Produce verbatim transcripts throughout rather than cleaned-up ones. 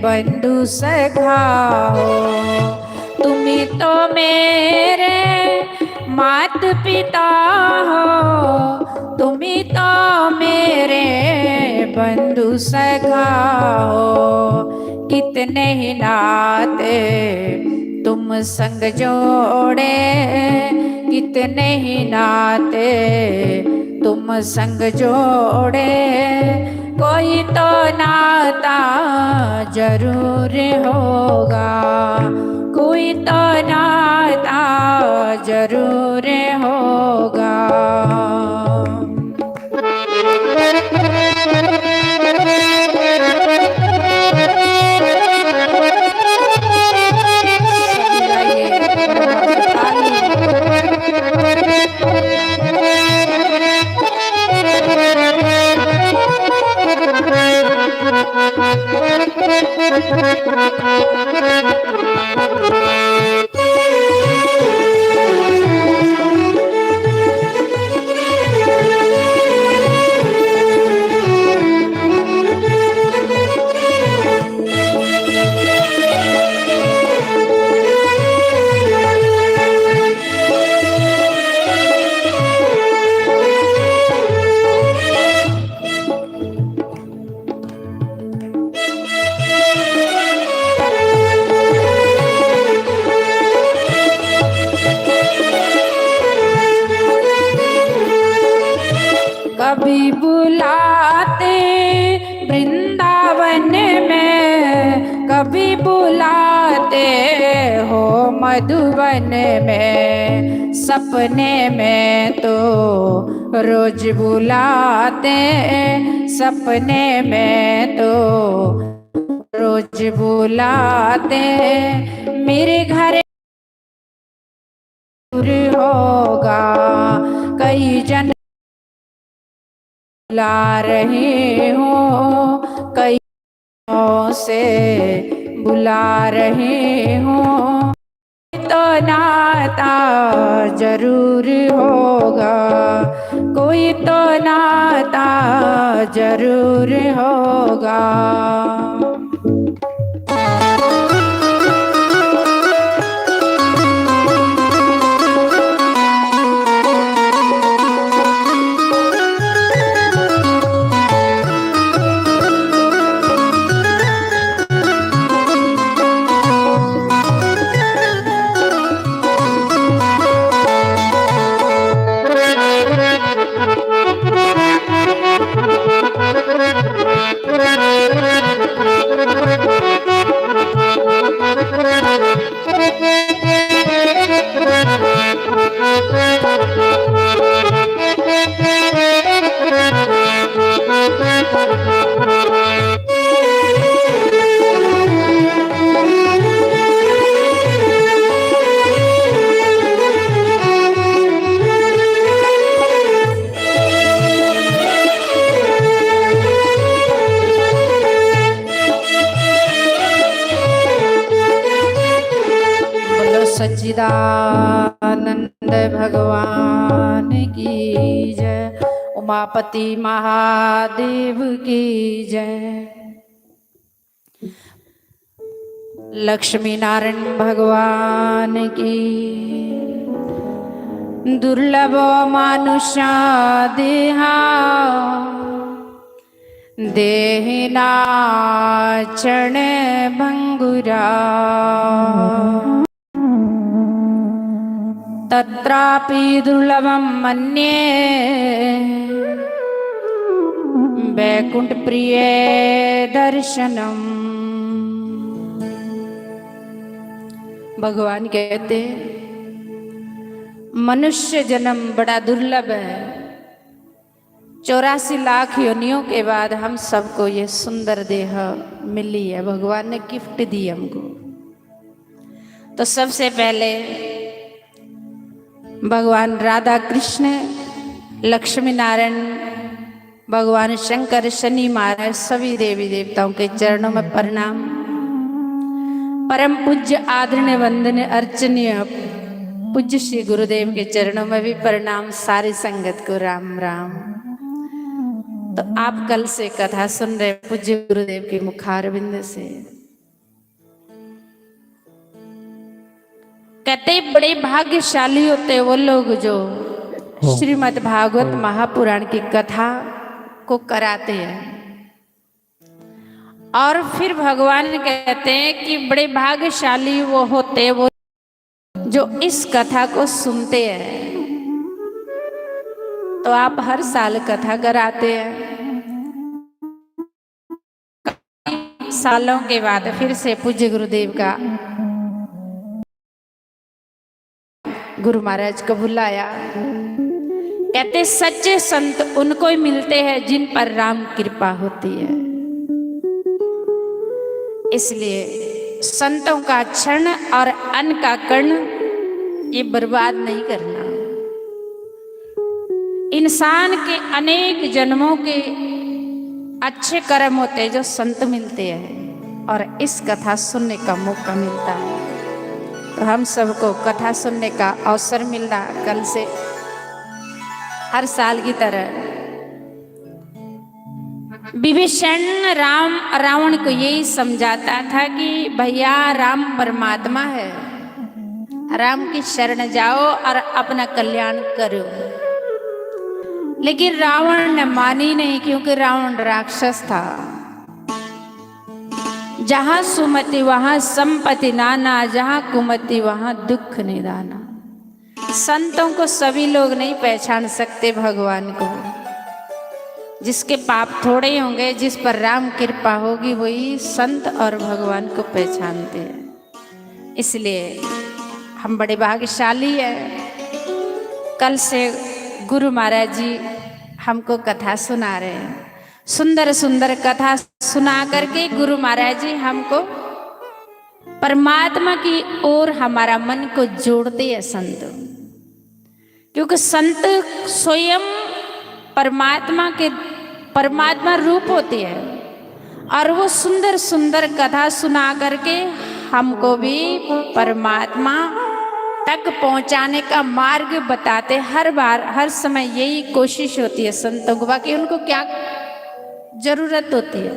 बंधु सखा हो। तुम ही तो मेरे मात पिता हो, तुम ही तो मेरे बंधु सखा हो। कितने ही नाते तुम संग जोड़े, कितने ही नाते तुम संग जोड़े। कोई तो नाता जरूर होगा, कोई तो नाता जरूर होगा। कभी बुलाते वृंदावन में, कभी बुलाते हो मधुबन में। सपने में तो रोज बुलाते, सपने में तो रोज बुलाते। मेरे घर दूर होगा, कई जन बुला रहे हो, कई से बुला रहे हो। तो नाता जरूर होगा, कोई तो नाता जरूर होगा। बोलो सच्चिदानंद भगवान की जय, उमापति महादेव की जय, लक्ष्मी नारायण भगवान की। दुर्लभ मानुषा देहा, देहिना क्षण भंगुरा। तत्रापि दुर्लभं मन्ये वैकुंठ प्रिय दर्शनम। भगवान कहते हैं, मनुष्य जन्म बड़ा दुर्लभ है। चौरासी लाख योनियों के बाद हम सबको ये सुंदर देह मिली है, भगवान ने गिफ्ट दी हमको। तो सबसे पहले भगवान राधा कृष्ण, लक्ष्मी नारायण, भगवान शंकर, शनि महाराज, सभी देवी देवताओं के चरणों में प्रणाम। परम पूज्य आदरणीय वंदनीय अर्चनीय पूज्य श्री गुरुदेव के चरणों में भी प्रणाम। सारी संगत को राम राम। तो आप कल से कथा सुन रहे पूज्य गुरुदेव के मुखारविंद से। कहते, बड़े भाग्यशाली होते वो लोग जो श्रीमद् भागवत महापुराण की कथा को कराते हैं। और फिर भगवान कहते हैं कि बड़े भाग्यशाली वो होते वो जो इस कथा को सुनते हैं। तो आप हर साल कथा कराते हैं, सालों के बाद फिर से पूज्य गुरुदेव का गुरु महाराज को बुलाया। कहते, सच्चे संत उनको ही मिलते हैं जिन पर राम कृपा होती है। इसलिए संतों का क्षण और अन्न का कण ये बर्बाद नहीं करना। इंसान के अनेक जन्मों के अच्छे कर्म होते हैं जो संत मिलते हैं और इस कथा सुनने का मौका मिलता है। तो हम सबको कथा सुनने का अवसर मिल रहा कल से, हर साल की तरह। विभीषण राम रावण को यही समझाता था कि भैया, राम परमात्मा है, राम की शरण जाओ और अपना कल्याण करो। लेकिन रावण ने मानी नहीं, क्योंकि रावण राक्षस था। जहां सुमति वहां संपत्ति नाना, जहां कुमति वहां दुख निदाना। संतों को सभी लोग नहीं पहचान सकते, भगवान को। जिसके पाप थोड़े होंगे, जिस पर राम कृपा होगी, वही संत और भगवान को पहचानते हैं। इसलिए हम बड़े भाग्यशाली हैं। कल से गुरु महाराज जी हमको कथा सुना रहे हैं। सुंदर सुंदर कथा सुना करके गुरु महाराज जी हमको परमात्मा की ओर हमारा मन को जोड़ते हैं संत। क्योंकि संत स्वयं परमात्मा के, परमात्मा रूप होते हैं और वो सुंदर सुंदर कथा सुना करके हमको भी परमात्मा तक पहुंचाने का मार्ग बताते। हर बार, हर समय यही कोशिश होती है संतों को। बाकी उनको क्या जरूरत होती है?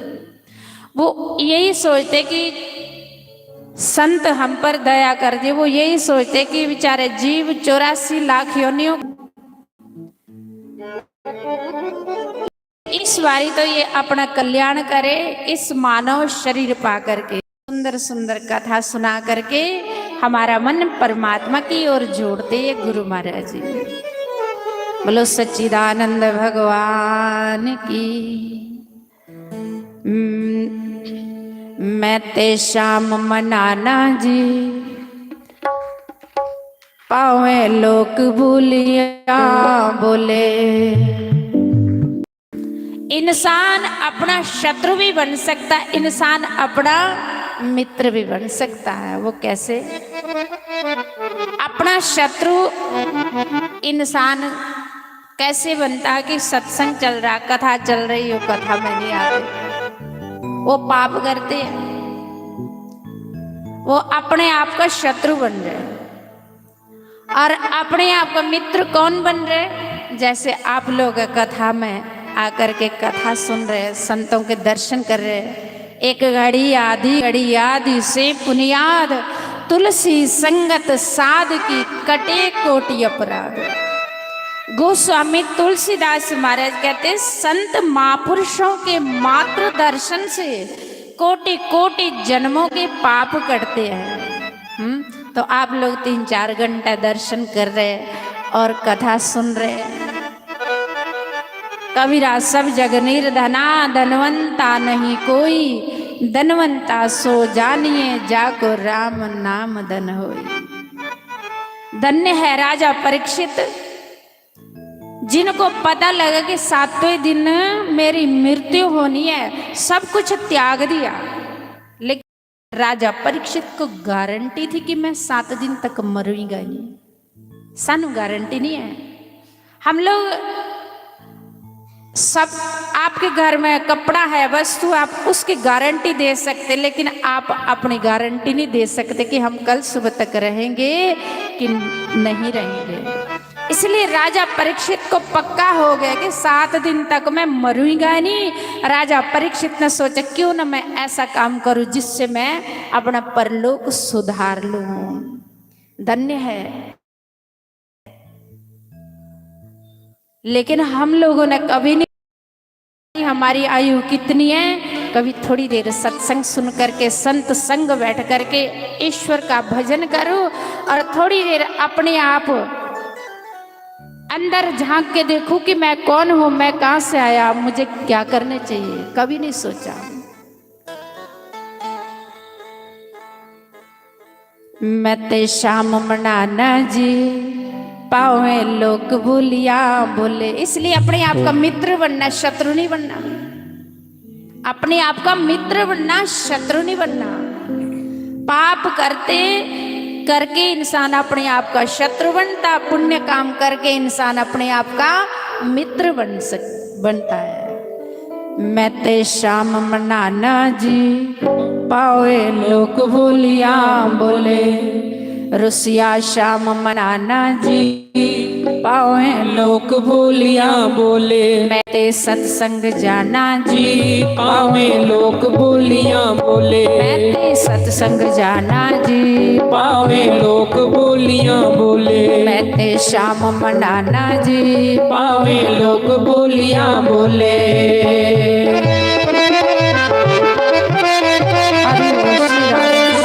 वो यही सोचते कि संत हम पर दया कर दे, वो यही सोचते कि बेचारे जीव चौरासी लाख योनियों, इस बारी तो ये अपना कल्याण करे, इस मानव शरीर पा करके। सुंदर सुंदर कथा सुना करके हमारा मन परमात्मा की ओर जोड़ते हैं गुरु महाराज जी। बोलो सच्चिदानंद भगवान की। हम्म, मैं ते श्याम मनाना जी, पावे लोक भूलिया बोले। इंसान अपना शत्रु भी बन सकता है, इंसान अपना मित्र भी बन सकता है। वो कैसे? अपना शत्रु इंसान कैसे बनता है कि सत्संग चल रहा, कथा चल रही हो, कथा में नहीं आते, वो पाप करते हैं, वो अपने आप का शत्रु बन रहे। और अपने आप का मित्र कौन बन रहे? जैसे आप लोग कथा में आकर के कथा सुन रहे, संतों के दर्शन कर रहे, एक घड़ी आधी, घड़ी आधी से पुनियाद, तुलसी संगत साध की कटे कोटि अपराध। गोस्वामी तुलसीदास महाराज कहते, संत महापुरुषों के मात्र दर्शन से कोटि कोटि जन्मों के पाप कटते हैं। हम्म, तो आप लोग तीन चार घंटा दर्शन कर रहे और कथा सुन रहे। कबीरा सब जग निर्धना, धनवंता नहीं कोई, धनवंता सो जानिए, जाको राम नाम धन होई। धन्य है राजा परीक्षित, जिनको पता लगा कि सातवें दिन मेरी मृत्यु होनी है, सब कुछ त्याग दिया, लेकिन राजा परीक्षित को गारंटी थी कि मैं सात दिन तक मरूंगा नहीं। सानू गारंटी नहीं है। हम लोग सब, आपके घर में कपड़ा है, वस्तु, आप उसकी गारंटी दे सकते, लेकिन आप अपनी गारंटी नहीं दे सकते कि हम कल सुबह तक रहेंगे कि नहीं रहेंगे। इसलिए राजा परीक्षित को पक्का हो गया कि सात दिन तक मैं मरूंगा नहीं। राजा परीक्षित ने सोचा, क्यों ना मैं ऐसा काम करूं जिससे मैं अपना परलोक सुधार लूं। धन्य है। लेकिन हम लोगों ने कभी नहीं, हमारी आयु कितनी है, कभी थोड़ी देर सत्संग सुन करके, संत संग बैठ करके ईश्वर का भजन करो और थोड़ी देर अपने आप अंदर झांक के देखो कि मैं कौन हूं, मैं कहां से आया, मुझे क्या करना चाहिए। कभी नहीं सोचा। मैं ते श्याम मनाना जी, पावे लोग बोलिया बोले। इसलिए अपने आप का मित्र बनना, शत्रु नहीं बनना। अपने आप का मित्र बनना, शत्रु नहीं बनना। पाप करते करके इंसान अपने आप का शत्रु बनता, पुण्य काम करके इंसान अपने आप का मित्र बन सक बनता है। मैं ते श्याम मनाना जी, पावे लोग बोलिया बोले। रुसिया श्याम मनाना जी, पावे लोग बोलिया बोले। मैं ते सत्संग जाना जी, पावे लोग बोलिया बोले। मैं ते सत्संग जाना जी, पावे लोग बोलिया बोले। मैं ते श्याम मनाना जी, पावे लोग बोलिया बोले।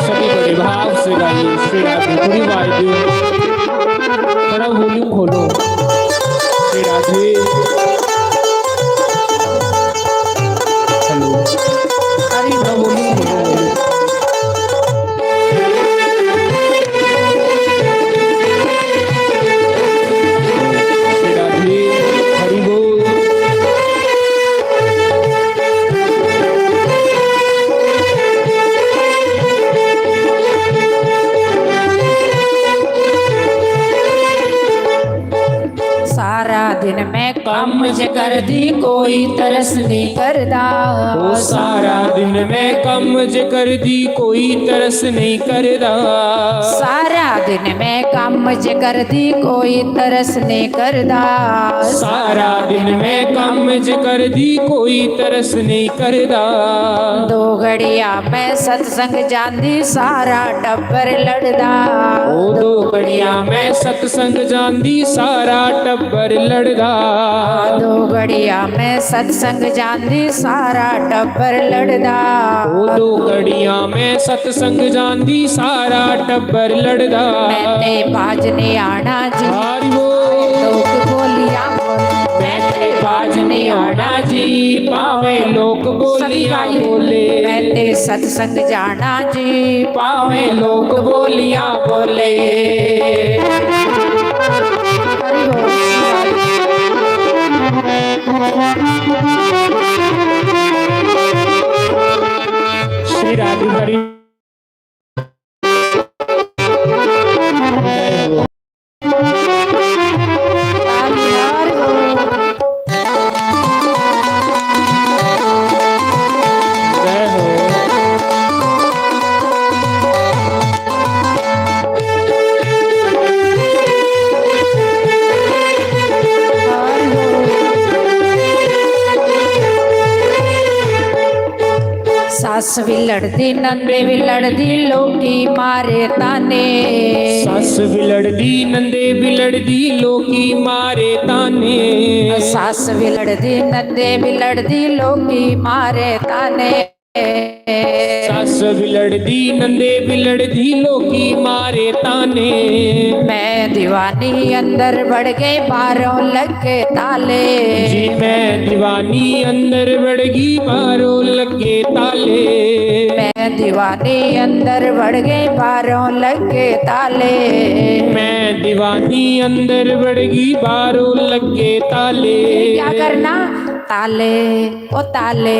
सभी बड़े भाव से गाइए श्री राधे गुरु वाहिगुरु। थोड़ा वॉल्यूम खोलो। श्री राधे। हेलो। अरे, थोड़ा वॉल्यूम खोलो, वॉल्यूम। श्री राधे। हरि बोल। सारा दिन मैं काम ज करदी, कोई तरस नहीं करदा। ओ सारा दिन मैं काम ज करदी, कोई तरस नहीं करदा। सारा दिन मैं काम ज करदी, कोई तरस नहीं करदा। सारा दिन मैं काम ज करदी, कोई तरस नहीं करदा। दो घड़िया मैं सत्संग जांदी, सारा टब्बर लड़दा। ओ दो घड़िया मैं सत्संग जांदी, सारा टब्बर लड़दा। दो घड़िया मैं सत्संग जांदी, सारा टब्बर लड़दा। ओ दो घड़िया मैं सत्संग जांदी, सारा टब्बर लड़दा। मैं ते बाज ने आना जी। हरि बोल। लोग बोलिया बोले। मैं ते बाज ने आना जी, पावे लोग बोलिया बोले। मैं ते सत्संग जाना जी, पावे लोग बोलिया बोले। हरि बोल। श्री राधे हरि। जय हो। सस भी लड़दी, नंदे भी लड़दी, लोकी मारे ताने। सस भी लड़दी, नंदे भी लड़दी, लोकी मारे ताने। सस भी लड़दी, नंदे भी लड़दी, लोकी मारे ताने। सस भी लड़दी, नंदे भी लड़दी, लोकी मारे ताने। मैं दीवानी अंदर बड़ गई, बाहरों लगे ताले। जी मैं दीवानी अंदर बड़ गई, बाहरों लगे ताले। मैं दीवानी अंदर बड़ गई, बाहरों लगे ताले। मैं दीवानी अंदर बड़ गई, बाहरों लगे ताले। क्या करना? ताले, ओ ताले,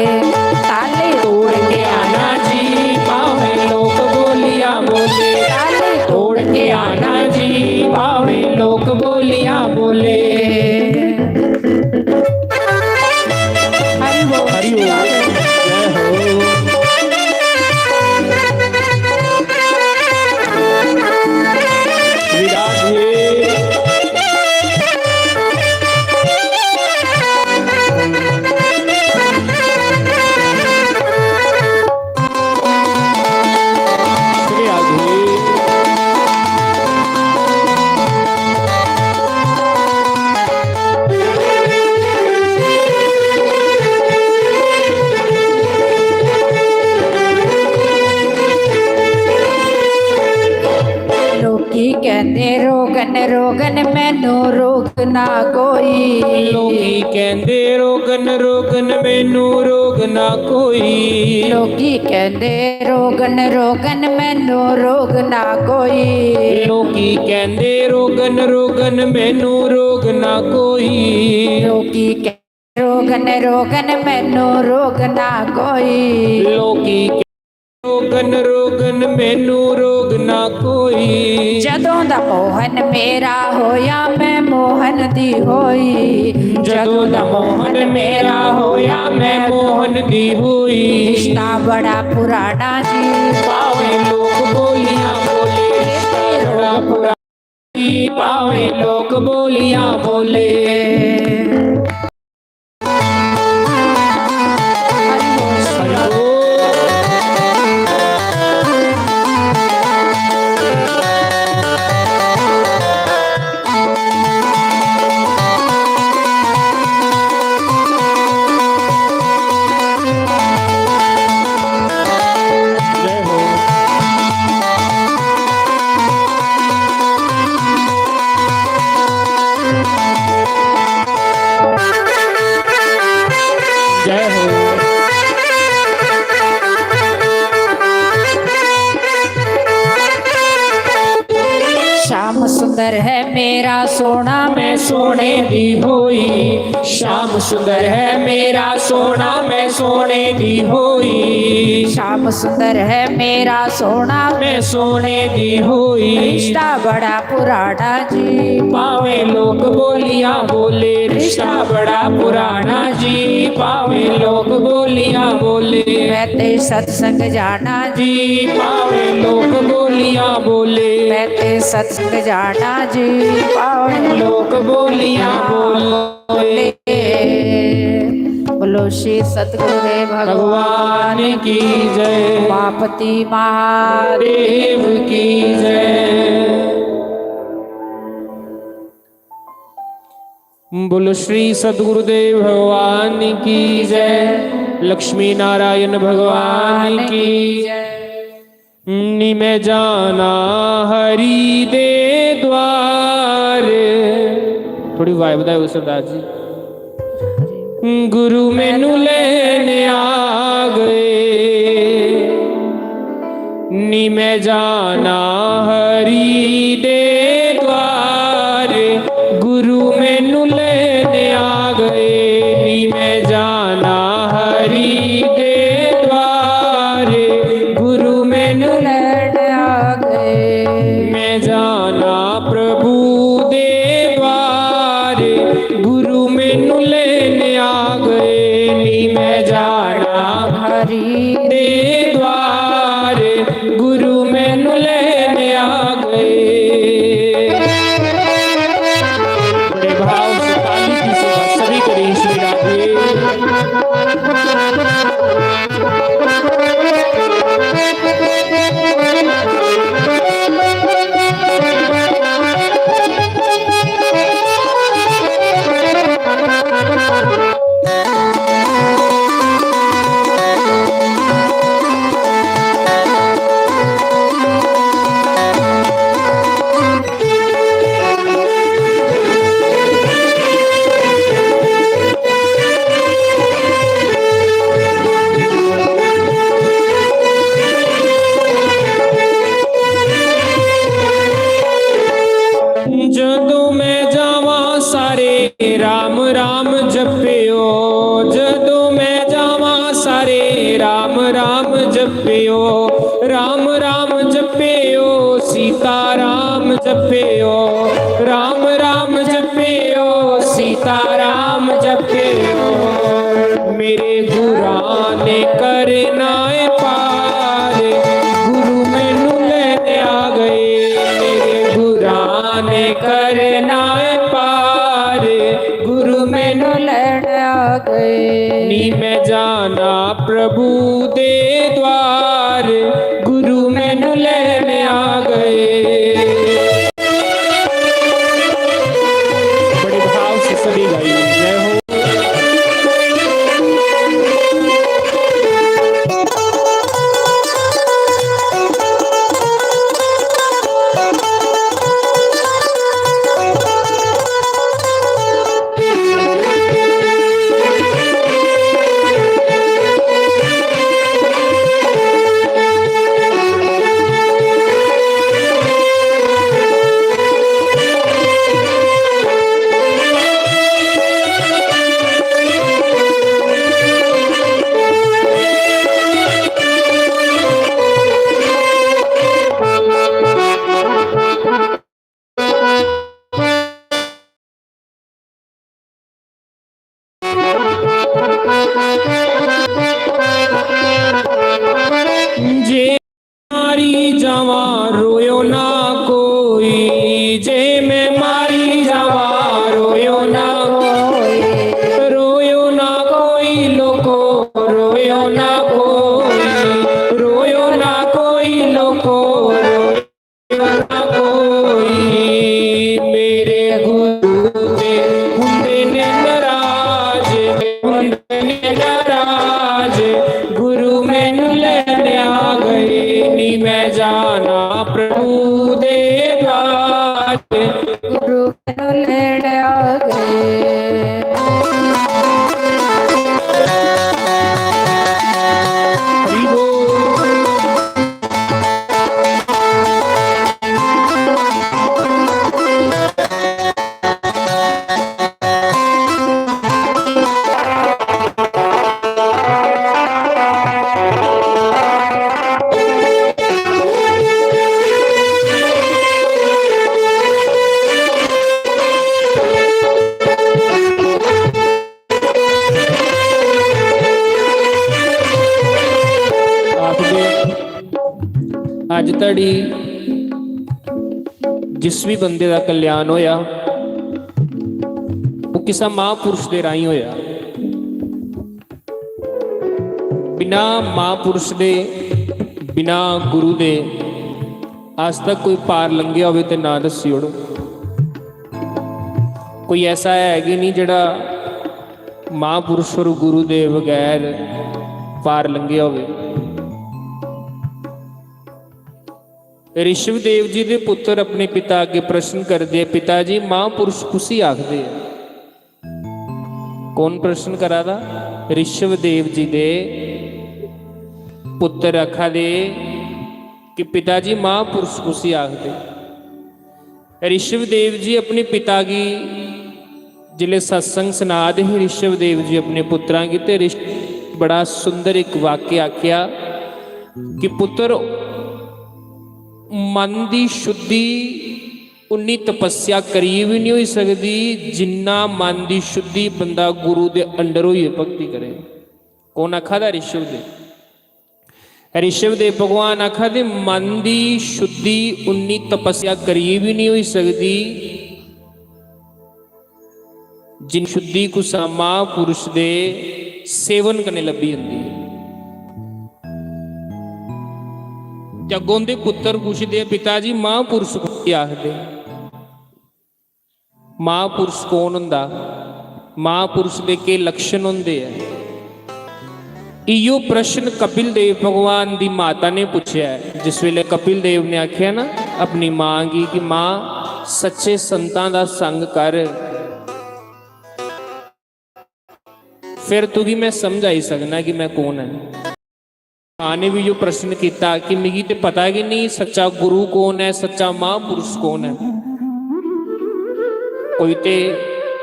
ताले तोड़ के आना जी, पावे लोग बोलिया बोले। ताले तोड़ के आना जी, पावे लोग बोलिया बोले। हरि बोल। हरि बोल। जय हो। विराज ये। दे रोगन रोगन मैनू रोग ना कोई। लोकी कहंदे रोगन रोगन मैनू रोग ना कोई। लोकी कहंदे रोगन रोगन मैनू रोग ना कोई। लोकी कहंदे रोगन रोगन मैनू रोग ना कोई। लोकी रोगन रोगन मैनू रोग ना कोई। लोकी रोगन रोगन मैनू रोग ना कोई। जदों दा मोहन मेरा होया मैं मोहन दी होई। जदों दा मोहन मेरा होया मैं मोहन दी होई। रिश्ता बड़ा पुराना जी। भावें लोक बोलियां बोले। रिश्ता बड़ा पुराना जी, भावें लोक बोलियां बोले। जय हो। श्याम सुंदर है मेरा सोना, मैं सोने दी होई। श्याम सुंदर है मेरा सोना, मैं सोने दी होई। श्याम सुंदर है मेरा सोना, मैं सोने दी होई। रिश्ता बड़ा पुराना जी। भावें लोक बोलियां बोले, रिश्ता बड़ा पुराना जी। भावें लोक बोलियां बोले, मैं ते सत्संग जाना जी। भावें लोक बोलियां बोले, मैं ते सत्संग जाना जी। भावें लोक बोलियां बोले। बोलो श्री सतगुरुदेव भगवान की जय। उमापति महादेव की जय। बोलो श्री सतगुरुदेव भगवान की जय। लक्ष्मी नारायण भगवान की जय। नी मैं जाना हरि दे द्वार। थोड़ी वाय बधाओ सरदार जी। गुरु मैनू लेने आ गए। नी मैं जाना हरि दे द्वार। गुरु मैनू लेने आ गए। नी मैं जाना हरि दे द्वार। गुरु मैनू लेने आ गए। मैं जाना प्रभु दे द्वार। गुरु मैनू लेने आ गए। नी मैं जाना हरि दे द्वार। गुरु मैनू लेने आ गए। बड़े भाव से ताली की सेवा सभी करें श्री राधे। जदों मैं जावां सारे राम राम जपियो। जदों मैं जावां सारे राम राम जपियो। राम राम जपियो, सीता राम जपियो। राम राम जपियो, सीता राम जपियो। मेरे गुरां ने करना है पार, गुरु मैनू लेने आ गए। मेरे गुरां ने करना है पार, गुरु मैनू लेने आ गए। नी मैं जाना प्रभु दे द्वार, गुरु मैनू लेने आ गए। बड़े भाव से सभी गाइए, जय हो। आ गए, नी मैं जाना प्रभु दे राज। गुरु करो लेने आ गए। हरि बोल। आखदे, अज धड़ी जिस भी बंदे दा कल्याण होया, वो किसा महापुरुष दे राहीं होया। बिना महापुरुष दे, बिना गुरु दे अज तक कोई पार लंघेआ होवे ते ना दस्सी ओड़ो। कोई ऐसा है कि नहीं जेड़ा महापुरुष और गुरु दे बगैर पार लंघेआ होवे? ऋषभ देव जी दे पुत्र अपने पिता अग्गे प्रश्न करदे, "पिता जी, महापुरुष कुसी आखदे?" कौन प्रश्न करा दा? ऋषभ देव जी दे पुत्र आखा दे कि, "पिता जी, महापुरुष कुसी आखदे?" ऋषभ देव जी अपने पिता गी जिसलै सत्संग सना दे हे ऋषभ देव जी अपने पुत्रां गी, ते ऋष-, बड़ा सुंदर इक वाक्य आखेआ कि पुत्र, मन दी शुद्धि उन्नी तपस्या करियै बी नहीं होई सकदी जिन्ना मन दी शुद्धि बंदा गुरु दे under होइयै भक्ति करे। कौन आखा दा? ऋषभ देव। ऋषभ देव भगवान आखा दे, मन दी शुद्धि उन्नी तपस्या करियै बी नहीं होई सकदी जिन शुद्धि कुसा महापुरुष दे सेवन कन्नै लब्भी जंदी ऐ। ते अग्गों दे पुत्र पुछदे, "पिता जी, महापुरुष कुसी आखदे?" महापुरुष कौन हुंदा? महापुरुष दे केह् लक्षण हुंदे ऐ? इयो प्रश्न कपिल देव भगवान दी माता ने पुच्छेआ ऐ। जिस वेले कपिल देव ने आखेआ ना अपनी मां गी कि, "मां, सच्चे संतां दा संग कर, फिर तुगी मैं समझ आई सकना कि मैं कौन ऐ।" मां ने भी यो प्रश्न किया कि मिगी ते पता गै नहीं सच्चा गुरु कौन है, सच्चा महापुरुष कौन है। कोई ते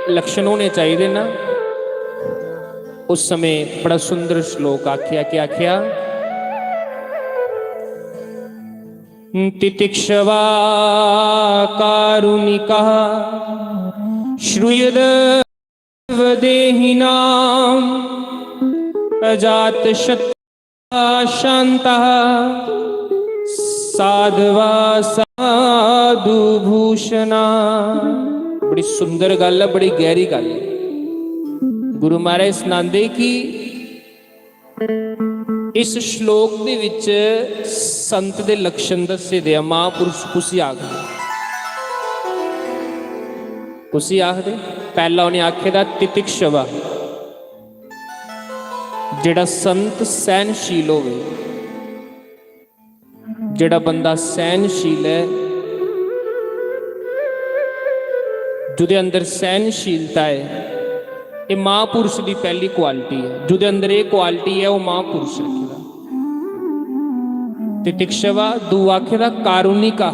लक्षण होने चाहिए ना। उस समय बड़ा सुंदर श्लोक आख्या, क्या आख्या? तितिक्षवा कारुणिका श्रूयद देहिनाम अजात शत्रु शांता साधवा साधु भूषणा। बड़ी सुंदर गल है, बड़ी गहरी गल है। गुरु महाराज सनांदे कि इस श्लोक दे विच संत दे लक्षण दस्से दे आ। महापुरुष कुसी आखदे? कुसी आखदे? पहला उन्हें आखे दा तितिक्षवा, जेड़ा संत सहनशील होवे, जेड़ा बंदा सहनशील है, जुदे अंदर सहनशीलता है, ये महापुरुष दी पहली क्वालिटी है। जुदे अंदर ये क्वालिटी है, वो महापुरुष रखेगा। तितिक्षवा। दू आखे दा कारुणिका,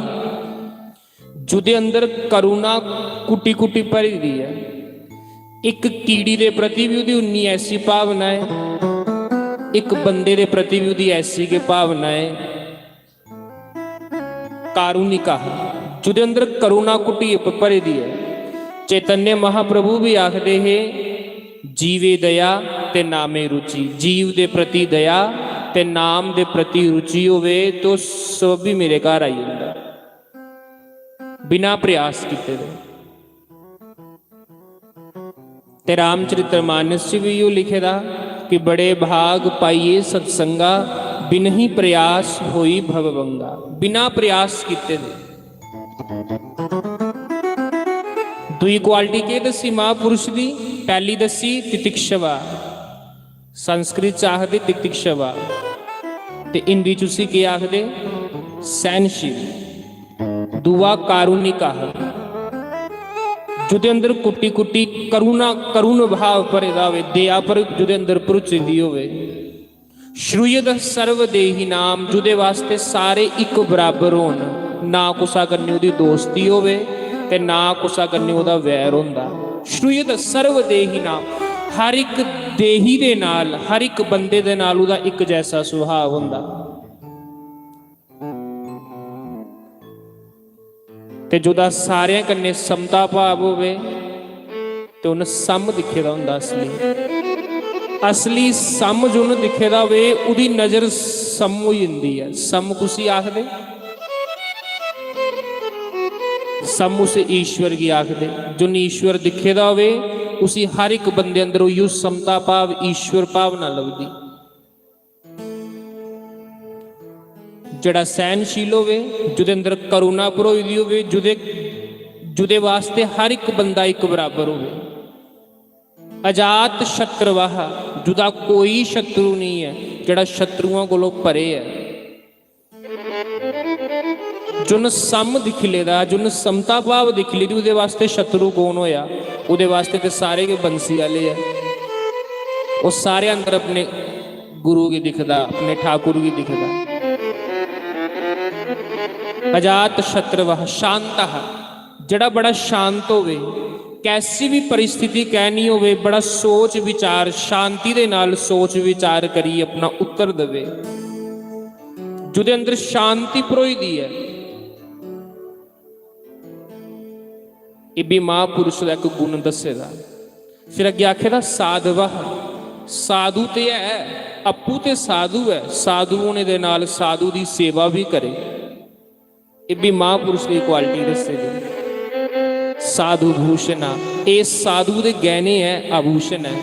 जुदे अंदर करुणा कुटी कुटी भरी दी है। एक कीड़ी दे प्रति भी उदी उन्नी ऐसी भावना है, एक बंदे दे प्रति भी उदी ऐसी गै भावना है। कारुणिका, जुदे अंदर करुणा कुटी प-, भरी दी है। चैतन्य महाप्रभु भी आखदे हे, "जीवे दया ते नामे रुचि।" जीव दे प्रति दया ते नाम दे प्रति रुचि होवे तो सब भी मेरे घर आई जंदा, बिना प्रयास कीते दे। ते रामचरित्र मानस च भी इहो लिखे दा कि बड़े भाग पाइये सत्संगा, बिन ही प्रयास होई भवभंगा। बिना प्रयास कीते दे। दूई क्वालिटी केह् दस्सी महापुरुष दी? पैह्ली दस्सी तितिक्षवा, संस्कृत च आखदे तितिक्षवा। ते हिंदी च उसी केह् आखदे? सैह्नशील। दूआ कारुणिक आखदे, जुदे अंदर कुट्टी कुट्टी करुणा, करुण भाव भरे दा होवे, दया पर जुदे अंदर भरुची दी होवे। श्रूयत सर्वदेहिनाम, जुदे वास्ते सारे इक बराबर होन, ना कुसा कन्नै ओह्दी दोस्ती होवे ते ना कुसा कन्नै ओह्दा वैर होंदा। श्रूयत सर्वदेहिनाम, हर इक देही दे नाल, हर इक बंदे दे नाल ओह्दा इक जैसा सुभाव होंदा। ते जुदा सारें कन्नै समता भाव होवे ते उन्न सम दिक्खे दा होंदा। असली, असली सम जुन्न दिक्खे दा होवे, ओह्दी नजर सम होई जंदी ऐ। सम कुसी आखदे? सम उस ईश्वर गी आखदे। जुन्न ईश्वर दिक्खे दा होवे, उसी हर इक बंदे अंदर उइयो समता भाव, ईश्वर भावना लभदी। जेह्ड़ा सैह्नशील होवे, जुदे अंदर करुणा भरोई दी होवे, जुदे, जुदे वास्ते हर इक बंदा इक बराबर होवे। अजात शत्रवः, जुदा कोई शत्रु नेईं ऐ, जेह्ड़ा शत्रुआं कोलों परे ऐ। जुन्न सम दिक्खी लेदा, जुन्न समता भाव दिक्खी लेदी, ओह्दे वास्ते शत्रु कौन होया? ओह्दे वास्ते ते सारे गै बंसी आह्ले ऐ। ओह् सारे अंदर अपने गुरु गी दिखदा, अपने ठाकुर गी दिखदा। अजात शत्रवः शांतः, जेह्ड़ा बड़ा शांत होवे, कैसी भी परिस्थिति कैनी होवे, बड़ा सोच विचार, शांति दे नाल सोच विचार करियै अपना उत्तर देवे। जुदे अंदर शांति भरोई दी ऐ, एह् बी महापुरुष दा इक गुण दस्से दा। फिर अग्गें आखे दा साधवः, साधु ते ऐ, आपूं ते साधु ऐ, साधु होने दे नाल साधु दी सेवा बी करे। एह् बी महापुरुष दी क्वालिटी दस्से दी। साधु भूषण, एह् साधु दे गैह्ने ऐ, आभूषण ऐ।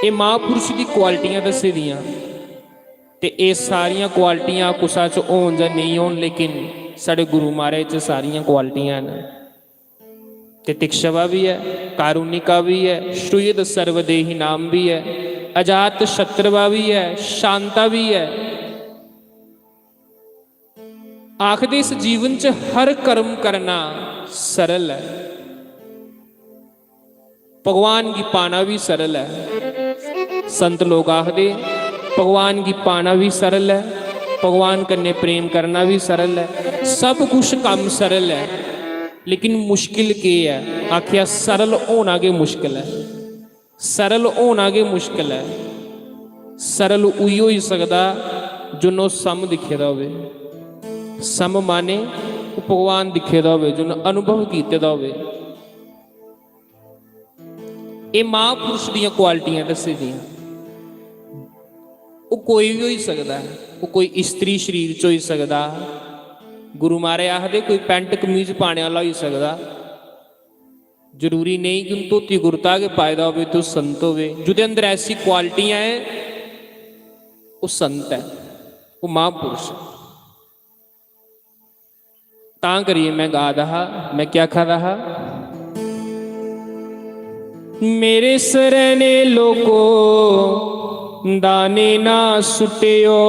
एह् महापुरुष दी क्वालिटियां दस्से दियां। ते एह् सारियां क्वालिटियां कुसा च होन जां नेईं होन, लेकिन साढ़े गुरु महाराज च सारियां क्वालिटियां न। तितिक्षवा भी ऐ, कारुणिका भी ऐ, श्रूयत सर्वदेहिनाम भी ऐ, अजात शत्रवा भी ऐ, शांता भी ऐ। आखदे इस जीवन च हर कर्म करना सरल ऐ। भगवान गी पाना भी सरल ऐ। संत लोक आखदे भगवान गी पाना भी सरल ऐ, भगवान कन्नै प्रेम करना भी सरल ऐ, सब कुछ कम्म सरल ऐ। लेकिन मुश्किल केह् ऐ? आखेआ सरल होना गै मुश्किल ऐ। सरल होना गै मुश्किल ऐ। सरल उ'ऐ होई सकदा जुन्न ओह् सम दिक्खे दा होवे। सम माने ओह् भगवान दिक्खे दा होवे, जुन्न अनुभव कीते दा होवे। एह् महापुरुष दियां क्वालिटियां दस्सी दियां। ओह् कोई बी होई सकदा ऐ, ओह् कोई इस्त्री शरीर च होई सकदा। गुरु महाराज आखदे कोई पैंट कमीज पाने आह्ला होई सकदा। जरूरी नेईं कि उन्न धोती कुर्ता गै पाए दा होवे ते ओह् संत होवे। जुदे अंदर ऐसी क्वालिटियां ऐ, ओह् संत ऐ, ओह् महापुरुष ऐ। तां करियै में गा दा हा, में केह् आखा दा हा? मेरे सरने लोको दाने ना सुट्टियो,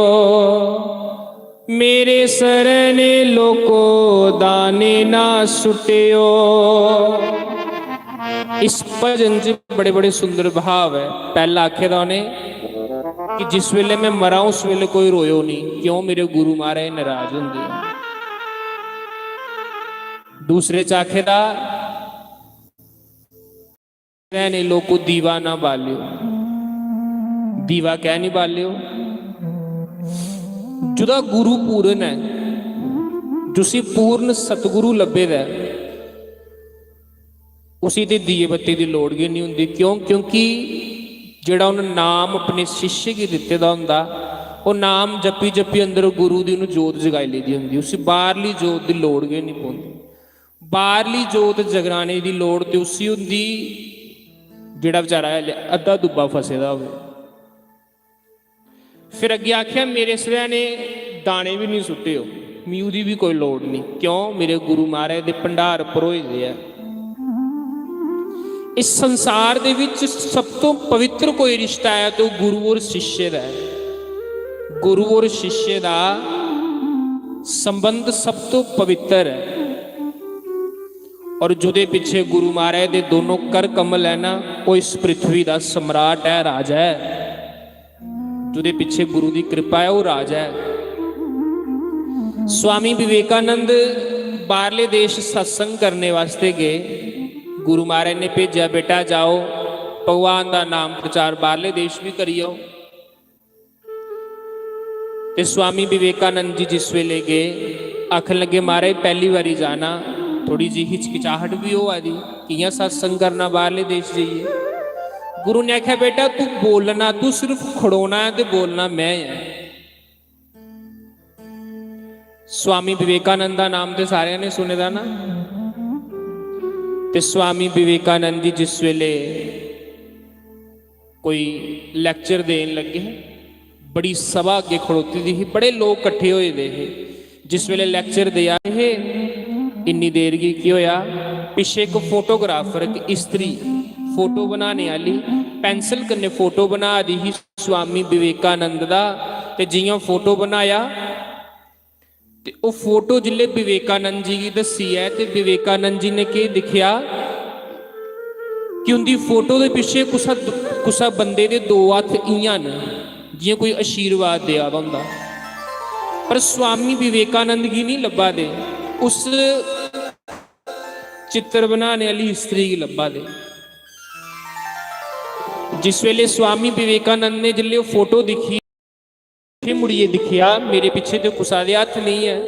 मेरे सरने लोको दाने ना सुट्टियो। इस भजन च बड़े बड़े सुंदर भाव ऐ। पैह्ला आखे दा उ'नें कि जिस वेले में मरां उस वेले कोई रोयो नहीं, क्यों मेरे गुरु महाराज नाराज होंदे। दूसरे च आखे दा, रहने लोको दीवा ना बालियो। दीवा कैं नहीं बालियो? जुदा गुरु पूर्ण ऐ, जुसी पूर्ण सतगुरु लब्भे दा ऐ, उसी ते दिए बत्ती दी लोड़ गै नहीं होंदी। क्यों? क्योंकि जेह्ड़ा उन्न नाम अपने शिष्य गी दित्ते दा होंदा, ओह् नाम जप्पी जप्पी अंदर गुरु दी उन्न जोत जगाई लेदी होंदी, उसी बाह्रली जोत दी लोड़ गै नहीं पौंदी। बाह्रली जोत जगराने दी लोड़ ते उसी होंदी जेह्ड़ा बेचारा हल्ले अद्धा दुब्बा फसे दा होवे। फिर अग्गें आखेआ, मेरे सरैह्ने दाने बी निं सुट्टेओ, मी ओह्दी बी कोई लोड़ निं। क्यों? मेरे गुरु महाराज दे भंडार भरोए दे ऐ। इस संसार दे विच सब तो पवित्र कोई रिश्ता ऐ ते ओह् गुरु और शिष्य दा ऐ। गुरु और शिष्य दा संबंध सब तो पवित्र ऐ। और जुदे पिच्छे गुरु महाराज दे दोनों कर कमल है ना, वो इस पृथ्वी दा सम्राट है, राजा है। जुदे पिच्छे गुरु दी कृपा है, वो राजा है। स्वामी विवेकानंद बाहरले देश सत्संग करने वास्ते गए। गुरु महाराज ने भेजा, "बेटा जाओ, भगवान दा नाम प्रचार बाहरले देश भी करी आओ।" ते स्वामी विवेकानंद जी जिस वेले गए, आखन लगे, "महाराज, पहली बारी जाना, थोड़ी जी हिचकिचाहट भी होआ दी, कियां सत्संग करना बाहरले देश जाइए?" गुरु ने आख्या, "बेटा, तू बोलना, तू सिर्फ खड़ोना है ते बोलना मैं है।" स्वामी विवेकानंद दा नाम ते सारेआं ने सुने दा ना। ते स्वामी विवेकानंद जी जिस वेले कोई लेक्चर देन लगे हे, बड़ी सभा अग्गे खड़ोती दी ही, बड़े लोग कट्ठे होए दे हे। जिस वेले लेक्चर देआ दे हे, इन्नी देर गी केह् होया, पिच्छे इक फोटोग्राफर, इक स्त्री फोटो बनाने आह्ली, पेंसिल कन्नै फोटो बना दी ही स्वामी विवेकानंद दा। ते जियां फोटो बनाया, ते ओह् फोटो जिसलै विवेकानंद जी गी दस्सी ऐ, ते विवेकानंद जी ने केह् दिक्खेआ कि उं'दी फोटो दे पिच्छे कुसै, कुसै बंदे दे दो हत्थ इ'यां न, जि'यां कोई आशीर्वाद देआ दा होंदा। पर स्वामी विवेकानंद गी नहीं लब्भा दे, उस चित्र बनाने आह्ली स्त्री गी लब्भा दे। जिस वेले स्वामी विवेकानंद ने जिसलै ओह् फोटो दिक्खी, पिच्छे मुड़ियै दिक्खेआ, मेरे पिच्छे ते कुसै दे हत्थ नेईं ऐ।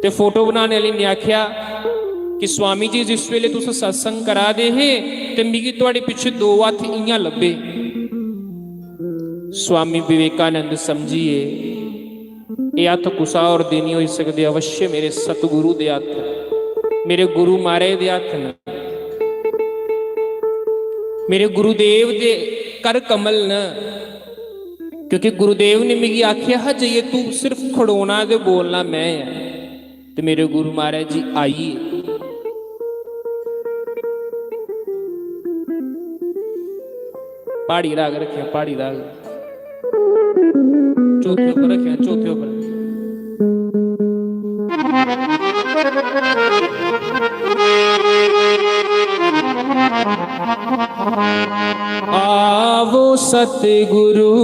ते फोटो बनाने आह्ले ने आखेआ कि स्वामी जी, जिस वेले तुस सत्संग करा दे हे ते मिगी थुआढ़े पिच्छे दो हत्थ इ'यां लब्भे। स्वामी विवेकानंद समझिए, एह् हत्थ कुसै होर दे निं होई सकदे, अवश्य मेरे सतगुरु दे हत्थ न, मेरे गुरु महाराज दे हत्थ न, मेरे गुरुदेव दे कर कमल न। क्योंकि गुरुदेव ने मिगी आखेआ हा, "जाइयै तू सिर्फ खड़ोना ते बोलना मैं ऐ।" ते मेरे गुरु महाराज जी आई गे। प्हाड़ी राग रखेआ, प्हाड़ी राग। चौथे उप्पर रखेआ, चौथे उप्पर। आवो सतगुरु,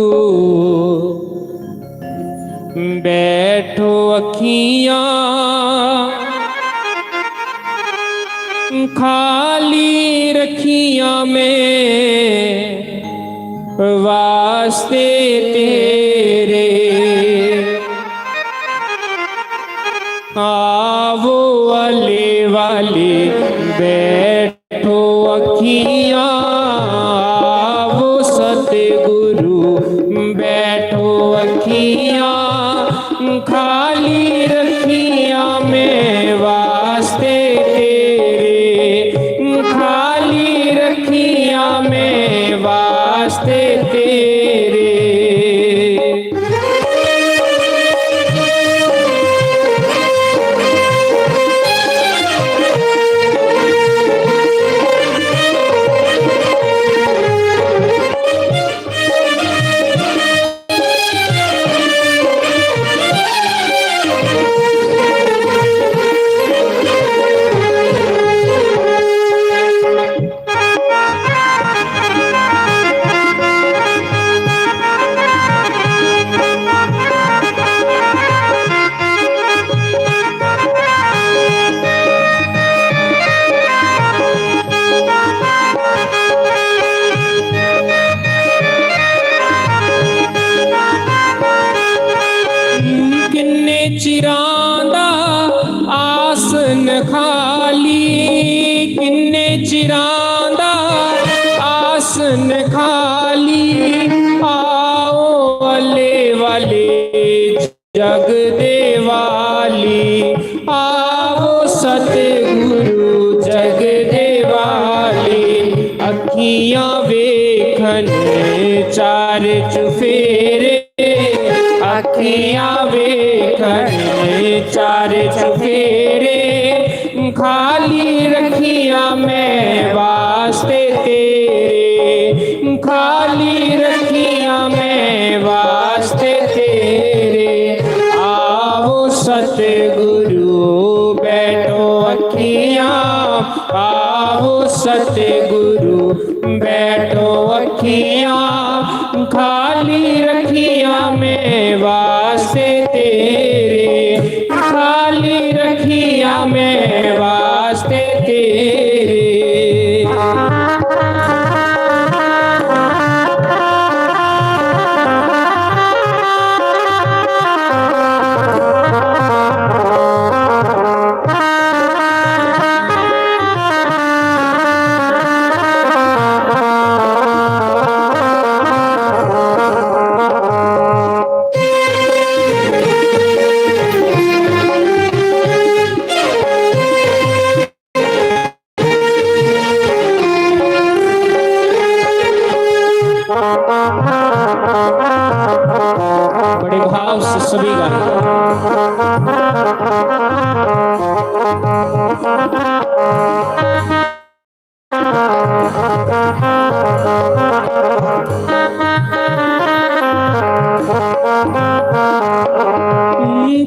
बैठो अखियां खाली रखियां मैं वास्ते तेरे। आवो वाले वाले, बैठो अखियां, आवो सतगुरु, बैठो अखियां, खाली रखियां मैं वास्ते तेरे, खाली रखियां मैं वास्ते तेरे। किन्ने चिरां दा आसन खाली, किन्ने चिरां दा आसन खाली, आओ वाले वाले जग देवाली, आओ सतगुरु जग देवाली। अखियां वेखन चार चुफेरे, अखियां वेखन चार चुफेरे, खाली रखियां मैं वास्ते तेरे, खाली रखियां मैं वास्ते तेरे।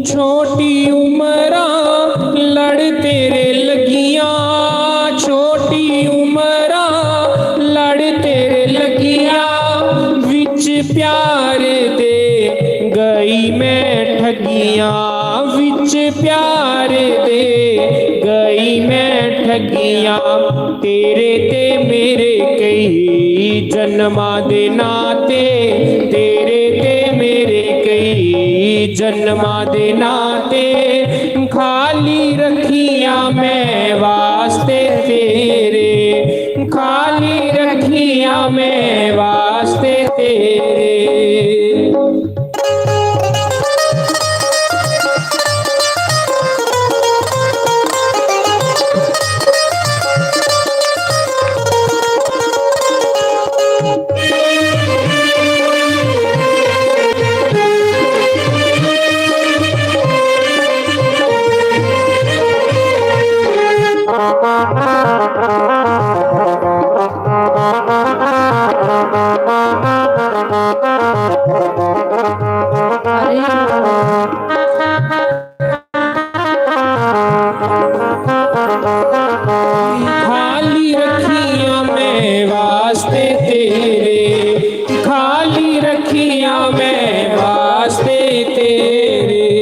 छोटी उमरा लड़ तेरे लगियां, छोटी उमरा लड़ तेरे लगियां, विच प्यार दे गई मैं ठगियां, विच प्यार दे गई मैं ठगियां। तेरे ते मेरे कई जन्मां दे नाते, तेरे ते मेरे कई जन्मां दे नाते, खाली रखियां मैं वास्ते तेरे, खाली रखियां मैं वास्ते तेरे। खाली रखियां मैं वास्ते तेरे, खाली रखियां मैं वास्ते तेरे।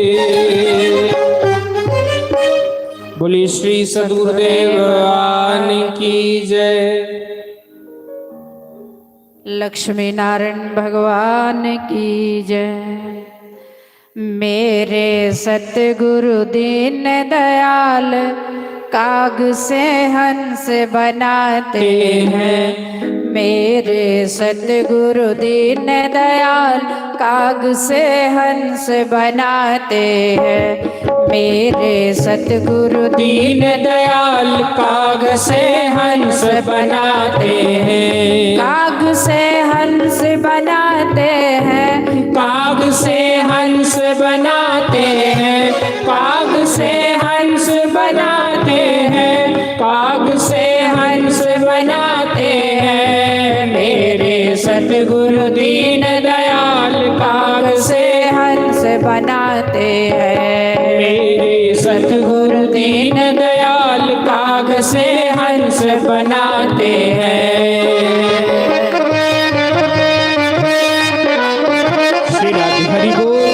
बोलिए श्री सदगुरुदेव भगवान की जय। लक्ष्मी नारायण भगवान की जय। मेरे सतगुरु दीन दयाल काग से हंस बनाते हैं। मेरे सतगुरु दीन दयाल काग से हंस बनाते हैं। मेरे सतगुरु दीन दयाल काग से हंस बनाते हैं। काग से हंस बनाते हैं। काग से हंस बनाते हैं। काग से हंस बनाते हैं। काग से हंस बनाते हैं। मेरे सतगुरु दीन दयाल काग से हंस बनाते हैं। मेरे सतगुरु दीन दयाल काग से हंस बनाते हैं। श्री राधे हरि बोल।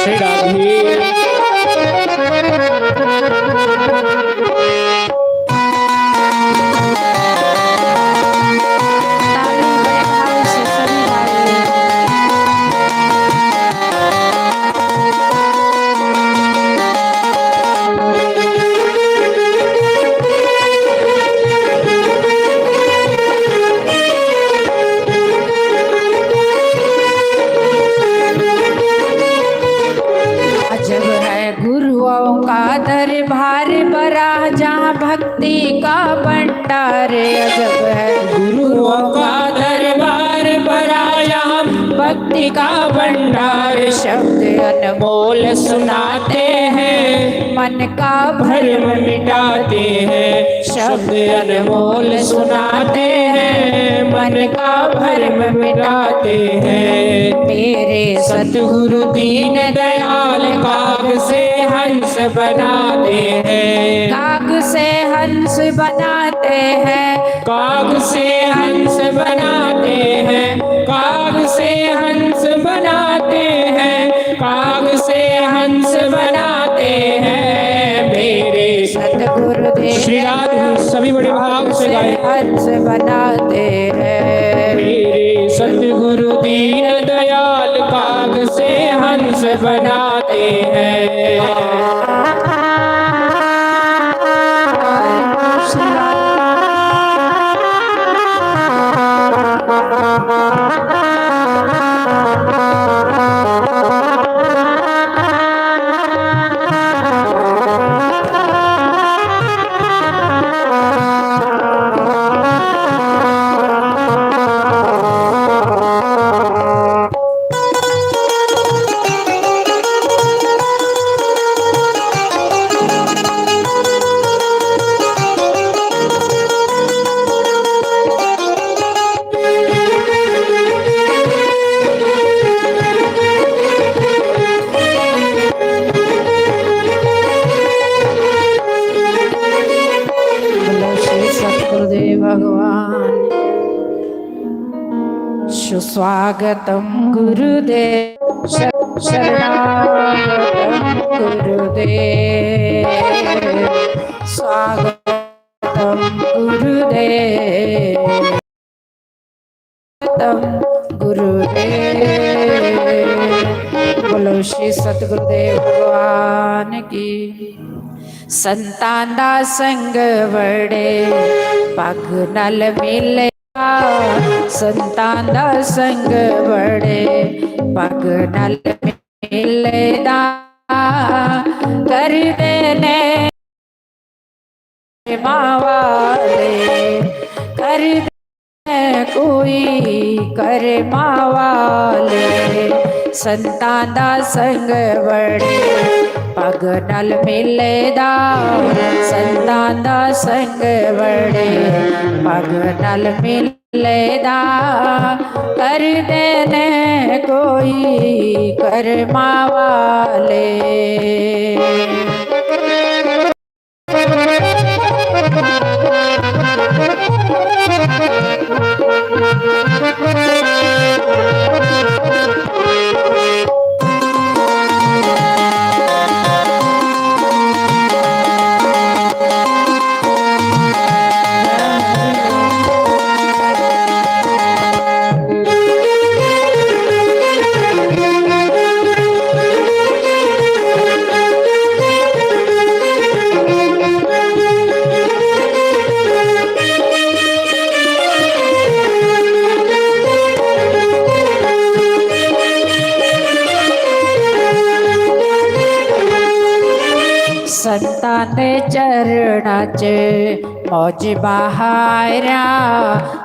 श्री राधे। अजब है गुरुओं का दरबार भरा, जहाँ भक्ति का भंडार अजब है। गुरुओं का दरबार भरा, यहाँ भक्ति का भंडार। शब्द अनमोल सुनाते हैं, मन का भरम मिटाते हैं। शब्द अनमोल सुनाते हैं, मन का भरम मिटाते हैं। मेरे सतगुरु दीन दयाल काग से हंस बनाते हैं। काग से हंस बनाते हैं। काग से हंस बनाते हैं। काग से हंस बनाते हैं। काग से हंस बनाते हैं। मेरे सतगुरुदेव श्री राधे, सभी बड़े भाव से गाएं। हंस बनाते हैं। मेरे सतगुरु दीन दयाल काग से हंस बनाते हैं। स्वागतम गुरुदेव, श-, शरणागतम गुरुदेव, स्वागतम गुरुदेव, स्वागतम गुरुदेव। बोलो श्री सतगुरुदेव भगवान की। संतां दा संग बड़े पग नल मिले, संतां दा संग बड़े पग नल मिलदा, करदे ने मावाले, करदे कोई कर्मा वाले। संतां दा संग बड़े पग नल मिलदा, संतां दा संग बड़े पग नल मिलदा, करदे ने कोई कर्मा वाले। संतां दे चरणा च मौज बहारा,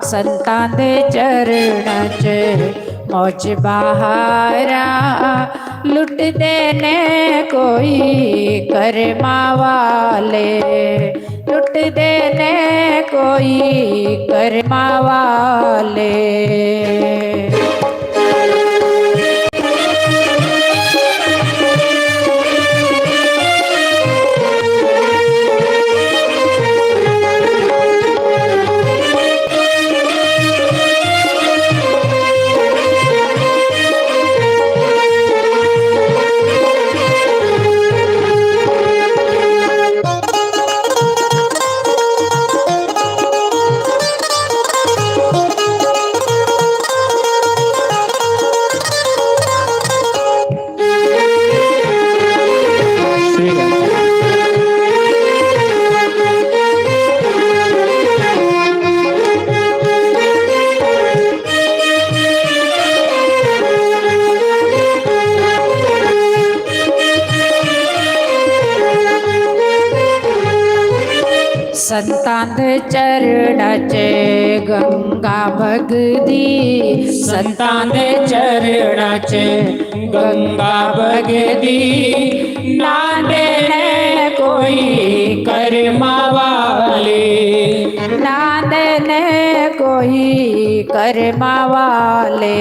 संतां दे चरणा च मौज बहारा। लुटदे ने कोई कर्मा वाले, लुटदे ने कोई कर्मा वाले। संतां दे चरणा च गंगा बगदी, संतां दे चरणा च गंगा बगदी। नांदे ने कोई कर्मा वाले, नांदे ने कोई कर्मा वाले।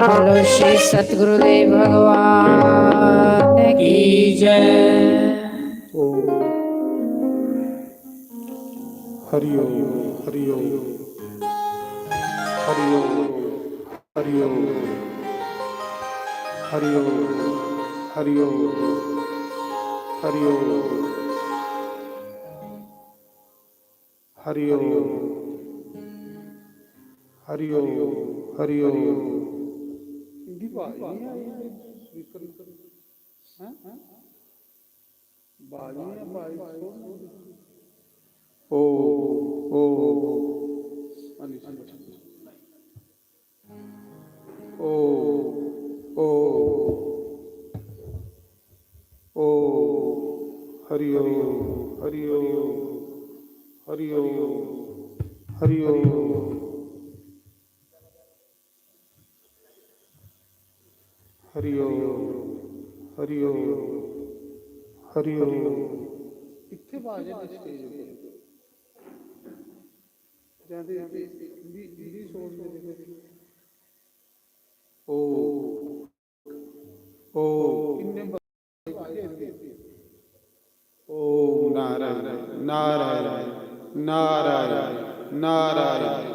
बोलो श्री सतगुरुदेव भगवान की जय। ओम। हरि ओम, हरि ओम, हरि ओम, हरि ओम, हरि ओम, हरि ओम, हरि ओम, हरि ओम, हरि ओम, हरि ओम। इंदी आवाज नहीं आई, स्पीकर, हैं? बालियां पाई सोहनी। ओ, ओ, अनिल। ओ, ओ, ओ, हरि ओम, हरि ओम, हरि ओम, हरि ओम। हरि ओम, हरि ओम, हरि ओम। इत्थै बाज है stage उप्पर। जां ते इंदी, इंदी, इंदी सोच मेरे को। ओ, ओ, इन्ने ब-, ओम नारायण, नारायण, नारायण, नारायण।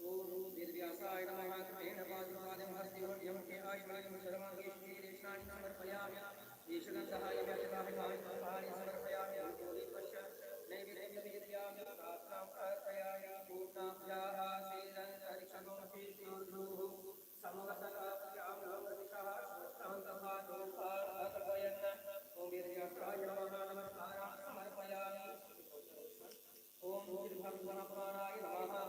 ओम वेद व्यासाय नमः। कृतेन पादुकादिं हस्ते वज्रमुखे आयुर्वेदं सर्वाङ्गे शीर्षाणि समर्पयामि। ईशदन्तहाय व्याजकाहितानि पुष्पाणि समर्पयामि। धूपोदीपश्च नैवेद्यं निवेदयामि। प्रार्थनां प्रार्थयामि। पूर्णाभ्याः श्रीरन्तरिक्षगोमतीर्योर्धूः समवसनाभ्यां लोकदिशः समस्ताङ्गपादोपार्पयन्। ओम वेद व्यासाय नमः। नमस्कारान् समर्पयामि। ओम श्री भक्त महापुराणाय नमः।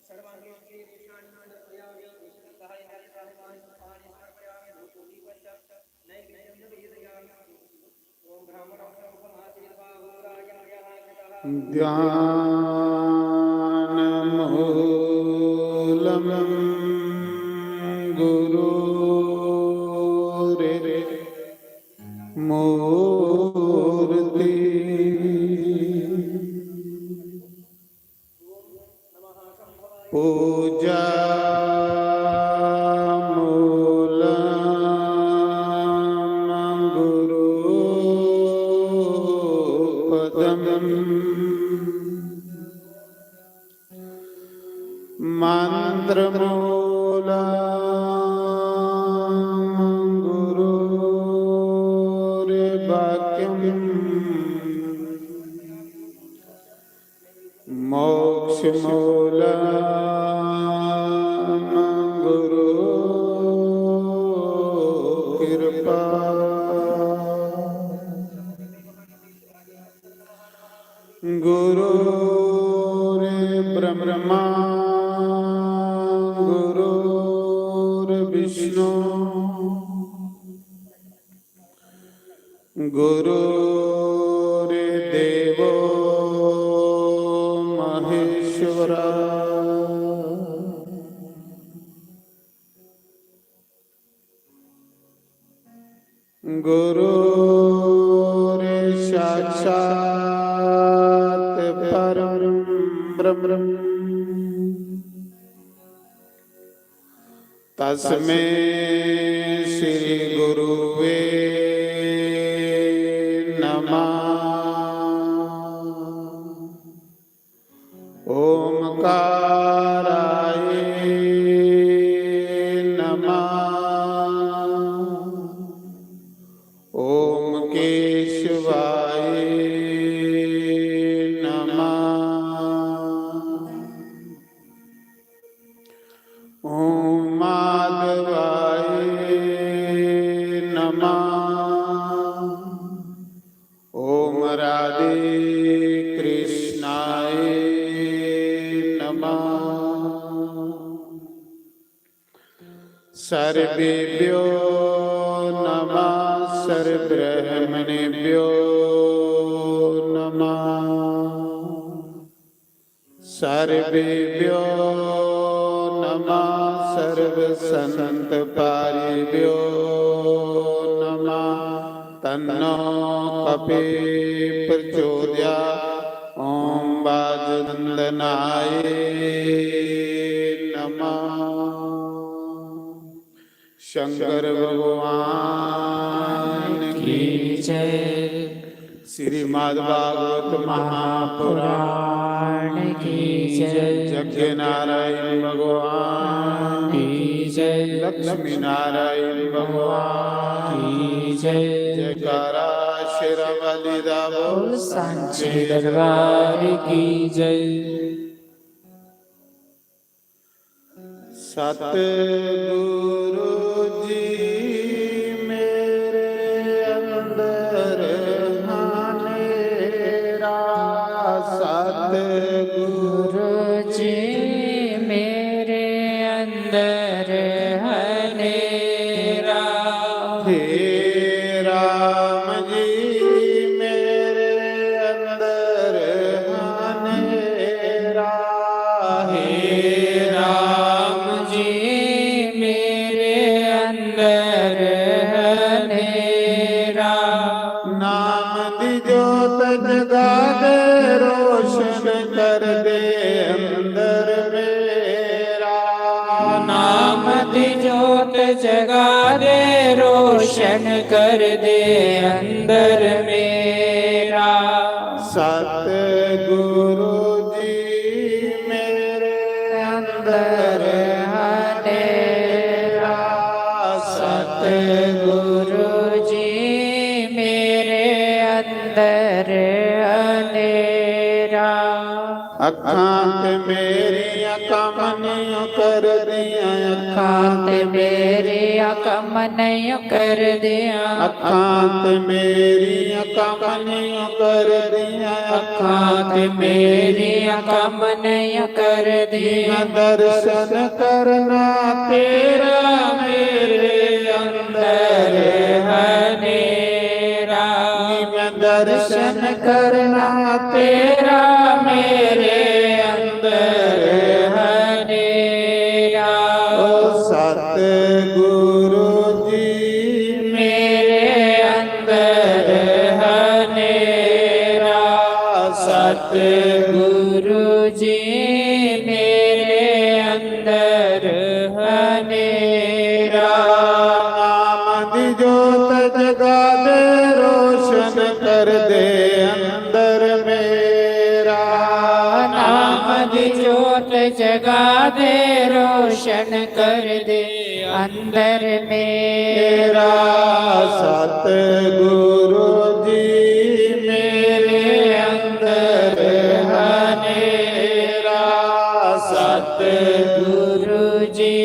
सर्वांगे श्री वृक्षाणि समर्पयामि। निष्कंदहाय हरिताय पाणि समर्पयामि। धूपदीपश्च नैवेद्यं निवेदयामि। ओम ब्राह्मणं ब्रह्ममासीर्बाहुरायं यः कृतः। ध्यानमूलं गुरोरे मूर्ति। पूजा मूलं गुरु पदम्। मंत्रमूलं गुरोर्वाक्यम्। मोक्षमूलं गुरु कृपा। गुरुर्ब्रह्मा गुरुर्विष्णु गुरुर्देवो महेश्वरा। गुरुर्साक्षात् परं ब्रह्म। तस्मै श्री गुरुवे नमः। ओमकाराय नमः। ओम केशवाय नमः। ओम माधवाय नमः। ओम राधे कृष्णाय नमः। सर्वेभ्यो नमः, सर्वब्रह्मणेभ्यो नमः। सर्वेभ्यो नमः, सर्वसंतपारिभ्यो नमः। तन्नो कपि प्रचोदया। ओम वाजनंदनाय नमः। शंकर भगवान की जय। श्री श्रीमद् भागवत महापुराण की जय। जगन्नाथ भगवान की जय। लक्ष्मी नारायण भगवान की जय। जयकारा शेरां वाली दा बोल। सांचे दरबार की जय। सतगुरु जी, मेरे अंदर हनेरा। सतगुरु जी, मेरे अंदर हनेरा। हे राम जी, मेरे अंदर हनेरा। हे राम जी, मेरे अंदर हनेरा। नाम दी जोत जगा दे, रोशन कर दे अंदर मेरा। नाम दी जोत जगा दे, रोशन कर दे अंदर मेरा। सतगुरु जी, मेरे अंदर हनेरा। सतगुरु जी, मेरे अंदर हनेरा। अखां ते मेरियां कम नहीं करदियां। अखां ते मेरियां कम नहीं करदियां। अखां ते मेरियां कम नहीं करदियां। अखां ते मेरियां कम नहीं करदियां। दर्शन करना तेरा मेरे अंदर हनेरा। मैं दर्शन करना तेरा मेरे अंदर हनेरा। ओ सतगुरु जी, मेरे अंदर हनेरा। सतगुरु जी, मेरे अंदर हनेरा। नाम दी जोत जगा दे, रोशन कर दे अंदर मेरा। नाम दी जोत जगा दे, रोशन कर दे अंदर मेरा। सतगुरु जी, मेरे अंदर हनेरा। सतगुरु जी,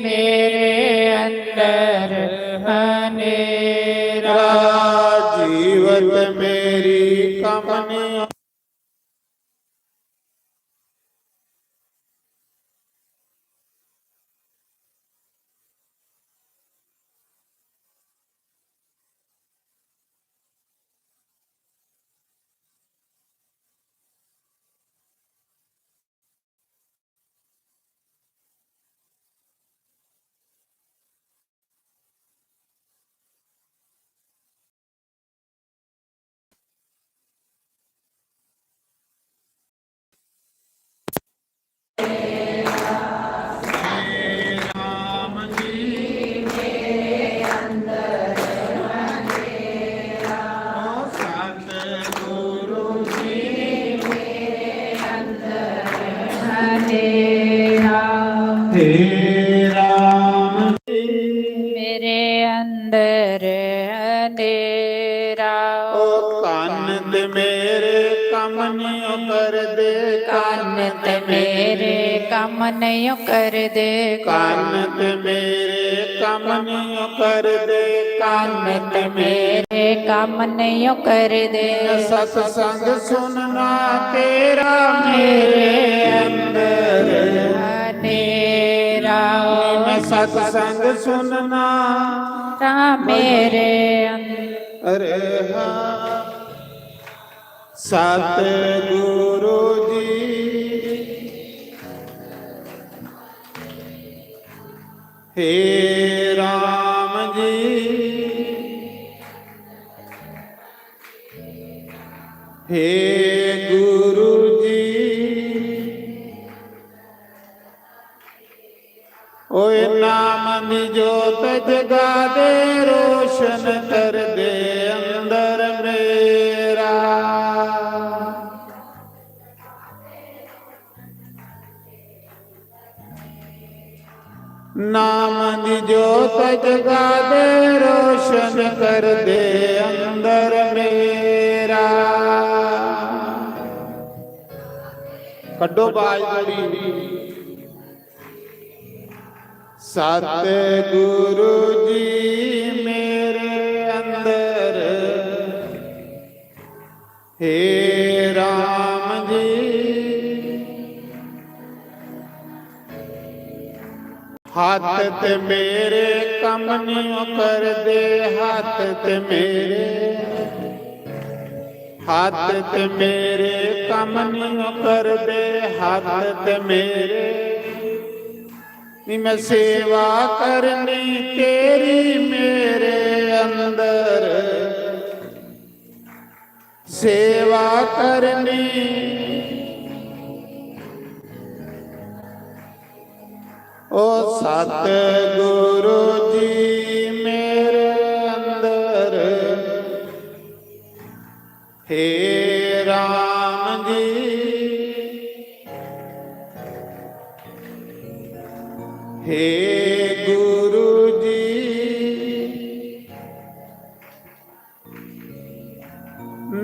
मेरे अंदर हनेरा। जीवत मेरी कमनी अंधेरा। हे राम। मेरे अंदर अंधेरा। ओ कान ते मेरे कम नहीं कर दे। कान ते मेरे कम नहीं कर दे। कान ते मेरे कम नहीं कर दे। कान ते मेरे कम नहीं कर दे। सत्संग सुनना तेरा मेरे अंदर हनेरा। मैं सत्संग सुनना तेरा मेरे अंदर। अरे हाँ। सतगुरु जी, हे राम जी, हे गुरु जी, ओए नाम दी जोत जगा दे, रोशन कर दे अंदर मेरा। नाम दी जोत जगा दे, रोशन कर दे अंदर मेरा। कड्डो बाज थोड़ी। सतगुरु जी मेरे अंदर, हे राम जी। हाथ ते मेरे कम नहीं कर दे, हाथ ते मेरे, हाथ ते मेरे कम नहीं कर दे, हाथ ते मेरे। नी मैं सेवा करनी तेरी मेरे अंदर, सेवा करनी। ओ सतगुरु जी मेरे अंदर, हे राम जी, हे गुरु जी।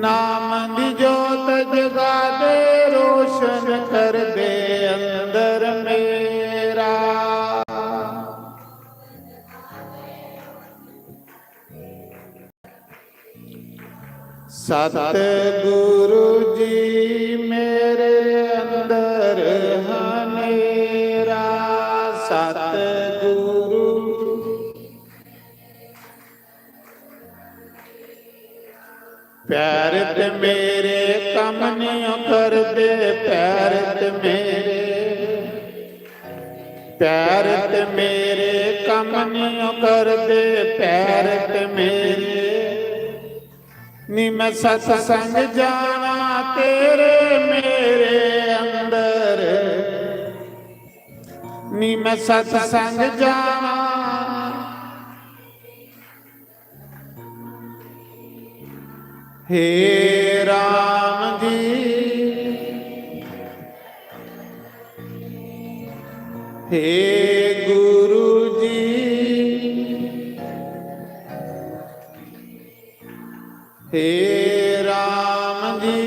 नाम दी जोत जगा दे, रोशन कर दे अंदर मेरा। सतगुरु जी मेरे अंदर हनेरा, सतगुरु। पैर ते मेरे कम नहीं कर दे, पैर ते मेरे, पैर ते मेरे कम नहीं कर दे, पैर ते मेरे। नी मैं सत्संग जाना तेरे मेरे अंदर, नी मैं सत्संग जाना। हे राम जी, हे गुरु जी, हे राम जी,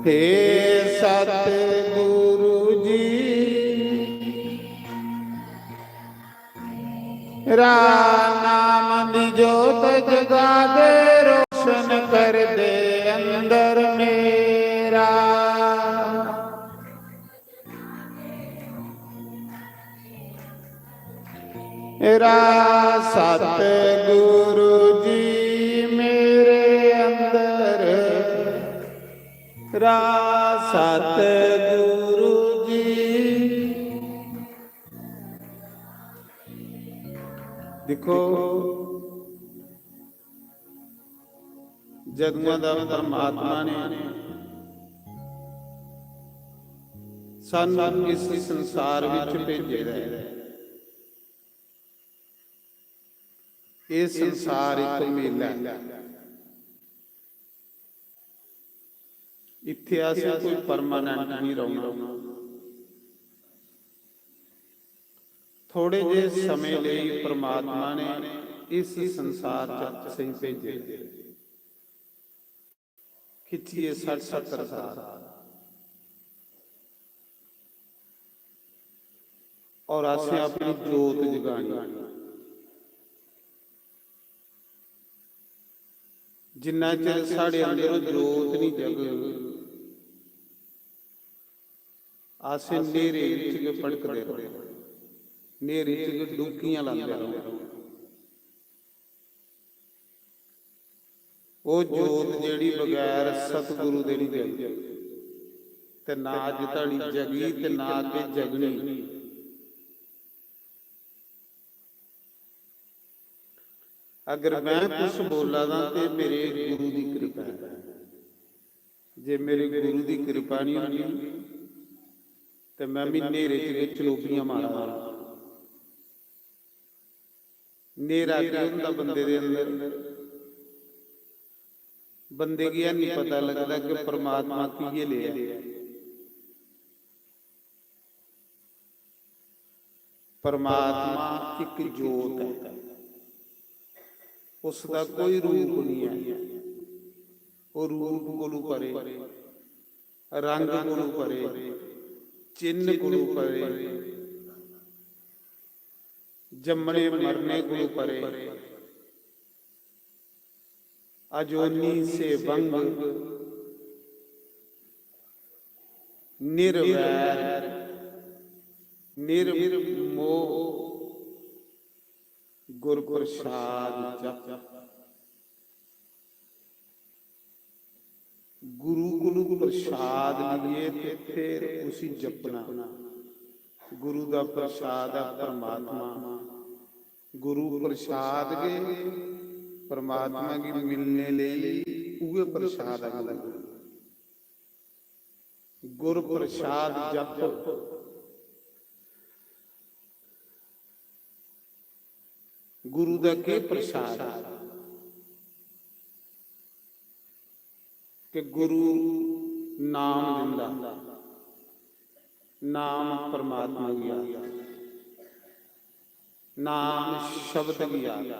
हे सतगुरु जी। रा नाम दी जोत जगा दे, रोशन कर दे अंदर मेरा। रा सतगुरु जी मेरे अंदर, रा सतगुरु जी। दिक्खो, जदुआं दा परमात्मा ने सानू इस संसार विच भेजे दा ऐ, एह संसार इक मेला ऐ। इत्थे असें कोई permanent नहीं रौहना। थोड़े जे समय लेई परमात्मा ने इस संसार च असेंगी भेजे, खिच्चिए सट्ठ सत्तर साल। और असें अपनी जोत जगानी। जिन्ना चिर साढ़े अंदर जोत नहीं जगग, असें न्हेरे विच गै भटकदे रौह्ना, न्हेरे च गै डुबकियां लांदे रौह्ना। ओह् जोत जेह्ड़ी बगैर सतगुरु दे निं जगदी, ते ना अज्ज धोड़ी जगी ते ना अग्गें जगनी। अगर मैं कुछ बोला दा ते मेरे गुरु दी कृपा ऐ। जे मेरे गुरु दी कृपा नहीं होंदी ते मैं भी न्हेरे च गै चलोपियां मारा दा। न्हेरा केह् होंदा बंदे दे अंदर? बंदे गी हैनी पता लगदा कि परमात्मा किये लेआ। परमात्मा इक जोत ऐ, उसदा कोई रूप निं ऐ। ओह् रूप कोलू परे, रंग कोलू परे, चिन्ह कोलू परे, जम्मने मरने कोलू परे, अजोनी से बंग, निर्वैर, निर्मोह, गुर प्रसाद जप। गुरु कोलू प्रसाद लेइयै ते फिर उसी जपना। गुरु दा प्रसाद ऐ परमात्मा। गुरु प्रसाद गै परमात्मा गी मिलने लेई उ'ऐ प्रसाद ऐ गुरु। गुर प्रसाद जप। गुरु दा केह् प्रसाद ऐ कि गुरु नाम दिंदा, नाम परमात्मा गी आखदा, नाम शब्द गी आखदा।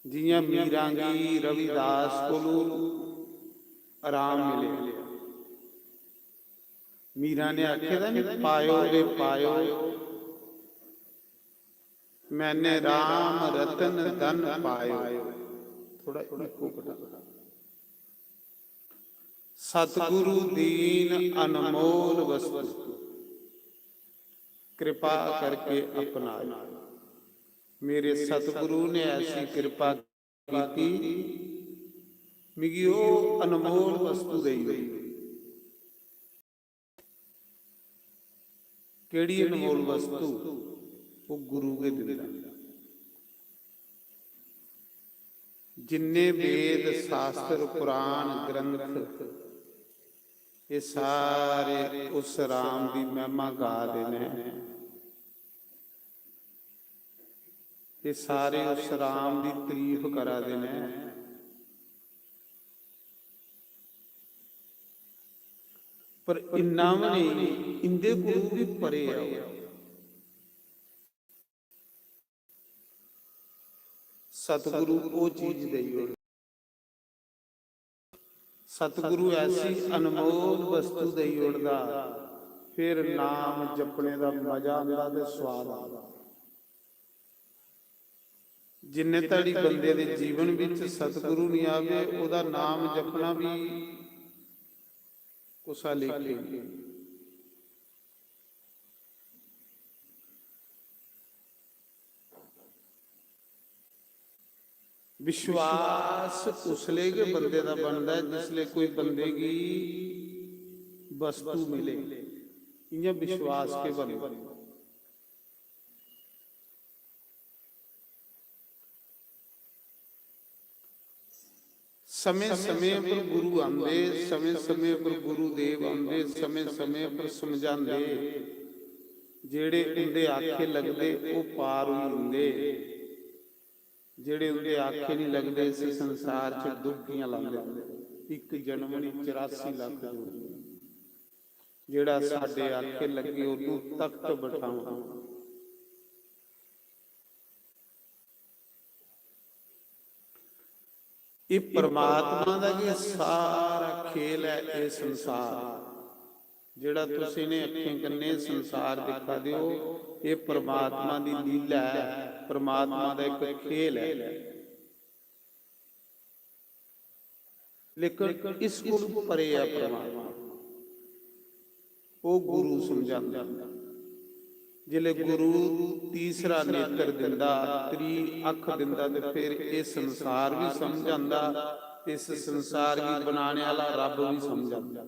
जियां मीरां गी रविदास कोलू आराम मिले। मीरां ने आखे दा नी, "पायो रे पायो, मैंने राम रतन धन पायो।" थोड़ा इको घटा। "सतगुरु दीन अनमोल वस्तु, कृपा करके अपनायो।" मेरे सतगुरु ने ऐसी कृपा कीती, मिगी ओह् अनमोल वस्तु देई गई। केह्ड़ी अनमोल वस्तु? ओह् गुरु गै दिंदा। जिन्ने वेद, शास्त्र, पुराण, ग्रंथ, एह् सारे उस राम दी महिमा गा दे न। एह् सारे उस राम दी तारीफ करा दे न। पर इन्ना बी नेईं, इंदे कोलू बी परे आओ। सतगुरु ओह् चीज देई ओड़दा। सतगुरु ऐसी अनमोल वस्तु देई ओड़दा, फिर नाम जपने दा मजा आंदा ते स्वाद आंदा। जिन्ने धड़ी बंदे दे जीवन विच सतगुरु निं आवे, ओह्दा नाम जपना भी कुसा लेखे निं। विश्वास उसले गै बंदे दा बनदा ऐ जिसले कोई बंदे गी वस्तु मिले। इ'यां विश्वास के बनदा? समें समें पर गुरु आंदे, समें समें पर गुरुदेव आंदे, समें समें पर समझांदे। जेह्ड़े उंदे आखे लगदे, ओह् पार होई जंदे। जेह्ड़े उंदे आखे निं लगदे, इस संसार च दुखियां लांदे। इक जन्म निं, चरासी लक्ख जन्म। जेह्ड़ा साडे आखे लग्गे, ओह्दू तख्त बठावां। एह् परमात्मा दा गै सारा खेल ऐ, एह् संसार। जेह्ड़ा तुस इ'नें अक्खें कन्नै संसार दिक्खा दे ओ, एह् परमात्मा दी लीला ऐ, परमात्मा दा इक खेल ऐ। लेकिन इस कोलू परे ऐ परमात्मा। ओह् गुरु समझांदा। जिसलै गुरु तीसरा नेत्र दिंदा, त्री अक्ख दिंदा, ते फिर एह् संसार बी समझ आंदा, इस संसार गी बनाने आह्ला रब्ब बी समझ आंदा।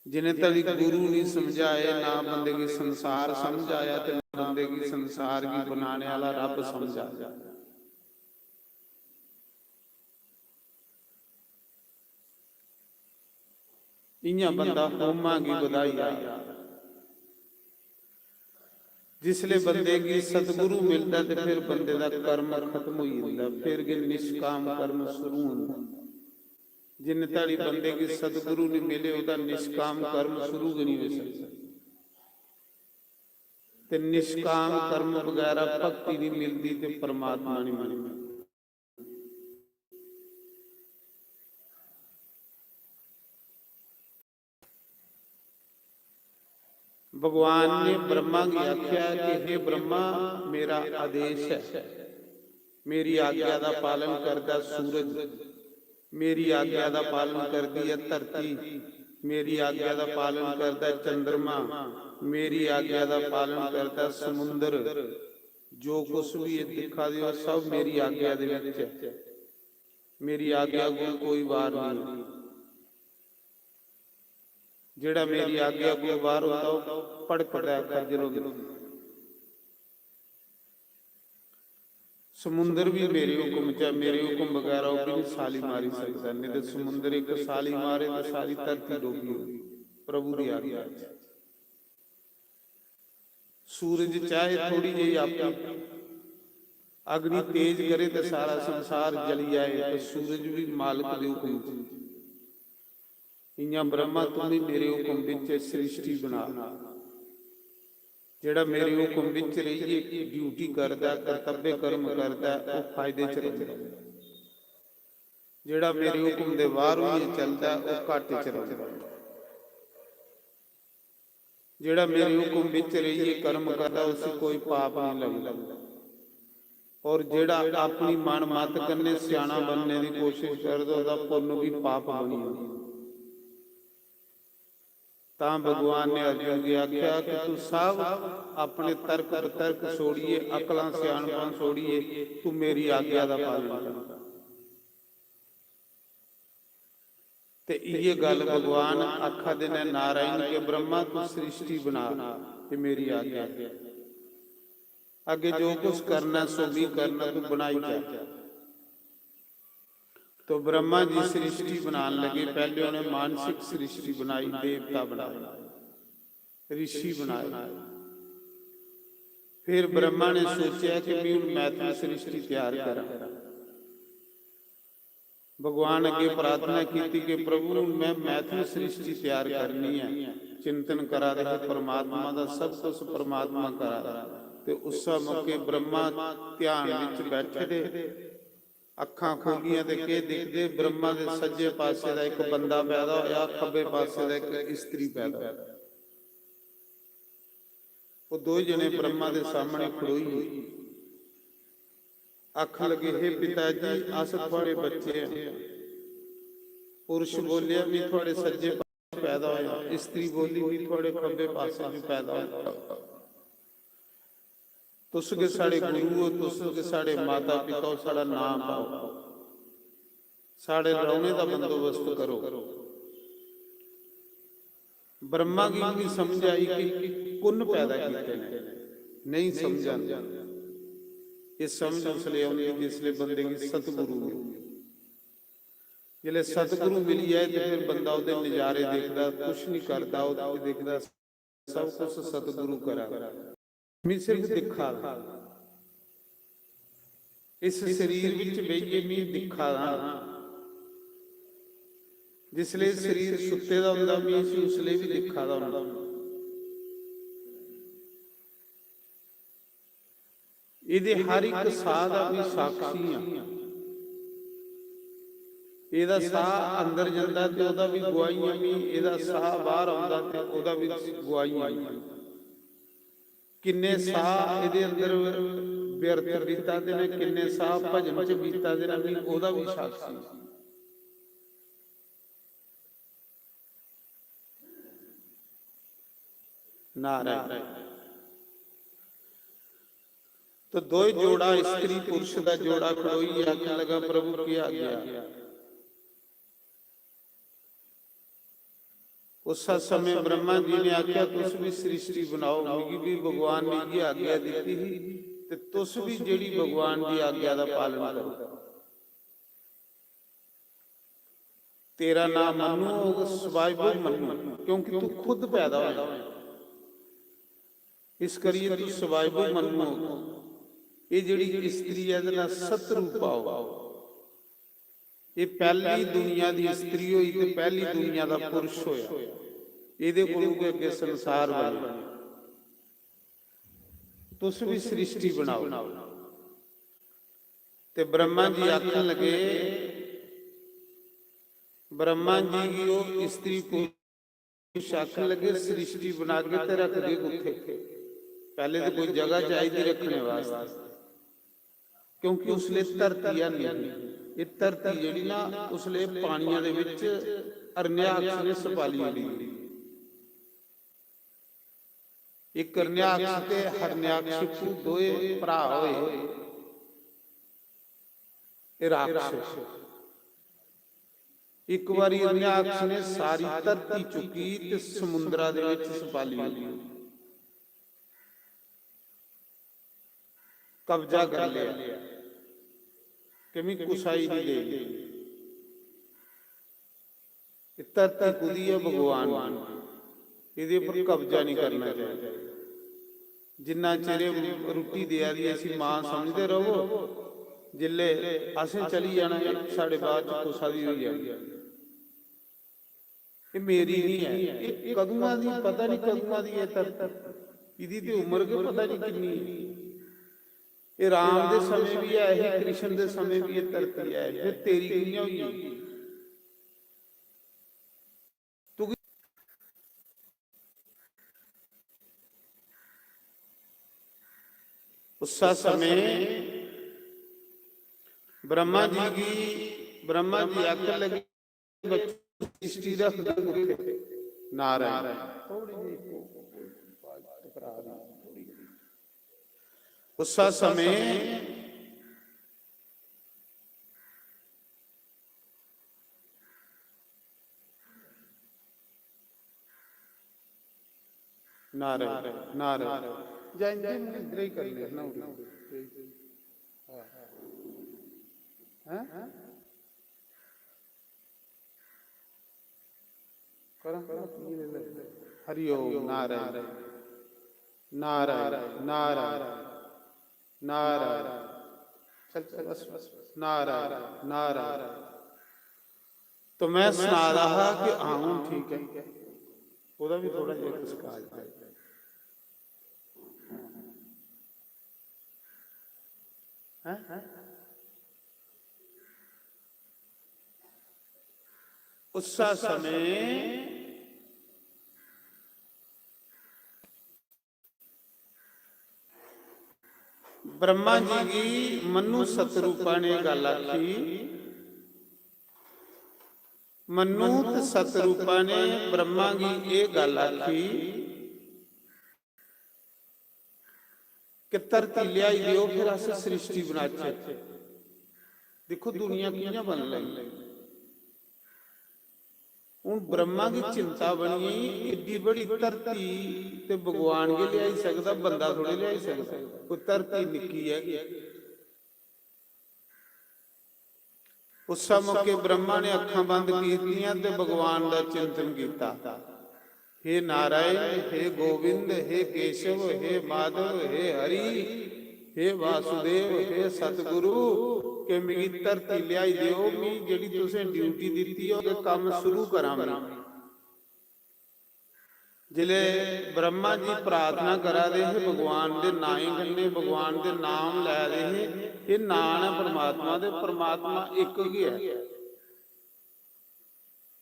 जिन्ने धड़ी गुरु नहीं समझाए, ना बंदे गी संसार समझ आया ते ना बंदे गी संसार गी बनाने आह्ला रब्ब समझ आया। इ'यां बंदा होमा गी बधाई आ। जिसले बंदे गी सतगुरु मिलदा ते फिर बंदे दा कर्म खत्म होई जंदा, फिर गै निष्काम कर्म शुरू होंदा। जिन्ने धड़ी बंदे गी सतगुरु नहीं मिले, ओह्दा निष्काम कर्म शुरू गै नहीं होई सकदा। ते निष्काम कर्म बगैरा भक्ति नहीं मिलती ते परमात्मा नहीं मिलता। भगवान ने ब्रह्मा गी आख्या कि हे ब्रह्मा, मेरा आदेश है, मेरी आज्ञा दा पालन करदा सूरज, मेरी आज्ञा दा पालन करदी ऐ धरती, मेरी आज्ञा दा पालन करदा ऐ चंद्रमा, मेरी आज्ञा दा पालन करदा ऐ समुंदर। जो कुछ भी ये दिखा दे हो, सब मेरी आज्ञा दे विच है। मेरी आज्ञा को कोई वार नहीं। जेड़ा मेरी आज्ञा को वार होता, वो भड़कदा है, खज्जल होंदा। समुंदर भी मेरे हुक्म च, मेरे हुक्म बगैरा वो भी नहीं साली मारी सकता, नहीं तो समुंदर एक साली मारे तो सारी धरती डोबी होगी। प्रभु की आज्ञा च। सूरज चाहे थोड़ी जी अपनी अग्नि तेज करे तो सारा संसार जली जाए, तो सूरज भी मालिक दे हुक्म च। इयां ब्रह्मा, तू भी मेरे हुक्म विच सृष्टि बना। जेड़ा मेरे हुक्म विच रहिए ड्यूटी करदा, कर्तव्य कर्म करदा, वो फायदे च रहिंदा। जेड़ा मेरे हुक्म दे बाहर होइए चलदा, वो घाटे च रहिंदा। जेड़ा मेरे हुक्म विच रहिए कर्म करदा, उसी कोई पाप नहीं लगदा। और जेड़ा अपनी मन मत कन्ने स्याणा बनने की कोशिश करदा, ओदा पुन्न भी पाप बनी जंदा। तां भगवान ने अर्जुन गी आख्या कि तू सब अपने तर्क वितर्क छोड़िए, अकलां स्याणपां छोड़िए, तू मेरी आज्ञा दा पालन कर। ते इये गल भगवान आखा दे ने नारायण के, ब्रह्मा तू सृष्टि बना, ये मेरी आज्ञा है। अगे जो कुछ करना सो भी करना, तू बनाई जा। तो ब्रह्मा जी सृष्टि बनान लगे। पहले उन्हें मानसिक सृष्टि बनाई, देवता बनाए, ऋषि बनाए। फिर ब्रह्मा ने सोचा कि मैं हूं मैथिल सृष्टि तैयार करा। भगवान अगे प्रार्थना की कि प्रभु, मैं मैथिल सृष्टि तैयार करनी है। चिंतन करा दे हे परमात्मा दा, सब कुछ परमात्मा करा दे। ते उस मौके ब्रह्मा ध्यान विच बैठे दे, अखां खोलियां ते के दिखदे, ब्रह्मा दे सज्जे पासे दा एक बंदा पैदा होया, खब्बे पासे दा एक स्त्री पैदा होई। वो दो जने ब्रह्मा दे सामने खड़ोई, आखन लगे, हे पिता जी, अस थुआड़े बच्चे हैं। पुरुष बोलिया, मैं थुआड़े सज्जे पासे पैदा होया। स्त्री बोली, मैं थुआड़े खब्बे पासे च पैदा होया। तुस गै साढ़े गुरु हो, तुस गै साढ़े माता पिता हो, साढ़ा नाम पाओ, साढ़े रौहने दा बंदोबस्त करो। ब्रह्मा गी भी समझ आई कि कुण पैदा कीते ने, नहीं समझ आंदी। ये समझ उसले आंदी जिसले बंदे गी सतगुरु मिले। जिसले सतगुरु मिली जाए ते फिर बंदा ओहदे नजारे देखदा, कुछ नहीं करदा, ओह देखदा सब कुछ सतगुरु करा। मैं सिर्फ दिखा दा, इस शरीर विच बेहियै मैं दिखा दा। जिसले शरीर सुत्ते दा हुंदा, मैं इसी उसले भी दिखा दा हुंदा। एहदे हर इक साह दा मैं साक्षी हां। एहदा साह अंदर जंदा ते ओहदा भी गुआही हां मैं, एहदा साह बाहर आंदा ते ओहदा भी गुआही हां मैं। किन्ने साह एहदे अंदर व्यर्थ बीता दे ने, किन्ने साह भजन च बीता दे ने, मैं ओहदा भी साक्षी हां। नारायण। तो दोए जोड़ा, स्त्री पुरुष दा जोड़ा खड़ोई आखन लगा, प्रभु, केह आज्ञा? उस समय ब्रह्मा जी ने आख्या, तुस भी सृष्टि बनाओ, मिगी भी भगवान ने इयै आज्ञा दित्ती ही, ते तुस भी जेड़ी भगवान दी आज्ञा दा पालन करो। तेरा नाम मनु होग, स्वयंभू मनु, क्योंकि तू खुद पैदा होया। इस करियै तू स्वयंभू मनु होग। ये जेड़ी स्त्री है, एहदा नाम सतरूपा होग। ये पहली दुनिया दी स्त्री होई ते पहली दुनिया दा पुरुष होया। एहदे कोलों गै अग्गे संसार बनेआ। तुस भी सृष्टि बनाओ। ते ब्रह्मा जी आखन लगे, ब्रह्मा जी गी ओह् स्त्री पुरुष आखन लगे, सृष्टि बनागे ते रखगे कुत्थे? पैह्ले ते कोई जगह चाहिदी रखने वास्तै, क्योंकि उसले धरती है नहीं ही। एह् धरती जेह्ड़ी ना, उसले पानिया दे बिच हरण्याक्ष ने सपाली ओड़ी। इक हरण्याक्ष ते हरण्याक्षिपु दोए भ्राऽ होए। एह् राक्षस। इक बारी हरण्याक्ष ने सारी धरती चुकी ते समुंदरा दे विच सपाली ओड़ी। कब्जा कर लिया कि मैं कुसा ही नहीं देनी। एह् धरती कुदी ऐ भगवान दी, एह्दे पर कब्जा नहीं करना चाहिदा। जिन्ना चिर एह् रुट्टी देआ दी, इसी मां समझदे रवो, जिसले असें चली जाना, एह् साढ़े बाद च कुसा दी होई जानी। एह् मेरी नहीं ऐ, एह् कदुआं दी, पता नहीं कदुआं दी एह् धरती, एह्दी ते उम्र गै पता नहीं किन्नी ऐ। एह् राम दे समें भी ऐ ही, कृष्ण दे समें भी एह् धरती ऐ ही, फिर तेरी कि'यां होई गेई? तुगी उस्सा समें ब्रह्मा जी गी, ब्रह्मा जी आखन लगे, "बच्चों, सृष्टि रखदे कुत्थे?" नारायण। थोड़ी जेही टकरा दी, थोड़ी। उस्सा समें नारायण, नारायण। जां इंदे मूंह इद्धर ही करने हैं ना, उड़ी। हाँ। हैं? करा? हरि ओम, नारायण, नारायण, नारायण, नारायण। चल, चल, बस, बस, नारायण, नारायण। तो मैं सना रहा कि आऊं ठीक है, ओह्दा भी थोड़ा जेहा कुछ काज है। हैं? उस्सा समें ब्रह्मा जी गी मनु सतरूपा ने गल्ल आखी। मनु ते सतरूपा ने ब्रह्मा गी एह् गल्ल आखी कि धरती ल्याई देओ, फिर अस सृष्टि बनाचै। दिक्खो, दुनिया कि'यां बन लगी। हून ब्रह्मा गी चिंता बनी गेई, एड्डी बड़ी धरती ते भगवान गै ल्याई सकदा, बंदा थोड़े ल्याई सकदा। कोई धरती निक्की ऐ? उस्सै मौके ब्रह्मा ने अक्खां बंद कीतियां ते भगवान दा चिंतन कीता। हे नारायण, हे गोविंद, हे केशव, हे माधव, हे हरि, हे वासुदेव, हे सतगुरु, के मिगी धरती ल्याई देओ, मी जेह्ड़ी तुसें ड्यूटी दित्ती ऐ, ओह्दे कम्म शुरू करां में। जिसलै ब्रह्मा जी प्रार्थना करा दे हे भगवान दे नांऽ कन्नै, भगवान दे नाम लै दे हे, एह् नांऽ न परमात्मा दे, परमात्मा इक गै ऐ।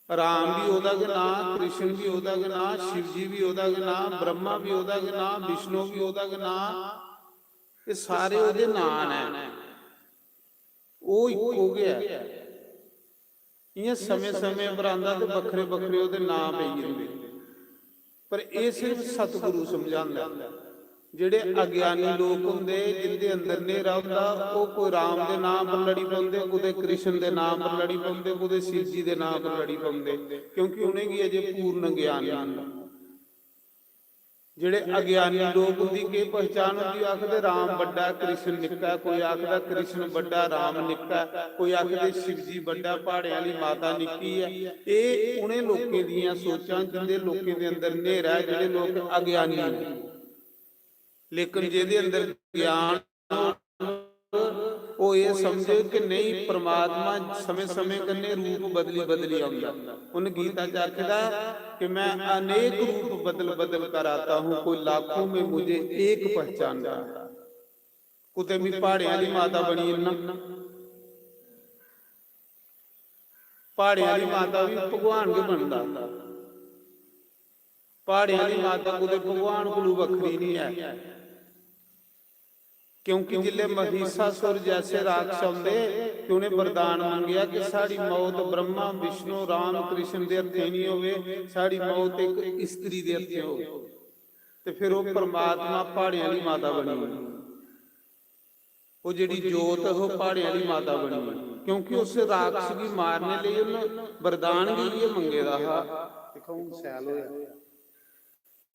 राम भी ओह्दा गै नांऽ, कृष्ण भी ओह्दा गै नांऽ, शिव जी भी ओह्दा गै नांऽ, ब्रह्मा भी ओह्दा गै नांऽ, विष्णु भी ओह्दा गै नांऽ। एह् सारे ओह्दे नांऽ न, ओह् इक्को गै ऐ। इ'यां समें समें पर आंदा ते बक्खरे बक्खरे ओह्दे नांऽ पेई जंदे, पर एह् सिर्फ सतगुरु समझांदा ऐ। जेह्ड़े अज्ञानी लोक होंदे, जिंदे अंदर न्हेरा होंदा, ओह् कोई राम दे नांऽ पर लड़ी पौंदे, कुतै कृष्ण दे नांऽ पर लड़ी पौंदे, कुतै शिव जी दे नांऽ पर लड़ी पौंदे, क्योंकि उ'नेंगी अजें पूर्ण ज्ञान नेईं होंदा। जेह्ड़े अज्ञानी लोक, उं'दी केह् पहचान होंदी? आखदे राम बड्डा, कृष्ण निक्का, कोई आखदा कृष्ण बड्डा, राम निक्का, कोई आखदे शिव जी बड्डा, प्हाड़ें आह्ली माता निक्की ऐ। एह् उ'नें लोकें दियां सोचां, जिं'दे लोकें दे अंदर न्हेरा ऐ, जेह्ड़े लोक अज्ञानी न। लेकिन जेह्दे अंदर ज्ञान, ओह् ओह् एह् समझे कि नेईं, परमात्मा समें-समें कन्नै रूप बदली-बदली औंदा। उन्न गीता च आखे दा कि "मैं अनेक रूप बदल-बदल कर आता हूँ, कोई लाखों में मुझे एक पहचानता है।" कुतै मी प्हाड़ें आह्ली माता बनी जन्ना, प्हाड़ें आह्ली माता बी भगवान गै बनदा। प्हाड़ें आह्ली माता कुतै भगवान कोलू बक्खरी निं ऐ, क्योंकि जिसलै महिषासुर जैसे राक्षस औंदे ते उ'नें वरदान मंगेआ कि "साढ़ी मौत ब्रह्मा, विष्णु, राम, कृष्ण दे हत्थें निं होवे, साढ़ी मौत इक स्त्री दे हत्थें होवे।" ते फिर ओह् परमात्मा प्हाड़ें आह्ली माता बनी गेई। ओह् जेह्ड़ी जोत ऐ, ओह् प्हाड़ें आह्ली माता बनी गेई, क्योंकि उस राक्षस गी मारने लेई उन्न वरदान गै इ'यै मंगे दा हा। दिक्खो, हून सैल होआ,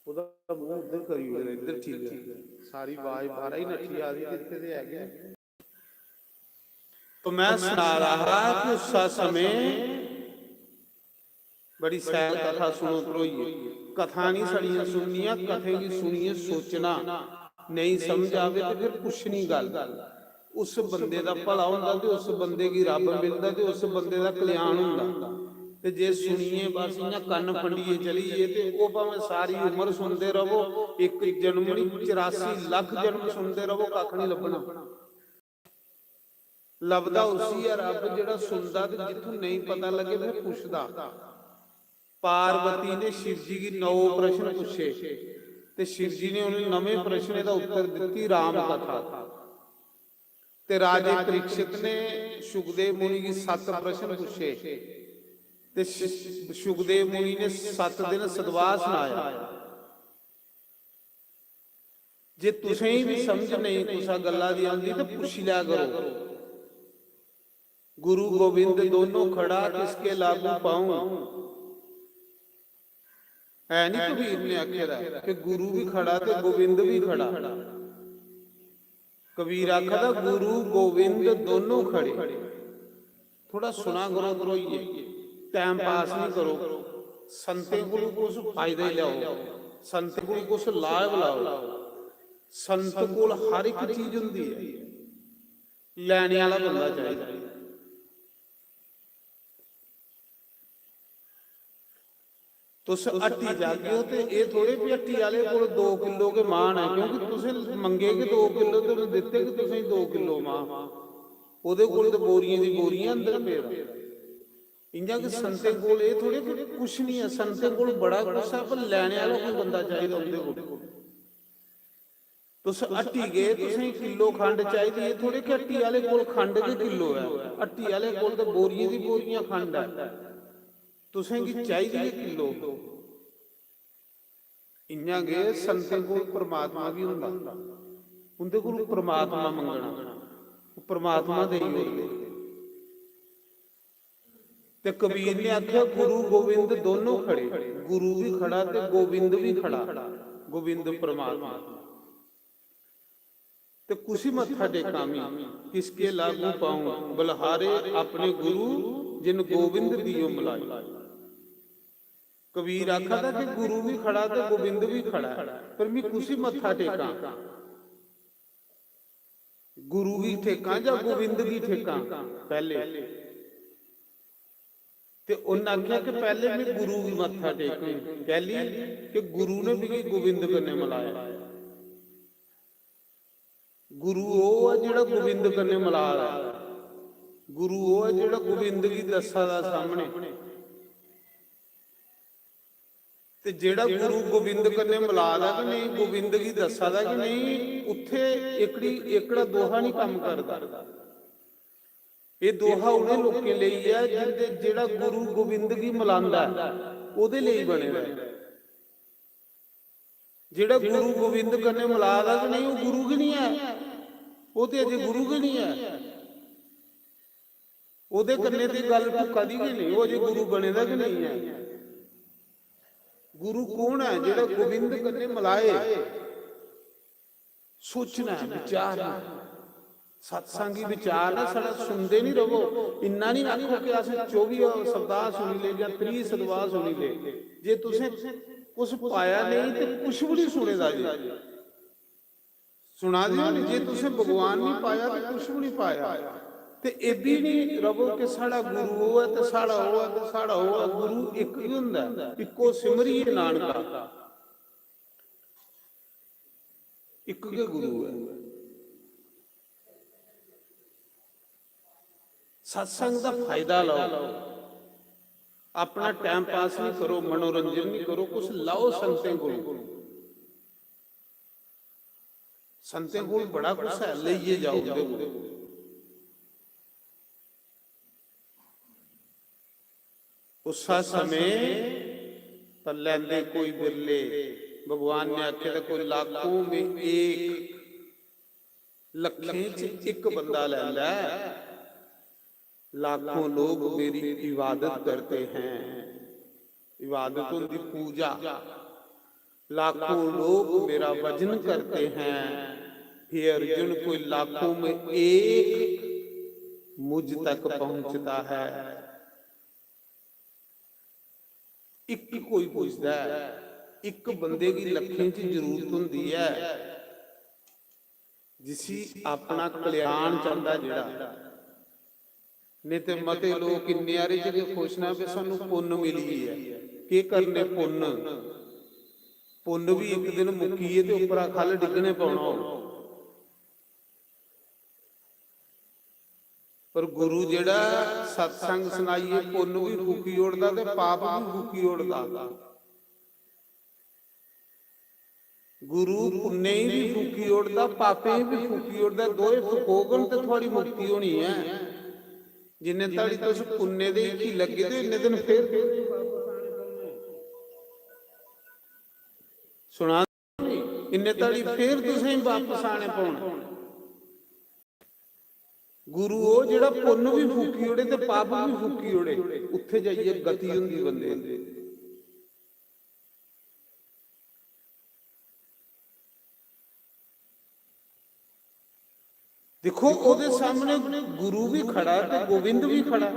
ओह्दा मूंह उद्धर करी ओड़ेआ, इद्धर ठीक ऐ, सारी आवाज बाह्रा ही नट्ठी जा दी, इत्थै ते है गै। तो मैं सना रहा हा कि उस समय बड़ी सैल कथा सुनो भरोइये। कथा नहीं साढ़ियां सुननियां, कथें गी सुनियै सोचना, नेईं समझ आवे ते फिर पुच्छनी गल्ल। उस बंदे दा भला होंदा ते उस बंदे गी रब मिलदा ते उस बंदे दा कल्याण होंदा। ते जे सुनियै बस इ'यां कन्न फंडियै चली गे ते ओह् भामें सारी उम्र सुनदे रवो, इक जन्म नहीं, चरासी लक्ख जन्म सुनदे रवो, कक्ख नहीं लब्भना। लभदा उसी ऐ रब जेह्ड़ा सुनदा ते जित्थूं नेईं पता लग्गे फिर पुछदा। पार्वती ने शिव जी गी नौ प्रश्न पुच्छे ते शिव जी ने उ'नें नवें प्रश्नें दा उत्तर दित्ती राम कथा। ते राजे परीक्षित ने शुकदेव मुनि गी सत्त प्रश्न पुच्छे ते शि-, शुकदेव मुनि ने सत्त दिन सतवाह सनाया। जे तुसें गी बी समझ नेईं कुसै गल्ला दी औंदी ते पुच्छी लै करो। गुरु गोविंद दोनों खड़ा किसके लागू पाऊं। है नी कबीर ने आखे दा कि गुरु भी खड़ा ते गोविंद भी खड़ा। कबीर आखा दा गुरु गोविंद दोनों खड़े। थोड़ा सुना करो भरोइये, टाइम पास नहीं करो। संतें कोल कुछ फायदा ही लैओ, संतें कोल कुछ लाभ लाओ। संत कोल हर एक चीज होंदी है, लैने वाला बंदा चाहिए। तुस हट्टी जागे ओ ते एह् थोड़े भी हट्टी आह्ले कोल दो किलो गै मांह् न, क्योंकि तुसें मंगे गै दो किलो ते उ'नें दित्ते गै तुसें दो किलो मांह्। ओह्दे कोल ते बोरियें दी बोरियां अंदर पेदा। इ'यां गै संतें कोल एह् थोड़े कि कुछ निं ऐ, संतें कोल बड़ा कुछ ऐ, पर लैने आह्ला कोई बंदा चाहिदा उं'दे कोल। तुस हट्टी गे, तुसें किलो खंड चाहिदी, एह् थोड़े कि हट्टी आह्ले कोल खंड गै किलो ऐ, हट्टी आह्ले कोल ते बोरियें दी बोरियां खंड ऐ, तुसें गी चाहिदी ऐ किलो। इ'यां गै संतें कोल परमात्मा बी होंदा, उं'दे कोल परमात्मा मंगना, ओह् परमात्मा देई ओड़दे। ते कबीर ने आखेआ, "गुरु गोविंद दोनों खड़े, गुरु भी खड़ा ते गोविंद भी खड़ा, गोविंद परमात्मा।" ते कुसी मत्था टेकां मी, किसके लागू पाऊं, बलिहारे अपने गुरु, जिन गोविंद दियो मलाई। कबीर आखा दा कि गुरु भी खड़ा ते गोविंद भी खड़ा ऐ, पर मी कुसी मत्था टेकां? गुरु गी ठेकां जां गोविंद गी ठेकां? पैह्ले ते उन्न आखेआ कि पैह्ले में गुरु गी मत्था टेकङ, कैह्ली कि गुरु ने मिगी गोविंद कन्नै मलाया। गुरु ओह् ऐ जेह्ड़ा गोविंद कन्नै मला दा ऐ, गुरु ओह् ऐ जेह्ड़ा गोविंद गी दस्सा दा सामनै। ते जेह्ड़ा गुरु गोविंद कन्नै मला दा कि नेईं, गोविंद गी दस्सा दा कि नेईं, उत्थै एह्कड़ी, एह्कड़ा दोहा निं कम्म करदा। एह् दोहा उ'नें लोकें लेई ऐ जिंदे, जेह्ड़ा गुरु गोविंद गी मलांदा ऐ, ओह्दे लेई बने दा ऐ। जेह्ड़ा गुरु गोविंद कन्नै मला दा गै नेईं, ओह् गुरु गै निं ऐ, ओह् ते अजें गुरु गै निं ऐ। ओह्दे कन्नै ते गल्ल ढुक्का दी गै नेईं, ओह् अजें गुरु बने दा गै नेईं ऐ। गुरु कौन ऐ? जेह्ड़ा गोविंद कन्नै मलाए। सोचना ऐ, विचारना ऐ। सत्संग गी विचारना, छड़ा सुनदे निं रवो। इन्ना निं आखो कि अस चौबी सप्ताह सुनी ले जां त्रीह् सप्ताह सुनी ले। जे तुसें कुछ पाया नेईं ते कुछ बी निं सुने दा जे। सुना दे हो नी, जे तुसें भगवान नहीं पाया तो कुछ भी नहीं पाया। ते एह् बी नहीं रवो कि साढ़ा गुरु ओह् ऐ ते साढ़ा ओह् ऐ ते साढ़ा ओह् ऐ। गुरु इक गै होंदा ऐ, इक्को सिमरिये नानका, इक गै गुरु ऐ। सत्संग दा फायदा लैओ, अपना टाइम पास नहीं करो, मनोरंजन नहीं करो, कुछ लैओ संतें कोल। संतें कोल बड़ा कुछ है, लेइयै जाओ उं'दे कोल। उस समय तो लैंदे कोई बिरले, भगवान ने आखे तो कोई लाखों में एक, लखें च इक बंदा लैंदा है। लाखों लोग मेरी इबादत करते हैं, इबादत होंदी पूजा। लाखों लोग मेरा भजन करते हैं, हे अर्जुन, कोई लाखों में एक मुझ तक पहुंचता है। इक कोई पुजदा है, इक बंदे गी लखें च जरूरत होंदी है, जिसी अपना कल्याण चांहदा जेड़ा। नहीं ते मते लोग इन्ने हारे च गै खुश न कि सानू पुन्न मिली ऐ। केह् करने पुन्न? पुन्न भी इक दिन मुक्कियै ते उप्परा ख'ल्ल डिग्गने पौना होग। पर गुरु जेड़ा सत्संग सनाइयै पुन्न भी फूकी ओड़दा ते पाप भी फूकी ओड़दा। गुरु पुन्नें गी भी फूकी ओड़दा, पापें गी भी फूकी ओड़दा। दोए फकोगन ते थुआड़ी मुक्ति होनी ऐ। जिन्ने धड़ी तुस पुन्ने दे हिक्खी लग्गे दे, इन्ने दिन फिर सुना, इन्ने धड़ी फिर तुसें बापस आने पौना। गुरु ओह् जेह्ड़ा पुन्न बी फूकी ओड़े ते पाप बी फूकी ओड़े, उत्थे जाइयै गति होंदी बंदे दी। दिक्खो, ओह्दे सामने गुरु बी खड़ा ते गोविंद बी खड़ा।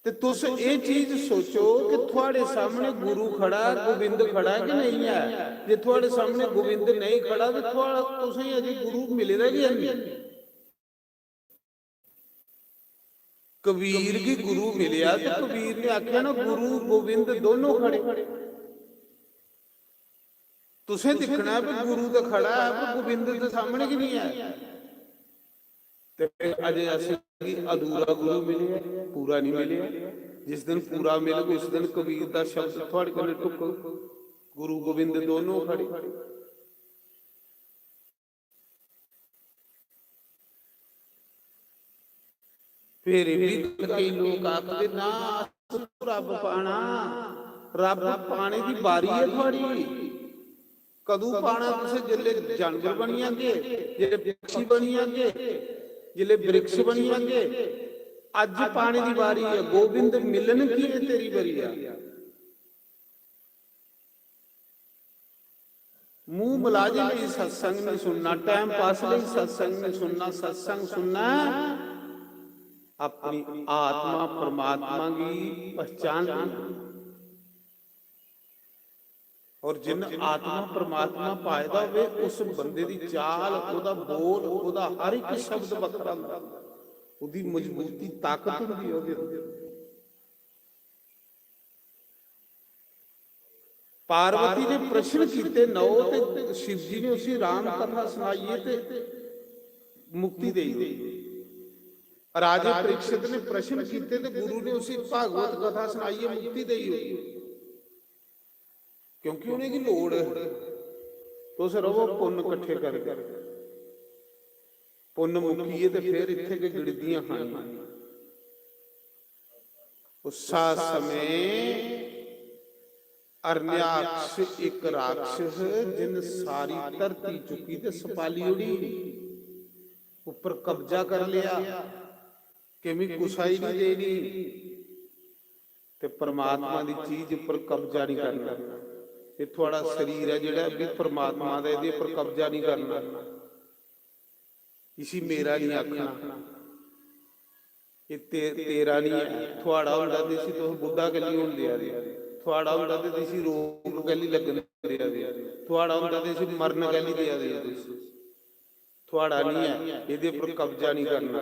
ते तुस एह् चीज सोचो कि थुआड़े सामने गुरु खड़ा, गोविंद खड़ा कि नेईं ऐ? जे थुआड़े सामने गोविंद नेईं खड़ा, ते थुआड़ा, तुसेंगी अजें गुरु मिले दा गै नेईं। कबीर गी गुरु मिलेआ ते कबीर ने आखेआ ना, गुरु गोविंद दोनों खड़े। तुसें दिक्खना ऐ कि गुरु ते खड़ा ऐ, पर गोविंद ते सामने गै नेईं ऐ। ते फिर अजे असेंगी अधूरा गुरु मिलेआ, पूरा नहीं मिलेआ। जिस दिन पूरा मिलग, उस दिन कबीर दा शब्द थुआड़े कन्नै ढुकग, गुरु गोविंद दोनों खड़े। फिर भी केई लोक आखदे, "ना, अस रब पाना, रब पाने दी बारी ऐ थुआड़ी।" कदूं पाना तुसें? जिसले जानवर बनी जागे, जिसले पक्षी बनी जागे, जिसले वृक्ष बनी जागे। अज पाने दी बारी ऐ, गोविंद मिलन की ऐ तेरी बरिया। मुंह मलाजे लेई सत्संग नहीं सुनना, टाइम पास लेई सत्संग नहीं सुनना। सत्संग सुनना है अपनी आत्मा परमात्मा की पहचान। और जिन आत्मा परमात्मा पाए दा होवे, उस बंदे दी चाल, ओदा बोल, ओदा हर एक शब्द बखरा होंदा। ओदी मजबूती, ताकत होंदी है ओदे अंदर। पार्वती ने प्रश्न कीते नौ, ते शिव जी ने उसी राम कथा सुनाइए ते मुक्ति देई दी। राजे परीक्षित ने प्रश्न कीते ते गुरु ने उसी भागवत कथा सुनाइए मुक्ति देई दी। क्योंकि उ'नेंगी लोड़ ऐ। तुस रवो पुन्न कट्ठे करदे। पुन्न मुक्कियै ते फिर इत्थै गै गिड़दियां हानियां। उस्सा समें अरण्याक्ष इक राक्षस, जिन सारी धरती चुकी ते सपाली ओड़ी, उप्पर कब्जा कर लिया कि मी कुसा ही नहीं देनी। ते परमात्मा दी चीज उप्पर कब्जा नहीं करना। ये थुआड़ा शरीर है जेड़ा, भी परमात्मा दा, एदे उप्पर कब्जा नहीं करना। इसी मेरा नहीं आखना। ये ते-, तेरा नहीं है, थुआड़ा होंदा ते इसी तुस बुड्ढा कैल्ली होन देआ दे? थुआढ़ा होंदा ते इसी रोग कैल्ली लग्गन देआ दे? थुआढ़ा होंदा ते इसी मरन कैल्ली देआ दे तुस? थुआढ़ा निं ऐ, एह्दे पर कब्जा निं करना।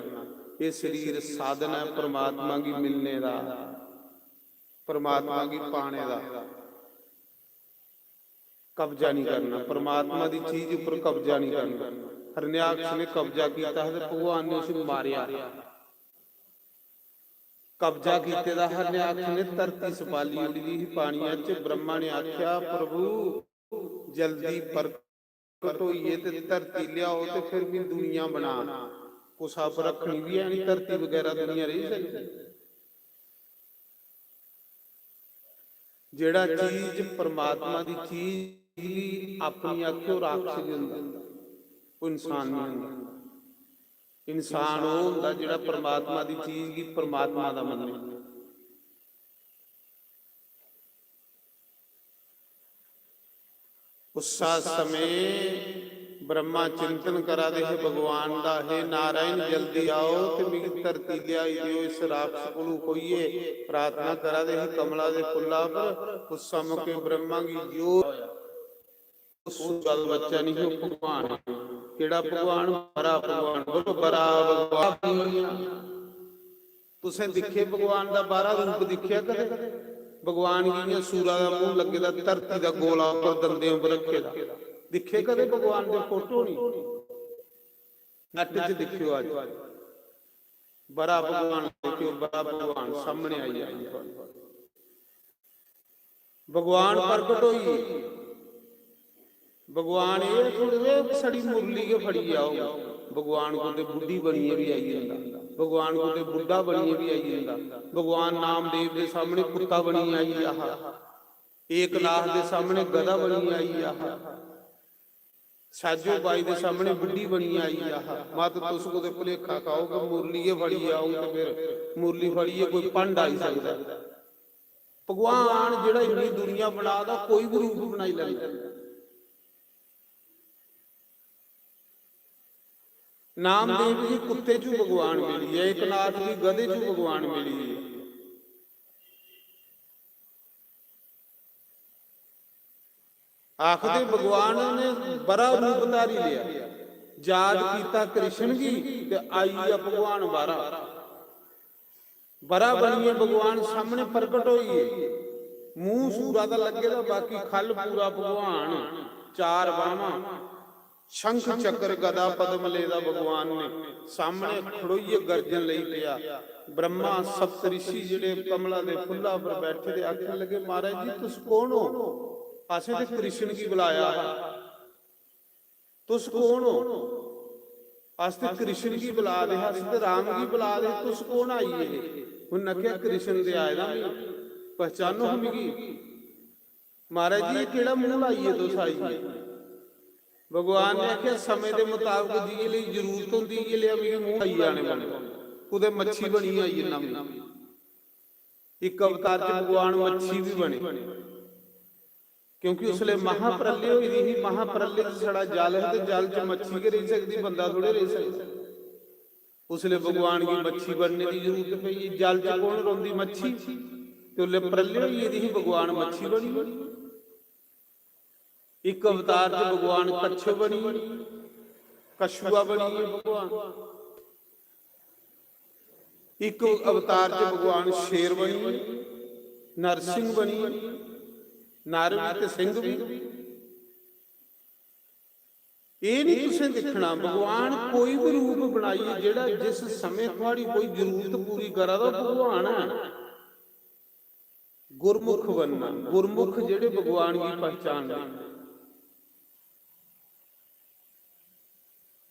एह् शरीर साधन ऐ परमात्मा गी मिलने दा, परमात्मा गी पाने दा। कब्जा निं करना, परमात्मा दी चीज उप्पर कब्जा निं करना। हरण्याक्ष ने कब्जा कीता हा ते भगवान ने उसी मारेआ। कब्जा कीते दा हरण्याक्ष ने, धरती सपाली ओड़ी दी ही पानिया च। ब्रह्मा ने आखेआ, "प्रभु, जल्दी प्रकट होइयै ते धरती लेआओ ते फिर मी दुनिया बना। कुसा पर रक्खनी बी है निं धरती बगैरा, दुनिया रेही सकदी?" जेह्ड़ा चीज परमात्मा दी चीज गी अपनी आखेओ, राक्षस निं होंदा, ओह् इंसान निं होंदा। इंसान ओह् होंदा जेह्ड़ा परमात्मा दी चीज गी परमात्मा दा मन्ने। उस्सा समें ब्रह्मा चिंतन करा दे हे भगवान दा, "हे नारायण, जल्दी आओ ते मिगी धरती लेआई देओ, इस राक्षस कोलू खोइये।" प्रार्थना करा दे हे कमला दे फुल्ला पर। उस मौके ब्रह्मा गी जो सूरा दा बच्चा निं, ओह् भगवान। केह्ड़ा भगवान? बरा भगवान। बोलो, बरा भगवान। तुसें दिक्खे भगवान दा बाह्रा रूप दिक्खेआ कदें? भगवान गी इ'यां सूरा दा मूंह लग्गे दा, धरती दा गोला उप्पर दंदें उप्पर रक्खे दा, दिक्खे कदें भगवान दे फोटो? निं। नैट च दिक्खेओ अज्ज, बरा भगवान दिक्खेओ, बरा भगवान सामने आई जाना। भगवान प्रकट होई गे। भगवान एह् थोड़े जे छड़ी मुरली गै फड़ियै आओ। भगवान कुतै बुड्ढी बनियै बी आई जंदा, भगवान कुतै बुड्ढा बनियै बी आई जंदा। भगवान नामदेव दे सामने कुत्ता बनियै आई गेआ हा, एकनाथ दे सामने गधा बनियै आई गेआ हा, साजो बाई दे सामने बुड्ढी बनियै आई गेआ हा। मत तुस कुतै भुलेखा खाओ कि मुरली गै फड़ियै आओ ते फिर मुरली फड़ियै कोई भंड आई सकदा। भगवान जेह्ड़ा इन्नी दुनिया बना दा, कोई बी रूप बनाई लैंदा। नामदेव जी कुत्ते चू भगवान मिली गे, एकनाथ जी गधे चू भगवान मिली गे। आखदे भगवान ने बरा रूप धारी लेआ, याद कीता कृष्ण गी ते आई गेआ भगवान बाह्रा। बरा बनियै भगवान सामने प्रकट होई गे। मूंह सूरा दा लग्गे दा, बाकी ख'ल्ल पूरा भगवान, चार बाह्मां, शंख चक्र गदा पद्म लेदा भगवान ने। सामने खड़ोइयै गर्जन लगी पेआ। ब्रह्मा सप्तऋषि जेह्ड़े कमला दे फुल्ला पर बैठे दे आखन लगे, "महाराज जी, तुस कौन हो? असें ते कृष्ण गी बुलाया हा।" तुस कौन हो? अस ते कृष्ण गी बुला दे हे, अस ते राम गी बुला दे हे, तुस कौन आई गे? उन्न आखेआ, "कृष्ण ते आए दा, मिगी पहचानो हा मिगी।" "महाराज जी, एह् केह्ड़ा मूंह लाइयै तुस आई गे?" भगवान ने आखेआ, "समें दे मताबक जि'यै लेई जरूरत होंदी, इ'यै लेआ मिगी मूंह आई जाने पौंदा। कुतै मच्छी बनियै आई जन्ना में।" इक अवतार च भगवान मच्छी बी बने, क्योंकि उसलै महाप्रलय होई दी ही। महाप्रलय च छड़ा जल है ते जल च मच्छी गै रेही सकदी, बंदा थोड़े रेही सकदा। उसलै भगवान गी मच्छी बनने दी जरूरत पेई। जल च कौन रौंदी मच्छी? ते उसलै प्रलय होई गेदी ही, भगवान मच्छी बनी गे। इक अवतार च भगवान कच्छप बनी गे, कछुआ बनी गे भगवान। इक अवतार च भगवान शेर बनी गे, नरसिंह बनी गे, नर बी ते सिंह बी। एह् निं तुसें दिक्खना, भगवान कोई बी रूप बनाइयै, जेह्ड़ा जिस समें थुआढ़ी कोई जरूरत पूरी करा दा, ओह् भगवान ऐ। गुरमुख बनना, गुरमुख जेह्ड़े भगवान गी पहचानदे।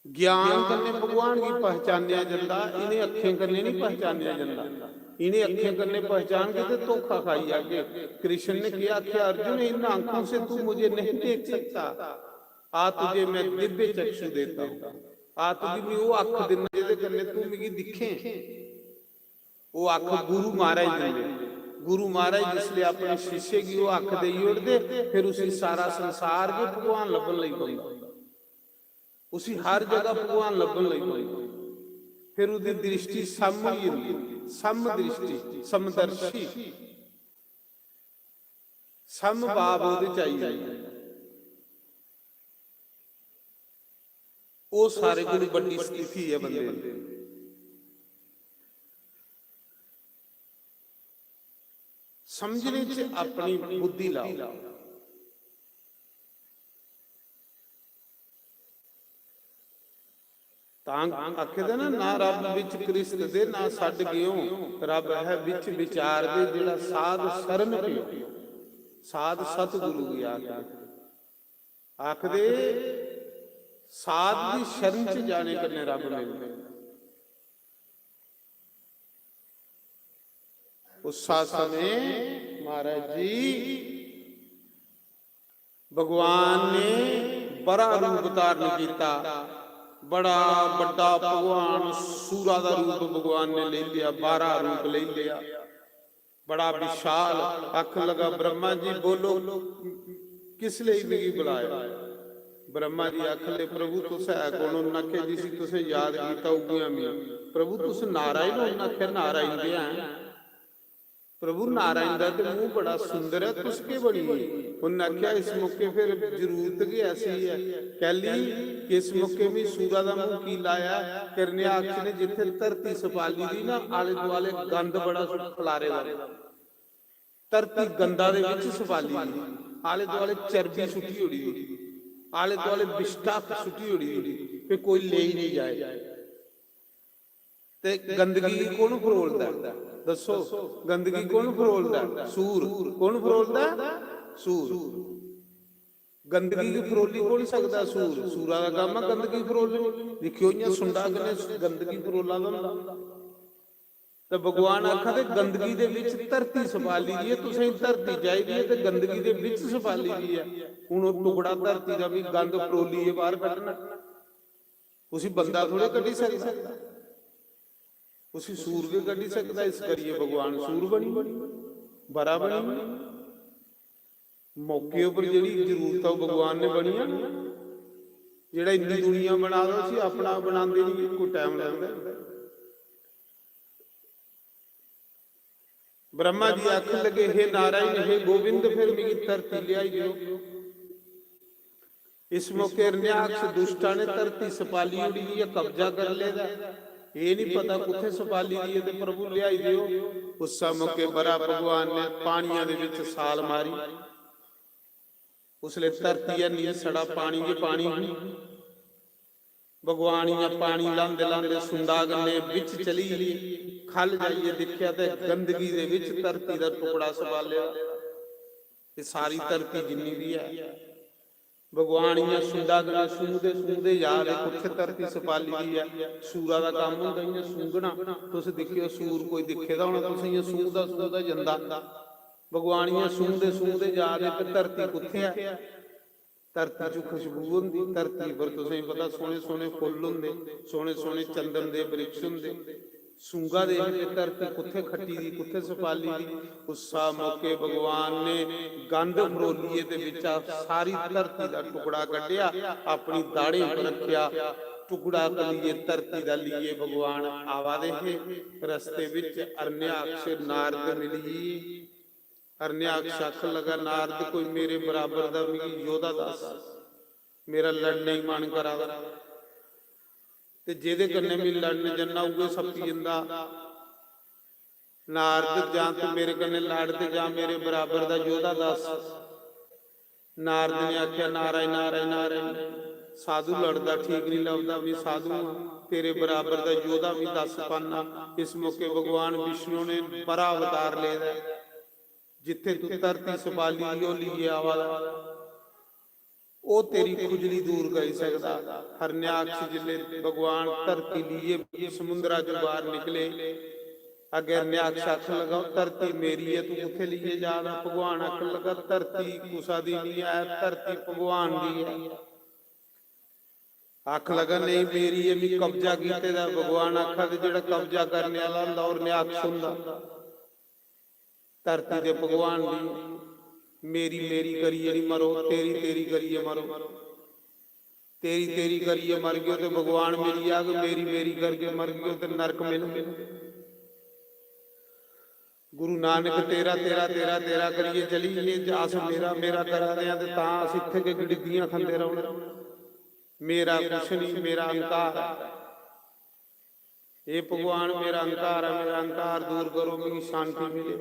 ज्ञान कन्नै भगवान गी पहचानेआ जंदा, इ'नें अक्खें कन्नै निं पहचानेआ जंदा। इ'नें अक्खें कन्नै पहचानगे ते धोखा खाई जागे। कृष्ण ने केह् आखेआ, "अर्जुन, इन आंखों से तू मुझे नहीं देख सकता, आ तुझे मैं दिव्य चक्षु देता हूँ।" आ तुगी मैं ओह् अक्ख दिन्ना जेह्दे कन्नै तू मिगी दिक्खें। ओह् अक्ख गुरु महाराज दिंदे। गुरु महाराज जिसलै अपने शिष्य गी ओह् अक्ख देई ओड़दे, फिर उसी सारा संसार गै भगवान लब्भन लगी पौंदा, उसी हर जगह भगवान लब्भन लगी पौंदा। फिर ओह्दी दृष्टि सम होई जंदी, सम दृष्टि, समदर्शी। समभाव ओह्दे च आई जाए। ओह् सारे कोला बड्डी स्थिति ऐ बंदे दी। समझने च अपनी बुद्धि लाओ। तां आखे दे ना, "ना रब बिच क्रिस्त दे, ना सड गेओ, रब है बिच विचार दे, जेड़ा साध शरण पियो।" साध सतगुरु गी आखदे। आखदे, साध दी शरण च जाने कन्नै रब मिलदा। उस समय महाराज जी, भगवान ने बड़ा रूप धारण किया, बड़ा बड़ा भगवान सूरा दा रूप भगवान ने ले लिया, बारह रूप ले लिया, बड़ा विशाल। आखन लगा, "ब्रह्मा जी, बोलो, किस लेई मिगी बुलाया?" ब्रह्मा जी आखन लगे, "प्रभु, तुस है कौन?" उन्हें आखेआ, "जिसी तुसें याद किया, उ'ऐ में।" "प्रभु, तुस नारायण हो?" उन्हें आखेआ, "नारायण ते हैं।" "प्रभु, नारायण दा ते मुंह बड़ा सुंदर ऐ, तुस केह् बनी गे?" उन्नै आखेआ, "इस मौके फिर जरूरत गै ऐसी ऐ, कैली कि इस मौके में सूरा दा मुंह की लाया?" हिरण्याक्ष ने जित्थे धरती सपाली दी ना, आले दुआले गंद बड़ा खलारे दा, धरती गंदा दे विच सपाली दी, आले दुआले चर्बी सुट्टी ओड़ी दी, आले दुआले विष्ठा सुट्टी ओड़ी दी, कि कोई लेई नहीं जाए। ते गंदगी गी कौन फरोलदा ऐ? दस्सो, गंदगी कौन फरोलदा ऐ? सूर। कौन फरोलदा ऐ? सूर। गंदगी गी फरोली कौन सकदा? सूर। सूरा दा कम्म ऐ गंदगी फरोलनी। दिक्खेओ, इ'यां सुंडा कन्नै गंदगी फरोला दा होंदा। ते भगवान आखा दे, "गंदगी दे विच धरती सपाली दी ऐ, तुसें धरती चाहिदी ऐ ते गंदगी दे विच सपाली दी ऐ।" हुन ओह् टुकड़ा धरती दा भी गंद फरोलियै बाहर कड्ढना। उसी बंदा थोड़े कड्ढी सकदा, उसी सूर गै कड्ढी सकदा। इस करियै भगवान सूर बनी, बरा बनी। मौके उप्पर जेह्ड़ी जरूरत ऐ, ओह् भगवान ने बनी जाना। जेह्ड़ा इन्नी दुनिया बना दा, उसी अपना बनांदे नहीं कोई टाइम लगदा। ब्रह्मा जी आखन लगे, "हे नारायण, हे गोविंद, फिर मिगी धरती लियाई देओ।" इस मौके हिरण्याक्ष दुष्टा ने धरती सपाली ओड़ी दी ऐ, कब्जा कर लेदा ऐ। एह् नहीं पता कुत्थै सपाली दी ऐ ते प्रभु लियाई देओ। उस्सै मौके बरा भगवान ने पानिया दे विच साल मारी। उसले धरती है नहीं, सड़ा पानी गै पानी ही। भगवान इ'यां पानी लांदे लांदे सुंडा कन्नै बिच चली गे। ख'ल्ल जाइयै दिक्खेआ ते गंदगी दे बिच धरती दा टुकड़ा सपाले दा। एह् सारी धरती जिन्नी बी ऐ, भगवान इ'यां सुंडा कन्नै सूंघदे सूंघदे जा दे, कुत्थै धरती सपाली दी ऐ। सूरा दा कम्म होंदा इ'यां सूंघना। तुस दिक्खेओ, सूर कोई दिक्खे दा होना, तुसें इ'यां सूंघदा सूंघदा जंदा। भगवान इ'यां सूंघदे सूंघदे जा दे ते धरती कुत्थै ऐ? धरती च खुशबू होंदी, धरती पर तुसें पता सोहने सोहने फुल्ल होंदे, सोहने सोहने चंदन दे वृक्ष होंदे। सूंघा दे हे ते धरती कुत्थै खट्टी दी, कुत्थै सपाली दी। उस्सा मौके भगवान ने गंध मरोलियै ते बिच्चा सारी धरती दा टुकड़ा कड्ढेआ, अपनी दाढ़ें पर रक्खेआ। टुकड़ा करियै धरती दा लेइयै भगवान आवा दे हे, रस्ते बिच हिरण्याक्ष नारद मिली। हिरण्याक्ष आखन लगा, "नारद, कोई मेरे बराबर दा मिगी योद्धा दस, मेरा लड़ने गी मन करा दा, ते जेह्दे कन्नै में लड़न जन्ना उ'ऐ सप्पी जंदा। नारद, जां तू मेरे कन्नै लड़ ते जां मेरे बराबर दा योद्धा दस।" नारद ने आखेआ, "नारायण, नारायण, नारायण, साधु लड़दा ठीक नहीं लभदा, में साधु हां, तेरे बराबर दा योद्धा में दस पाना।" इस मौके भगवान विष्णु ने बड़ा अवतार लेदा ऐ। जित्थे तू धरती सपाली दी होली गी आवा दा, ओह तेरी खुजली दूर करी सकदा। हरण्याक्ष जिसले भगवान धरती लेइयै समुद्रा चों बाहर निकले, अग्गे हरण्याक्ष आखन लगा, "ओह धरती मेरी ऐ, तू कुत्थे लेइयै जा दा?" भगवान आखन लगा, "धरती कुसा दी नहीं ऐ, धरती भगवान दी ऐ।" आखन लगा, "नहीं, मेरी ऐ, मी कब्जा कीते दा।" भगवान आखा दे, "जेहड़ा कब्जा करने आह्ला होंदा, ओह हरण्याक्ष होंदा।" धरती दे भगवान दी, "मेरी मेरी करियै निं मरो, तेरी तेरी करियै मरो। तेरी तेरी करियै मरगेओ ते भगवान मिली जाग, मेरी मेरी करके मरगेओ ते नरक मिलग।" गुरु नानक तेरा तेरा तेरा तेरा करियै चली गे, जे अस मेरा मेरा करा दे आं ते तां अस इत्थै गै गड़िद्दियां खंदे रौह्ना। मेरा कुछ नहीं, मेरा अहंकार ऐ। हे भगवान, मेरा अहंकार ऐ, मेरा अहंकार दूर करो, मिगी शांति मिले।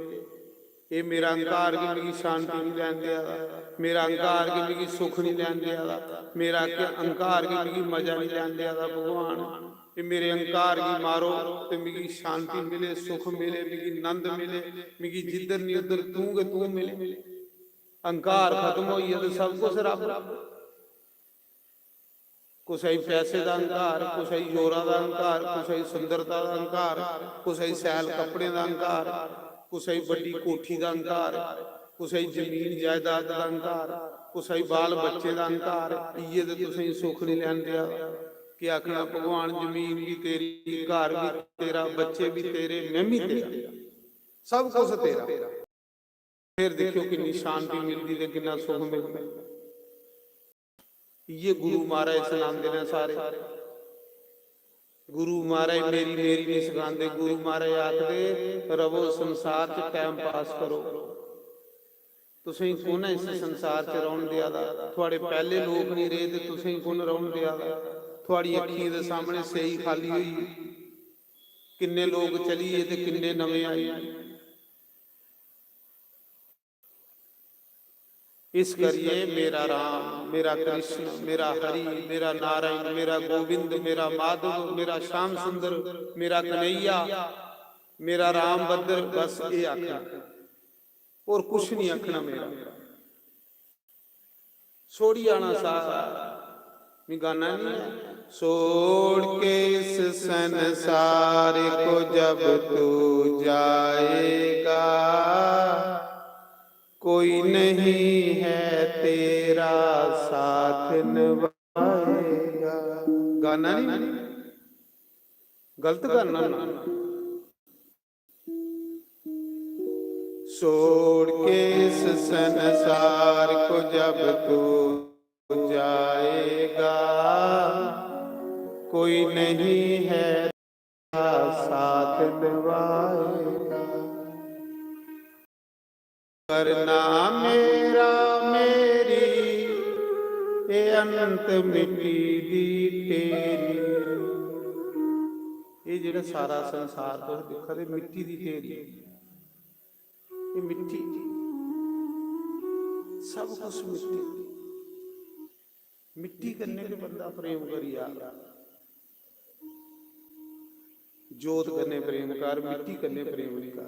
एह् मेरा अहंकार गी मिगी शांति नहीं लैन देआ दा, मेरा अहंकार गी मिगी सुख नहीं लैन देआ दा, मेरा अहंकार गी मिगी मजा नहीं लैन देआ दा। भगवान, एह् मेरे अहंकार गी मारो ते मिगी शांति मिले, सुख मिले, मिगी नंद मिले, मिगी जिद्धर नहीं उद्धर तूं गै तूं मिले। अहंकार खत्म होई गेआ ते सब कुछ रब। कुसै गी पैसे दा अहंकार, कुसै गी जोरा दा अहंकार, कुसै गी सुंदरता दा अहंकार, कुसै गी शैल कपड़े दा अहंकार, कुसै गी बड्डी कोठी दा अहंकार, कुसै गी जमीन जायदाद दा अहंकार, कुसै गी बाल बच्चे दा अहंकार। इयै ते तुसें गी सुख नहीं लैन देआ। केह् आखना, भगवान, जमीन भी तेरी, घर भी तेरा, बच्चे भी तेरे, में भी तेरा, सब कुछ तेरा। फिर दिक्खो किन्नी शांति मिलदी ते किन्ना सुख मिलदा। इयै गुरु महाराज सनांदे ने सारे। गुरु महाराज मेरी मेरी नहीं सखांदे। गुरु महाराज आखदे, "रवो संसार च, टाइम पास करो।" तुसें कु'न इस संसार च रौह्न देआ दा? थुआड़े पैह्ले लोक नहीं रेह् ते तुसें कु'न रौह्न देआ दा? थुआड़ी अक्खियें दे सामने स्हेई खाली होई गेई। किन्ने लोक चली गे ते किन्ने नमें आई गे। इस करियै मेरा राम, मेरा कृष्ण, मेरा हरि, मेरा नारायण, मेरा गोविंद, मेरा माधव, मेरा श्याम सुंदर, मेरा कन्हैया, मेरा राम भद्र, बस एह् आखना, होर कुछ नहीं आखना मेरा। छोड़ी आना सारा, मैं गाना नहीं है। छोड़ के इस संसार को जब तू जाएगा, कोई नहीं है तेरा साथ निभाएगा। गाना नहीं, गलत गाना ना। छोड़ के इस संसार को जब तू जाएगा, कोई नहीं है तेरा साथ निभाएगा। करना मेरा मेरी, ए अंत मिट्टी दी ढेरी। ये जेह्ड़ा सारा संसार तुस दिक्खा दे, मिट्टी दी ढेरी। ये मिट्टी, सब कुछ मिट्टी। मिट्टी कन्नै गै बंदा प्रेम करी जा। जोत कन्नै प्रेम कर, मिट्टी कन्नै प्रेम नहीं कर।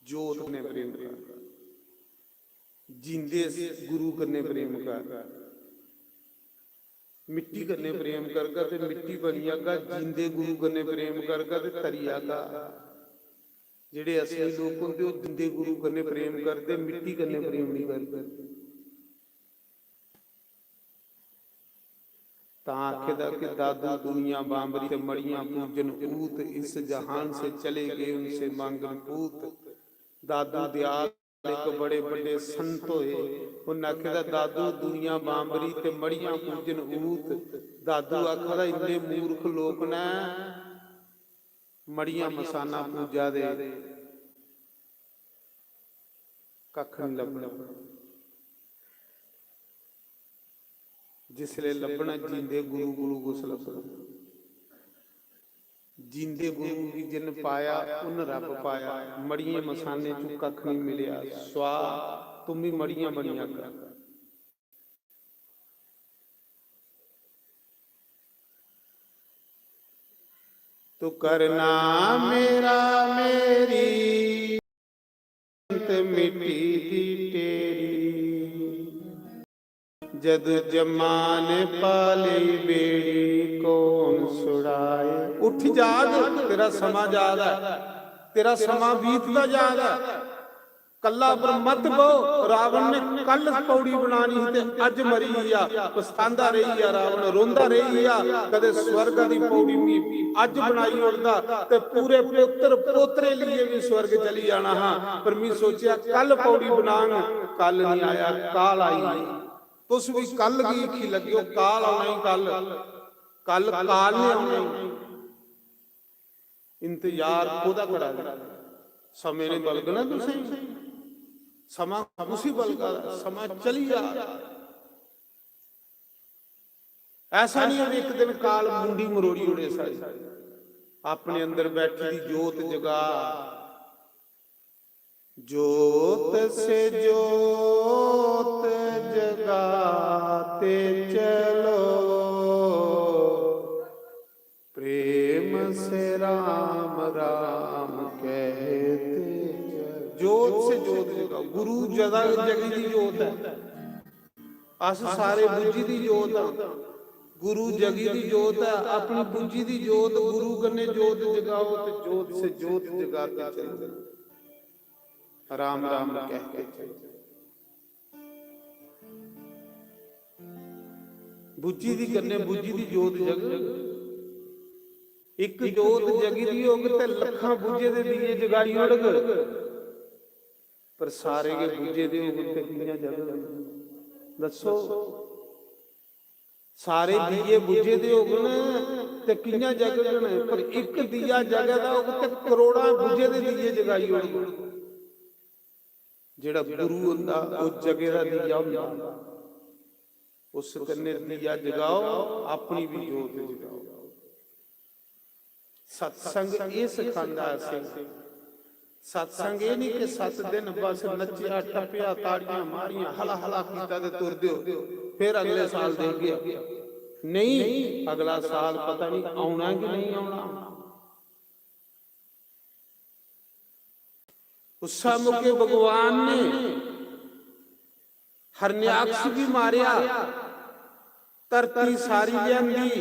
जोत कन्नै प्रेम कर, जींदे गुरु कन्नै प्रेम कर। मिट्टी कन्नै प्रेम करगा ते मिट्टी बनी जागा, जींदे गुरु कन्नै प्रेम करगा ते तरी जागा। जेह्ड़े असली लोक होंदे, ओह् जींदे गुरु कन्नै प्रेम करदे, मिट्टी कन्नै प्रेम नहीं करदे। तां आखे दा कि दादू दुनिया बांबरी ते मड़ियां पूजन ऊत, इस जहान से चले गए उनसे मांगन पूत। दादू दयाल इक बड़े बड्डे संत होए, उन्हें आखे दा, दादू दुनिया बांबरी ते मड़ियां पूजन ऊत। दादू आखा दा, इन्ने मूर्ख लोक न, मड़ियां मसाना पूजा दे, कक्ख नहीं लभना। जिसले लब्भना जींदे गुरु कोलू कुस लब्भना। जींदे गुरु गी जिन पाया, उन रब पाया। मड़ियें मसाने चू कख नहीं मिलया। स्वाह, तुम भी मड़ियां बनी आगा। तू करना मेरा मेरी, अंत मिट्टी दी ढेरी। जद जमान पाली बेड़ी कौन छुड़ाए। उठ जाग, तेरा समा जा दा ऐ, तेरा समा बीतदा जा दा ऐ। कल्ला पर मत बो। रावण ने कल पौड़ी बनानी ही ते अज मरी गया, पछतांदा रही गया रावण, रोंदा रही गया। कदे स्वर्ग दी पौड़ी मी अज बनाई ओड़दा ते पूरे पुत्र पोतरे लिए भी स्वर्ग चली जाना हा, पर मी सोचया कल पौड़ी बनांग, कल नहीं आया, काल आई गई। तुस भी कल गी ईखी लग्यो, काल आना ही कल, कल काल ने आना ही। इंतजार कोदा करा दे? समें ने बलगना तुसें। समां कुसी बलगा दा? समां चली जा। ऐसा नहीं है एक दिन काल मुंडी मरोड़ी उड़े सारी। अपने अंदर बैठी दी जोत जगा। जोत से जोत जगाते चलो, प्रेम से राम राम कहते चलो। जोत से जोत जगाओ। गुरु जगा, जगी दी जोत है। अस सारे बुझी दी जोत हां। गुरु जगी दी जोत है। अपनी बुझी दी जोत गुरु कन्ने जोत जगाओ ते जोत से जोत जगाते चलो। राम राम कहते चलो। बुझी दी कन्ने बुझी दी जोत जग। इक जोत जगी दी होग ते लक्खां बुझे दे दिए जगाई ओड़ग, पर सारे गै बुझे दे होग ते कि'यां जगग? दस्सो। सारे दिए बुझे दे होगन ते कि'यां जगगन? पर इक दिया जगे दा होग ते करोड़ां बुझे दे दिए जगाई ओड़ग। जेड़ा गुरु होंदा, ओह जगे दा दिया होंदा। उस कन्ने दिया जगाओ, अपनी भी जोत जगाओ। सत्संग एह सिखांदा असें। सत्संग एह नहीं कि सत्त दिन बस नच्चेआ, टप्पेआ, ताड़ियां मारियां, हला हला कीता ते तुर दियो, फिर अगले साल देगे। नहीं, अगला साल पता नहीं औना कि नहीं औना। उस्सा मौके भगवान ने हरण्याक्ष भी मारेआ, धरती सारी लिआंदी,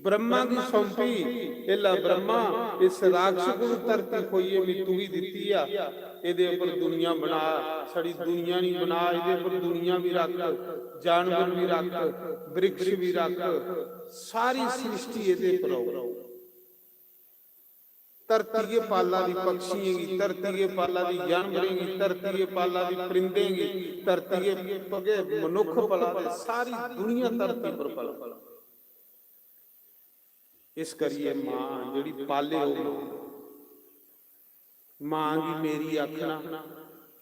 ब्रह्मा गी सौंपी, "एला ब्रह्मा, इस राक्षस को धरती खोइये मी तुगी दित्ती आ, एदे उपर दुनिया बना, सारी दुनिया नहीं बना, एदे उपर दुनिया भी रख, जानवर भी रख, वृक्ष भी रख, सारी सृष्टि एदे पर हो।" धरती गै पाला दी पक्षियें गी, धरती गै पाला दी जानवरें गी, धरती गै पाला दी परिंदें गी, धरती गै पगे मनुख पला दे, सारी दुनिया धरती पर पला। इस करियै मां जेह्ड़ी पाले, ओह् मां, मां गी मेरी आखना,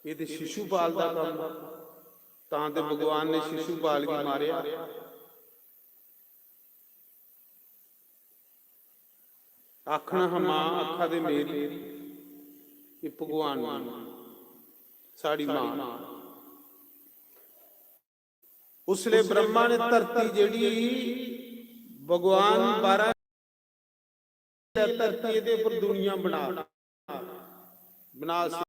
एह् ते शिशुपाल दा कम्म। तां ते भगवान ने शिशुपाल गी मारेआ। आखना हा मां, आखा दे मेरी, एह् भगवान दी, साढ़ी मां। उसले ब्रह्मा ने धरती जेह्ड़ी भगवान बारां धरती एह्दे पर दुनिया बना, बना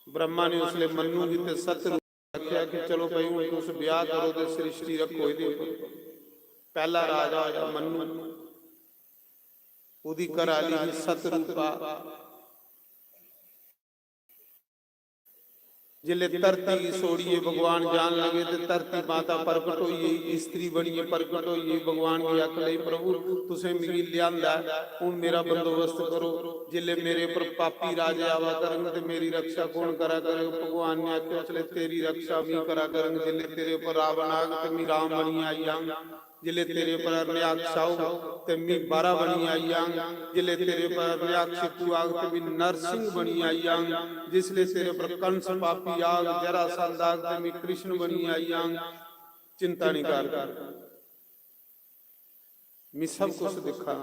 ब्रह्मा ने उसले मन्नू गी ते सतरूप आखेआ कि चलो भाई, हुन तुस ब्याह करो ते सृष्टि रखो एह्दे पर। पैह्ला राजा होया मन्नू, ओह्दी घरै आह्ली ही सतरूपा। जिसले धरती गी छोड़ियै भगवान जान लगे ते धरती माता प्रकट होई गेई, स्त्री बनियै प्रकट होई गेई। भगवान गी आखन लगी, "प्रभु, तुसें मिगी लेआंदा ऐ, हुन मेरा बंदोबस्त करो। जिसले मेरे पर पापी राजे आवा करन ते मेरी रक्षा कौन करा करग?" भगवान ने आखेआ, "उसले तेरी रक्षा मी करा करन। जिसले तेरे पर रावण आग ते मी राम बनियै आई जांग। जिसले तेरे पर हरण्याक्ष आग ते मी बारा बनियै आई जांग। जिसले तेरे पर हरण्याक्ष तू आग ते मी नरसिंह बनियै आई जांग। जिसले तेरे पर कंस पापी आग, जरासंध आग ते मी कृष्ण बनियै आई जांग। चिंता नहीं कर, मी सब कुछ दिखा।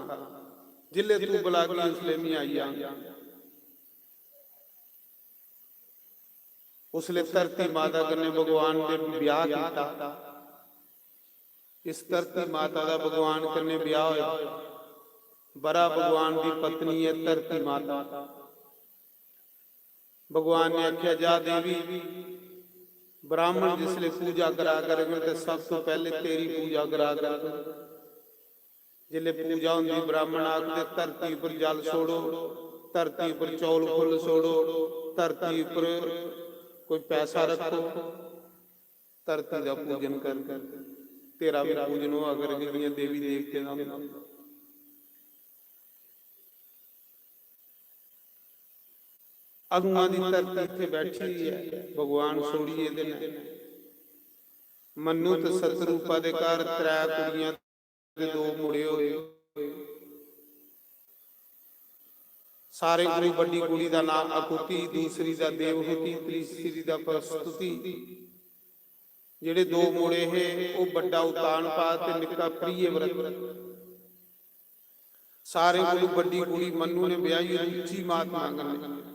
जिसले तू बुलागी उसले मी आई जांग।" उसले धरती माता कन्नै भगवान ने ब्याह कीता। इस धरती माता दा भगवान कन्नै ब्याह होया। बरा भगवान दी पत्नी ऐ धरती माता। भगवान ने आखेआ, "जा देवी, ब्राह्मण जिसले पूजा करा करगन ते सब तो पहले तेरी पूजा करा करगन।" जिसले पूजा होंदी, ब्राह्मण आखदे, "धरती पर जल छोड़ो, धरती पर चौल फुल्ल छोड़ो, धरती पर कोई पैसा रखो, धरती दा पूजन कर, तेरा भी पूजन होआ करग जियां देवी देवतें दा होंदा।" अदुआं दी धरती इत्थै बैठी दी ऐ, भगवान छोड़ी गेदे न। मन्नू ते सतरूपा दे घर त्रै कुड़ियां ते दो मुड़े होए। सारें कोलू बड्डी कुड़ी दा नां आकुति, दूसरी दा देवहूति, तीसरी दा प्रस्तुति। जेह्ड़े दो मुड़े हे, ओह् बड्डा उतानपा ते निक्का प्रियव्रत। सारें कोलू बड्डी कुड़ी मन्नू ने ब्याही रुचि महात्मा कन्नै,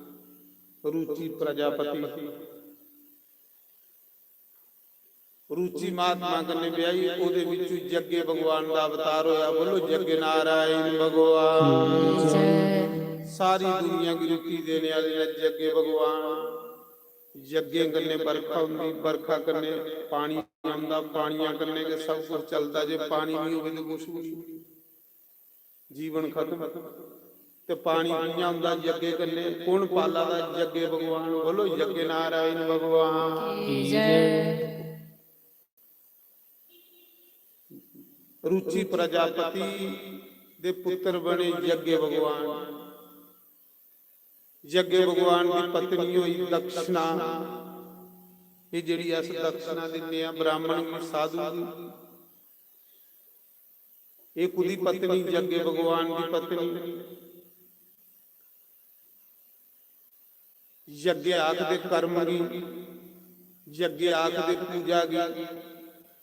रुचि प्रजापति। रुचि महात्मा कन्नै ब्याही, ओह्दे बिच्चू यज्ञ भगवान दा अवतार होया। बोलो, यज्ञ नारायण भगवान। सारी दुनिया की रुचि देने वाले ने यज्ञ भगवान। यज्ञें कन्नै बरखा होंदी, बरखा कन्नै पानी आंदा, पानियां कन्नै गै सब कुछ चलदा। जे पानी नहीं होवे तो कुछ भी नहीं, जीवन खत्म। ते पानी कियां होंदा? यज्ञ कन्नै। कौन पाला दा? यज्ञ भगवान। बोलो, यज्ञ नारायण भगवान। रुचि प्रजापति दे पुत्र बने यज्ञ भगवान। यज्ञ भगवान की पत्नी हुई दक्षिणा। ये जेह्ड़ी अस दक्षिणा दिन्ने आं ब्राह्मण गी, साधु गी, ये कुदी पत्नी? यज्ञ भगवान की पत्नी। यज्ञ आखदे कर्म गी, यज्ञ आखदे पूजा गी।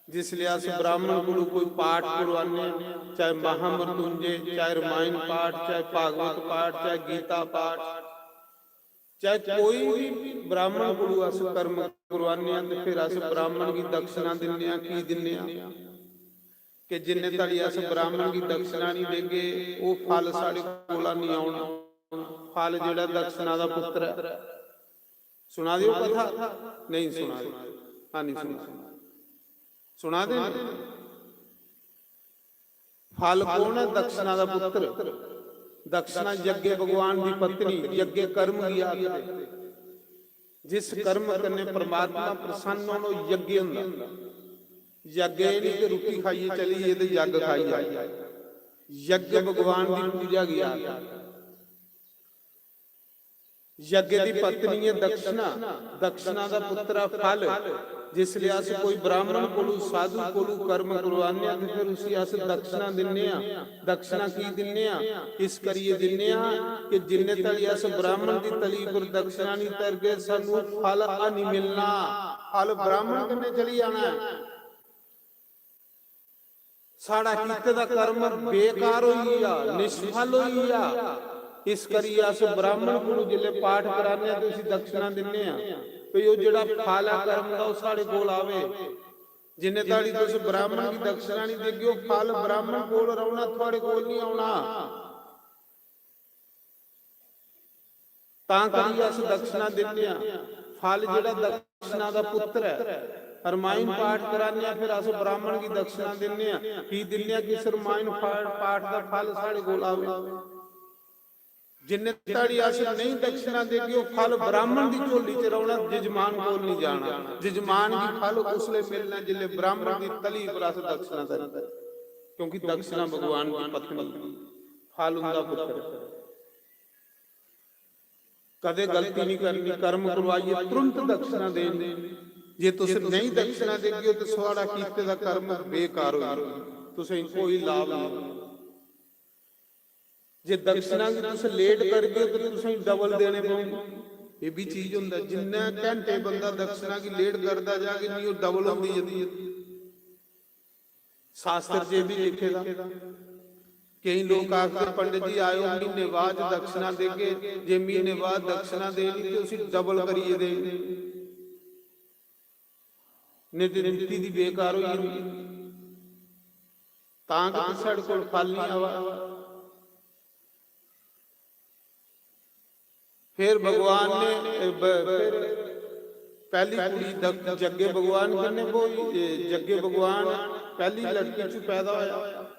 जिसले अस ब्राह्मण कोलू कोई पाठ करवाने, चाहे महामृत्युंजय, चाहे रामायण पाठ, चाहे भागवत पाठ, चाहे गीता पाठ, चाहे कोई भी ब्राह्मण कोलू अस कर्म करवाने आं, ते फिर अस ब्राह्मण गी दक्षिणा दिन्ने आं। की दिन्ने आं? कि जिन्ने धड़ी अस ब्राह्मण गी दक्षिणा नहीं देगे, ओह् फल साढ़े कोला नहीं औना। फल जेह्ड़ा दक्षिणा दा पुत्र ऐ। सुना दे ओ कथा? नहीं सुना दे। हाँ, नहीं सुना। सुना दे ना? फल कौन है? दक्षिणा दा पुत्र। दक्षिणा यज्ञ भगवान की पत्नी, यज्ञ कर्म गी आखदे। जिस कर्म कन्नै परमात्मा प्रसन्न होन, ओह् यज्ञ होंदा। यज्ञ एह् नहीं कि रुट्टी खाइयै चली गे ते यज्ञ खाइयै। यज्ञ भगवान की पूजा गी आखदे। यज्ञ दी पत्नी ऐ दक्षिणा, दक्षिणा दा पुत्र ऐ फल। जिसले अस कोई ब्राह्मण कोलू, साधु कोलू कर्म करवाने आं, ते फिर उसी अस दक्षिणा दिन्ने आं। दक्षिणा की दिन्ने आं? इस करियै दिन्ने आं कि जिन्ने धड़ी अस ब्राह्मण दी तली पर दक्षिणा नहीं धरगे, सानू फल हैनी मिलना। फल ब्राह्मण कन्नै चली जाना ऐ। साढ़ा कीते दा कर्म बेकार होई गेआ, निष्फल होई गेआ। इस करियै अस ब्राह्मण कोलू जिसलै पाठ कराने आं ते उसी दक्षिणा दिन्ने आं, भई ओह् जेह्ड़ा फल ऐ कर्म दा, ओह् साढ़े कोल आवे। जिन्ने धड़ी तुस ब्राह्मण गी दक्षिणा नहीं देगे, ओह् फल ब्राह्मण कोल रौह्ना, थुआढ़े कोल नहीं औना। तां करियै अस दक्षिणा दिन्ने आं। फल जेह्ड़ा दक्षिणा दा पुत्र ऐ, रामायण पाठ कराने आं, फिर अस ब्राह्मण गी दक्षिणा दिन्ने आं। की दिन्ने आं? कि इस रामायण फा-, पाठ दा फल साढ़े कोल आवे। जिन्ने धड़ी अस नहीं दक्षिणा देगे, ओह् फल ब्राह्मण दी झोली च रौह्ना, जजमान कोल नहीं जाना। जजमान गी फल उसले मिलना जिसले ब्राह्मण दी तली पर अस दक्षिणा देगे, क्योंकि दक्षिणा भगवान की पत्नी, फल उंदा पुत्र। कदे गलती नहीं करनी, कर्म करवाइयै तुरंत दक्षिणा देनी। जे तुस नहीं दक्षिणा देगे, तो थुआढ़ा कीते दा कर्म बेकार हो जाना, तुसें कोई लाभ नहीं। जे दक्षिणा गी तुस लेट करगे, तो तुसें डबल देने पौंगे। ये भी चीज होंदा, जिन्ने घंटे बंदा दक्षिणा गी लेट करदा जाग, इन्नी ओह् डबल होंदी जंदी ऐ। शास्त्र च एह् बी लिखे दा। केईं लोक आखदे, "पंडित जी, आयो, म्हीने बाद दक्षिणा देगे, जे म्हीने बाद दक्षिणा देनी ते उसी डबल करियै देनी।" नेईं ते दित्ती दी बेकार होई जंदी। तां करियै साढ़े कोल फल निं आवा। फिर भगवान ने, ब-, फिर पहली कुड़ी द-, जग्गे भगवान कन्नै ब्होई, ए, जग्गे भगवान पहली लड़की चू पैदा होया।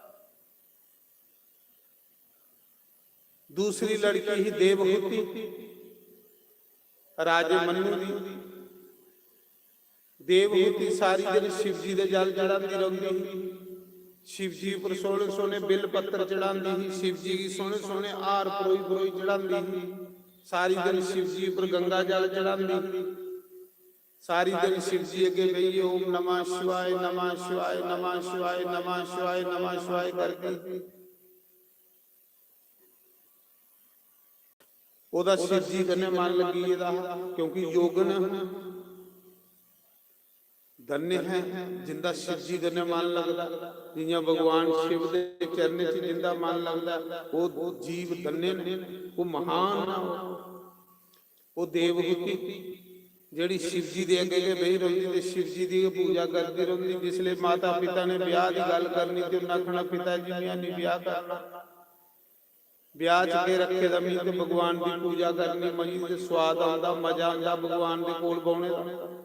दूसरी लड़की ही देवहूति, राजे मनु दी। देवहूति सारी दिन शिव जी दे जल चढ़ांदी रौंह्दी ही। शिव जी उप्पर सोह्ने सोह्ने बिल पत्तर चढ़ांदी ही, शिव जी गी सोह्ने सोह्ने हार परोई परोई चढ़ांदी ही। सारी दिन शिव जी उप्पर गंगा जल चढ़ांदी ही। सारी दिन शिव जी अग्गे बेहियै ओम नमः शिवाय, नमः शिवाय, नमः शिवाय, नमः शिवाय, नमः शिवाय करदी। ओह्दा शिव जी कन्नै मन लग्गी गेदा हा, क्योंकि योगन धन्य है जिंदा शिव जी कन्नै मन लगदा। जियां भगवान शिव दे चरणें च जिंदा मन लगदा, ओह् जीव धन्य न, ओह् महान न। ओह् देवहूति जेह्ड़ी शिव जी दे अग्गें गै बेही रौंह्दी ते शिव जी दी गै पूजा करदी रौंह्दी। जिसलै माता पिता ने ब्याह् दी गल्ल करनी ते उन्नै आखना, "पिता जी, में निं ब्याह् करना।" ब्याह च केह् रक्खे दा, मी ते भगवान दी पूजा करनी, मजी ते स्वाद आंदा, मजा आंदा भगवान दे कोल बौह्ने दा।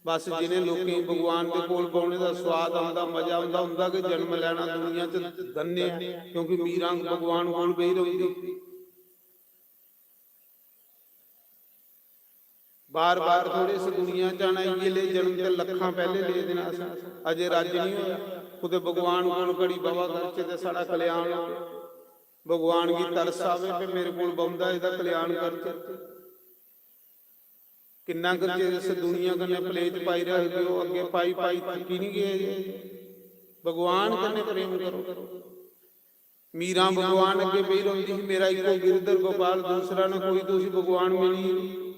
बस जिनें लोकें गी भगवान दे कोल बौह्ने दा स्वाद आंदा, मजा आंदा, उंदा गै जन्म लैना दुनिया च धन्य ऐ, क्योंकि मीरां भगवान कोल बेही रौंह्दी। बार बार थोड़े इस दुनिया च आना, इ'यै ले जन्म ते लक्खां पैह्ले ले दे न अस। अजे रज्ज निं होआ, कुतै भगवान कोल घड़ी बवा करचै ते साढ़ा कल्याण होऐ। भगवान गी तरस आवे कि मेरे कोल बौंह्दा, एह्दा कल्याण करचै। किन्ना कर जे इस दुनिया कन्नै पलेच पाई रखगे, ओह् अग्गें पाई पाई थक्की निं गे जे? भगवान कन्नै प्रेम करो। मीरां भगवान अग्गें बेही रौंह्दी ही, "मेरा इक्को गिरधर गोपाल, दूसरा ना कोई, तुसी भगवान मिली।"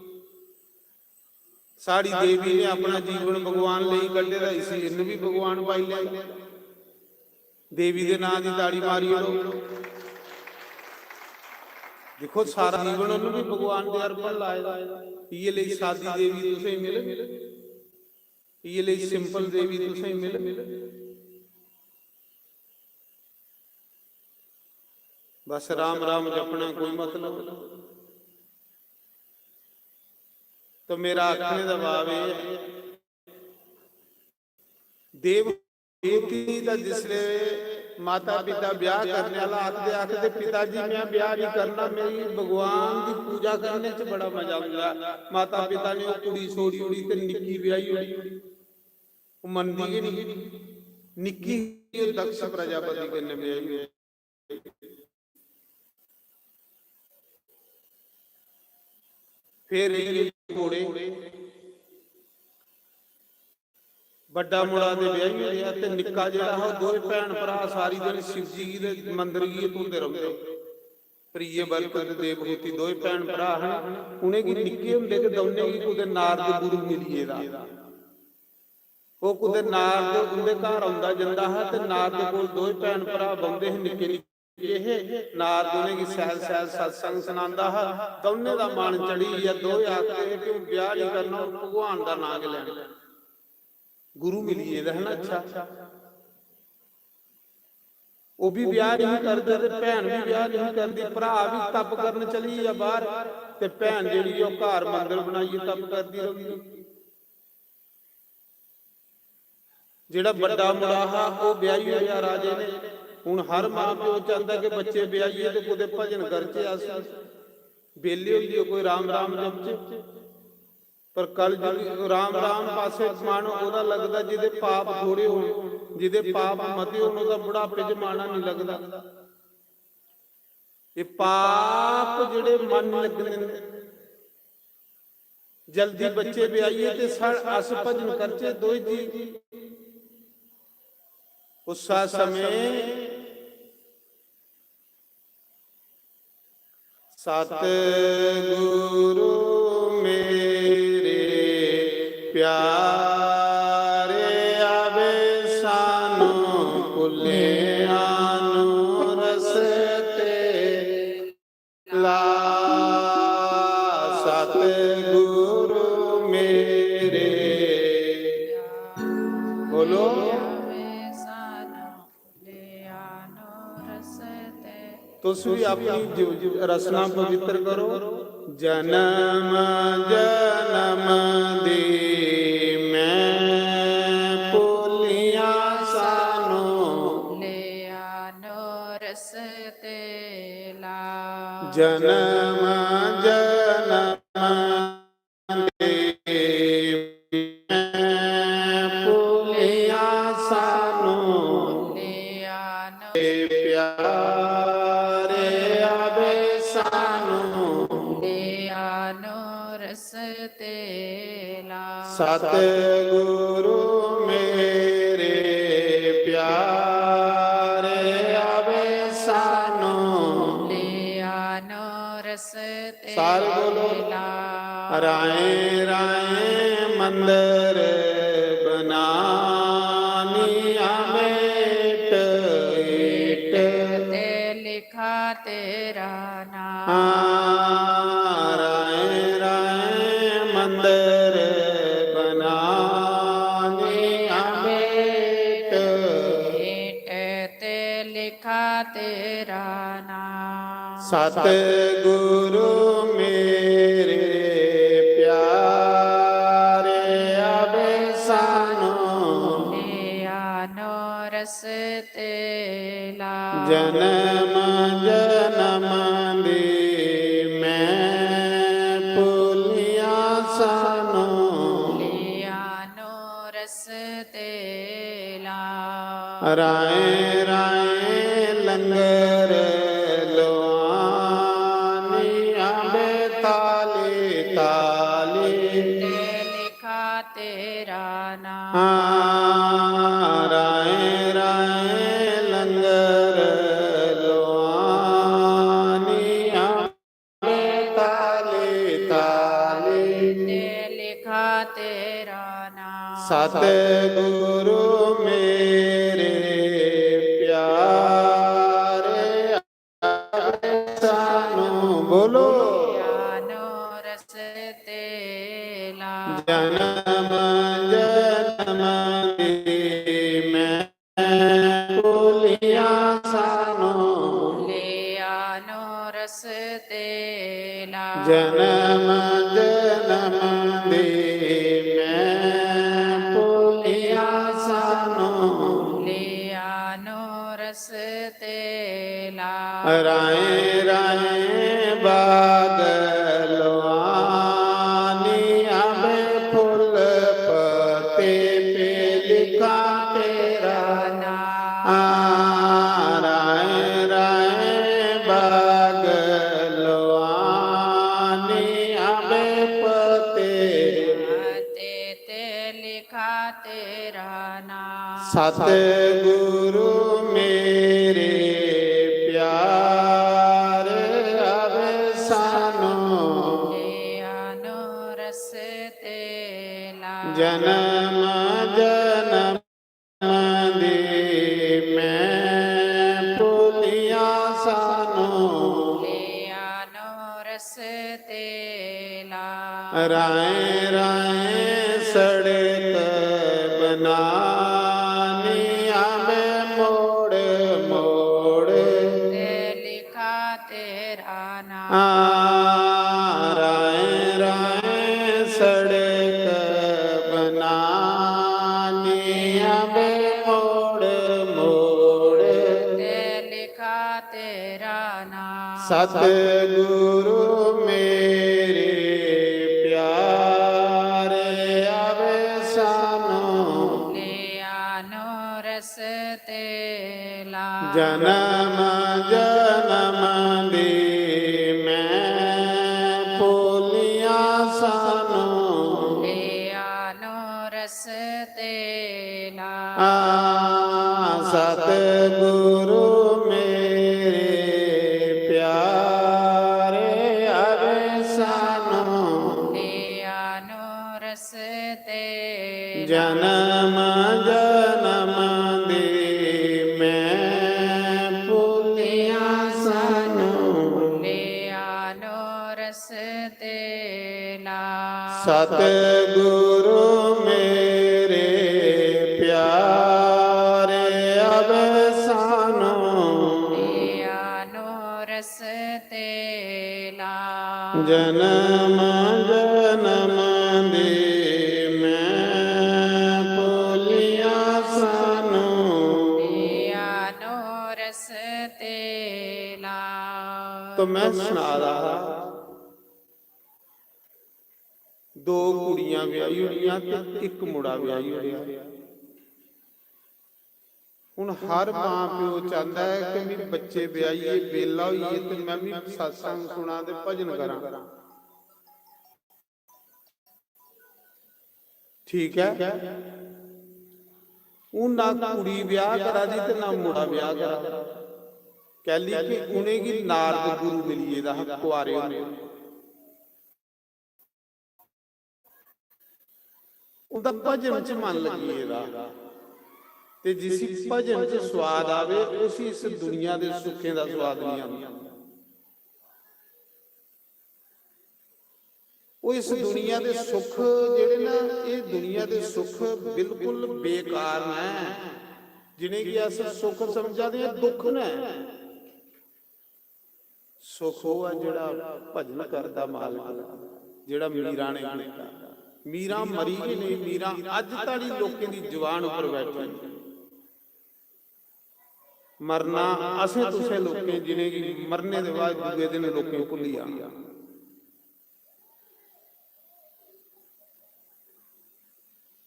साढ़ी देवी ने अपना जीवन भगवान लेई कड्ढे दा, इसी इन्न भी भगवान पाई लेआ। देवी दे नां दी ताड़ी मारी ओड़ो। दिक्खो, सारा जीवन उन्न भी भगवान दे अर्पण लाए दा। इयै लेई सादी देवी तुसें मिल, इयै लेई simple देवी तुसें मिल। बस राम राम जपना कोई मतलब। तो मेरा आखने दा भाव एह् ऐ, देव देवती दा जिसले माता पिता ब्याह करने आह्ला आखदे, आखदे, "पिता जी, मैं ब्याह नहीं करना, मेरी भगवान दी पूजा करने च बड़ा मजा आंदा।" माता पिता ने ओह् कुड़ी छोड़ी ओड़ी ते निक्की ब्याही ओड़ी। ओह् मनदी गै नहीं। निक्की ही ओह् दक्ष प्रजापति कन्नै ब्याही ओड़ी। फिर एह् घोड़े बड्डा मुड़ा ते ब्याही होआ ते निक्का जेह्ड़ा हा, ओह् दोए भैन भ्राऽ सारी दिन शिव जी गी ते मंदर गी गै धोंदे रौंह्दे। प्रिय बरकत देवहूति दोए भैन भ्राऽ हन, उ'नेंगी निक्के होंदे गै दौनें गी कुतै नारद गुरु मिली गेदा। ओह् कुतै नारद उं'दे घर औंदा जंदा हा ते नारद कोल दोए भैन भ्राऽ बौंह्दे हे निक्के निक्के। गे हे। नारद उ'नेंगी शैल शैल सत्संग सनांदा हा। दौनें दा मन चढ़ी गेआ। दोए आखदे हे कि हून ब्याह नेईं करना, हून भगवान दा नांऽ गै लैना। गुरु मिली गेदा हा ना अच्छा। ओह् बी ब्याह नेईं करदे ते भैन बी ब्याह नेईं करदी। भ्राऽ बी तप करन चली गेआ बाहर ते भैन जेह्ड़ी ओह् घर मंदर बनाइयै तप करदी रौंह्दी। जेह्ड़ा बड्डा मुड़ा हा, ओह् ब्याही ओड़ेआ राजे ने। हुन हर मां प्यो चांह्दा कि बच्चे ब्याहियै ते कुतै भजन करचै अस, बेल्ले होइयै कोई राम राम जपचै। पर कलयुग राम राम पासै मन ओह्दा लगदा जिदे पाप थोड़े होन, जिदे पाप मते होन, ओह्दा बुढ़ापे च माना निं लगदा। एह् पाप जेह्ड़े मन लगदे न, जल्दी बच्चे ब्याहियै ते सा-, अस भजन करचै दोए जी। उस्सै समें सतगुरु मेरे प्यारे, आवे सानू भुल्लेआं नू रस्ते ला। सतगुरु मेरे, बोलो। तुस भी अपनी जीव-, रचना पवित्र करो। जन्म जन्म दी मैं भुल्लियां सानू। जन्म जन्म दे मैं भुल्लियां सानू। प्यारे आवे सानू। सतगुरु मेरे प्यारे आवे सानू। रस्ते सारे बोलो। ला। राहें राहें मंदर बनानिया मेट ईट ते लिखा तेरा नाम। हाँ, राहें राहें मंदर बनानिया मेट ईट ते लिखा तेरा नाम। सतगुरु मेरे प्यारे, अबे सानू लियानो रस्ते ला। जन्म जन्म दी मैं पुलिया सानू लियानो रस्ते ला। राहें राहें लंगर लुआनिया बे ताली ताली ते लिखा तेरा नाम। हाँ, राहें राहें लंगर लुआनिया ताली ताली ते लिखा तेरा नाम। सतगुरु मेरे प्यारे, सानू बोलो। लियानो रस्ते ला। जन्म जन्म दी मैं पुलिया सानू लियानो रस्ते ला। जन्म जन्म दी मैं पुलिया सानू लियानो रस्ते ला। राहें राहें बाग लुआनिया बे फुल पत्ते पे लिखा तेरा नाम। राहें राहें बाग लुआनिया बे पत्ते पत्ते ते लिखा तेरा नाम। सतगुरु मेरे प्यारे, अबे सानू लियानो रस्ते ला। जन्म जन्म दी मैं पुलिया सानू लियानो रस्ते ला। राहें राहें सड़क बनानिया बे मोड़ मोड़ ते लिखा तेरा नाम। हाँ, राहें राहें सड़क बनानिया बे मोड़ मोड़ ते लिखा तेरा नाम। सतगुरु मेरे प्यारे, अबे सानू लियानो रस्ते ला। जन्म जन्म दी मैं पुलिया सानू लियानो रस्ते ला। आ, सतगुरु मेरे प्यारे, अबे सानू लियानो रस्ते ला। जन्म जन्म दी मैं पुलिया सानू लियानो रस्ते ला। सतगुरु मेरे प्यारे, अबे सानू लियानो रस्ते ला। जन्म जन्म दी मैं पुलिया सानू लियानो रस्ते ला। तो मैं सुना रहा, दो कुड़ियां ब्याही ओड़ियां ते इक मुड़ा ब्याही ओड़ेआ। हुन हर मां प्यो चांह्दा ऐ कि मी बच्चे ब्याहियै बेला होइयै ते मैं मी सत्संग सुनां ते भजन करां। ठीक ऐ, हुन ना कुड़ी ब्याह करा दी ते ना मुड़ा ब्याह करा दा। कैली कि उ'नेंगी नारद गुरु मिली गेदा हा कुआरे होंदे। उं'दा भजन च मन लग्गी गेदा। ते जिसी भजन च स्वाद आवे, उसी इस दुनिया दे सुखें दा स्वाद नहीं आंदा। ओह् इस दुनिया दे सुख जेह्ड़े न, एह् दुनिया दे सुख बिल्कुल बेकार न, जि'नेंगी अस सुख समझा दे आं, दुख न। सुख ओह् ऐ जेह्ड़ा भजन करदा मालक दा, जेह्ड़ा मीरा ने कीता। मीरा मरी गै नेईं, मीरा अज्ज धोड़ी लोकें दी जुबान उप्पर बैठी। मरना असें तुसें लोकें, जि'नेंगी मरने दे बाद दूए दिन लोकें भुल्ली जाना।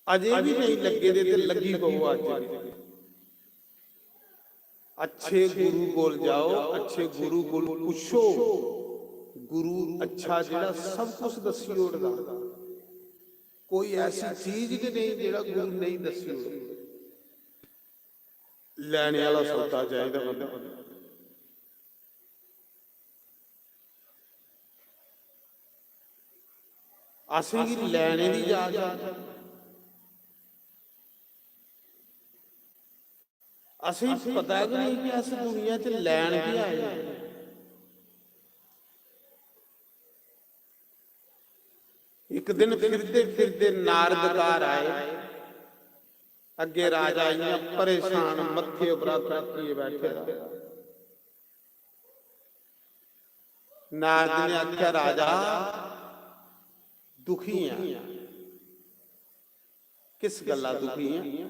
अजें बी नेईं लग्गे दे ते लग्गी पवो अज्ज। अच्छे गुरु कोल जाओ, अच्छे गुरु कोल पुच्छो। गुरु अच्छा जेह्ड़ा सब कुछ दस्सी ओड़दा। कोई ऐसी चीज गै नेईं जेह्ड़ा गुरु नेईं दस्सी ओड़दा। लैने आह्ला सौदा चाहिदा बंदा। असेंगी लैने दी जाच ऐ। असेंगी पता गै नेईं कि अस दुनिया च लैन की आए आं। इक दिन फिरदे फिरदे नारद घर आए। अग्गे राजा इ'यां परेशान, मत्थे उप्परा त्रक्कियै बैठे दा। नारद ने आखेआ, "राजा, दुखी आं।" "किस गल्ला दुखी आं?"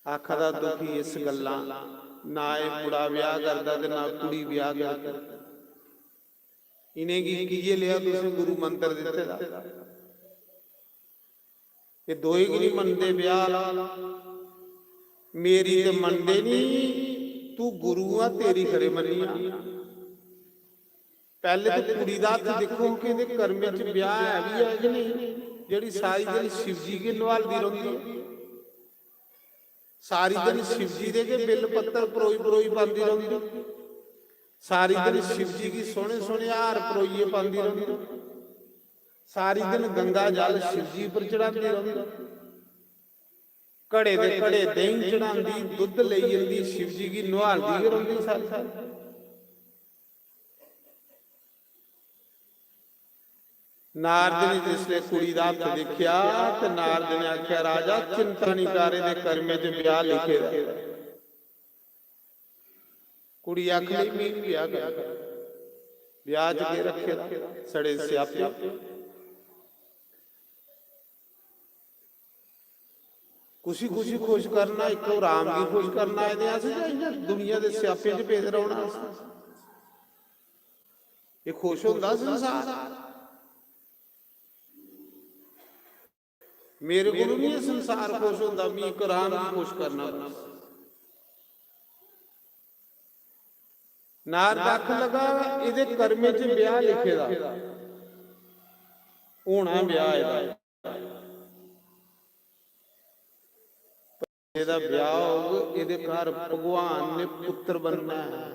आखा दा, "दुखी इस गल्ला, ना एह् मुड़ा ब्याह करदा ते ना कुड़ी ब्याह करदी। इ'नेंगी कि'यै लेआ तुसें गुरु मंत्र दित्ते दा? एह् दोए गी निं मनदे ब्याह आह्ला। मेरी ते मनदे निं, तू गुरु आ, तेरी खरे मन्नी आ।" पैह्ले ते कुड़ी दा हत्थ दिक्खो कि एह्दे कर्में च ब्याह ऐ बी ऐ कि नेईं, जेह्ड़ी सारी दिन शिव जी गी नुहालदी रौंह्दी ऐ। सारी दिन शिव जी दे गै बिल पत्तर परोई परोई पांदी रौंह्दी। सारी दिन शिव जी गी सोह्ने सोह्ने हार परोइयै पांदी रौंह्दी। सारी दिन गंगा जल शिव जी पर चढ़ांदी रौंह्दी। घड़े दे घड़े देहीं चढ़ांदी, दुद्ध लेई जंदी, शिव जी गी नुहालदी गै रौंह्दी सारी। नारद ने जिसलै कुड़ी दा हत्थ दिक्खेआ ते नारद ने आखेआ, "राजा, चिंता निं कर, एह्दे कर्में च ब्याह लिखे दा।" कुड़ी आखन लगी, "में निं ब्याह करना, ब्याह च केह् रक्खे दा, सड़े स्यापे।" कुसी कुसी खुश करना, इक्को राम गी खुश करना आए दे अस, जां इ'यां दुनिया दे स्यापे च पेदे रौह्ना अस? एह् खुश होंदा संसार? मेरे कोल निं एह् संसार खुश होंदा, मी इक राम गी खुश करना बस। नारद आखन लगा, "एह्दे कर्में च ब्याह लिखे दा, होना ब्याह एह्दा।" एह्दा ब्याह होग, एह्दे घर भगवान ने पुत्र बनना ऐ,